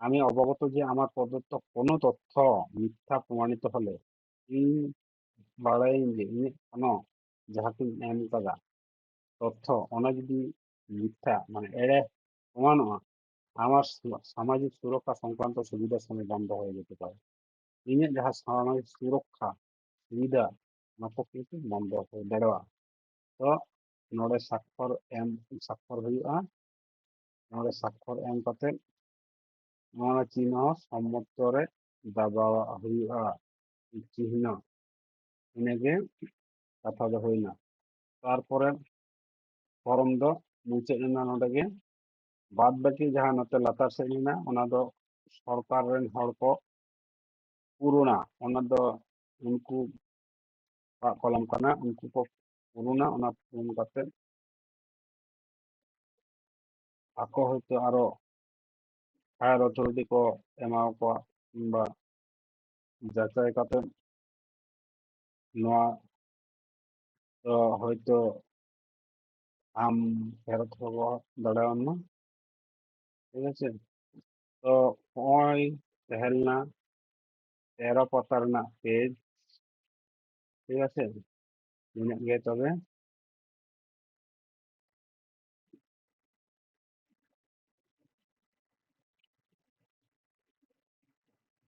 আমি অবগত যে আমার প্রদত্ত কোনো তথ্য মিথ্যা প্রমাণিত হলে ᱤᱧ ᱵᱟᱲᱟᱭᱟᱹᱧ ᱡᱮ ᱤᱧᱟᱹᱜ ᱠᱳᱱᱳ ᱡᱟᱦᱟᱸ ᱠᱚᱧ ᱮᱢ ᱠᱟᱫᱟ ᱛᱚᱛᱛᱷᱚ ᱚᱱᱟ ᱡᱩᱫᱤ ᱢᱤᱛᱷᱭᱟ ᱢᱟᱱᱮ ᱮᱲᱮ ᱯᱨᱚᱢᱟᱱᱚᱜᱼᱟ, আমার স- সামাজিক সুরক্ষা সংক্রান্ত সুবিধা সময় বন্ধ হয়ে যেতে পারে। ᱤᱧᱟᱹᱜ ᱡᱟᱦᱟᱸ ᱥᱟᱢᱟᱡᱤᱠ ᱥᱩᱨᱚᱠᱠᱷᱟ ᱥᱩᱵᱤᱫᱷᱟ ᱚᱱᱟ ᱠᱚ ᱠᱤᱱᱛᱩ ᱵᱚᱱᱫᱚ ᱦᱩᱭ ᱫᱟᱲᱮᱭᱟᱜᱼᱟ᱾ ᱛᱚ ᱱᱚᱰᱮ ᱥᱟᱠᱠᱷᱚᱨ ᱮᱢ ᱥᱟᱠᱠᱷᱚᱨ ᱦᱩᱭᱩᱜᱼᱟ᱾ ᱱᱚᱰᱮ ᱥᱟᱠᱠᱷᱚᱨ ᱮᱢ ᱠᱟᱛᱮ ᱱᱚᱣᱟ ᱪᱤᱱᱦᱟᱹ ᱥᱚᱢᱢᱚᱛᱚ ᱨᱮ ᱫᱟᱵᱟᱣᱟᱜ ᱦᱩᱭᱩᱜᱼᱟ᱾ ᱪᱤᱱᱦᱟᱹ ᱤᱱᱟᱹᱜᱮ ᱠᱟᱛᱷᱟ ᱫᱚ ᱦᱩᱭᱱᱟ᱾ ᱛᱟᱨᱯᱚᱨᱮ ᱯᱷᱚᱨᱢ ᱫᱚ ᱢᱩᱪᱟᱹᱫ ᱮᱱᱟ ᱱᱚᱰᱮ ᱜᱮ᱾ ᱵᱟᱫ ᱵᱟᱹᱠᱤ ᱡᱟᱦᱟᱸ ᱱᱚᱛᱮ ᱞᱟᱛᱟᱨ ᱥᱮᱫ ᱢᱮᱱᱟᱜᱼᱟ ᱚᱱᱟ ᱫᱚ ᱥᱚᱨᱠᱟᱨ ᱨᱮᱱ ᱦᱚᱲ ᱠᱚ ᱯᱩᱨᱩᱱᱟ, ᱚᱱᱟ ᱫᱚ ᱩᱱᱠᱩ ᱟᱜ ᱠᱚᱞᱚᱢ ᱠᱟᱱᱟ, ᱩᱱᱠᱩ ᱠᱚ ᱯᱩᱨᱩᱱᱟ, ᱚᱱᱟ ᱯᱩᱨᱩᱱ ᱠᱟᱛᱮ ᱟᱠᱚ ᱦᱚᱭᱛᱳ ᱟᱨᱚ ᱦᱟᱭᱟᱨ ᱚᱛᱷᱚᱨᱤᱴᱤ ᱠᱚ ᱮᱢᱟ ᱠᱚᱣᱟ ᱠᱤᱝᱵᱟ ᱡᱟᱪᱟᱭ ᱠᱟᱛᱮ ᱱᱚᱣᱟ ᱫᱚ ᱦᱚᱭᱛᱳ ᱟᱢ ᱯᱷᱮᱨᱚᱛ ᱦᱚᱵᱚ ᱫᱟᱲᱮᱭᱟᱢᱟ᱾ ᱴᱷᱤᱠ ᱟᱪᱷᱮ? ᱛᱚ ᱦᱚᱸᱜᱼᱚᱭ ᱛᱟᱦᱮᱸ ᱞᱮᱱᱟ ᱛᱮᱨᱚ ᱯᱟᱛᱟ ᱨᱮᱱᱟᱜ ᱯᱮᱡᱽ᱾ ᱴᱷᱤᱠ ᱟᱪᱷᱮ? ᱱᱤᱱᱟᱹᱜ ᱜᱮ ᱛᱚᱵᱮ᱾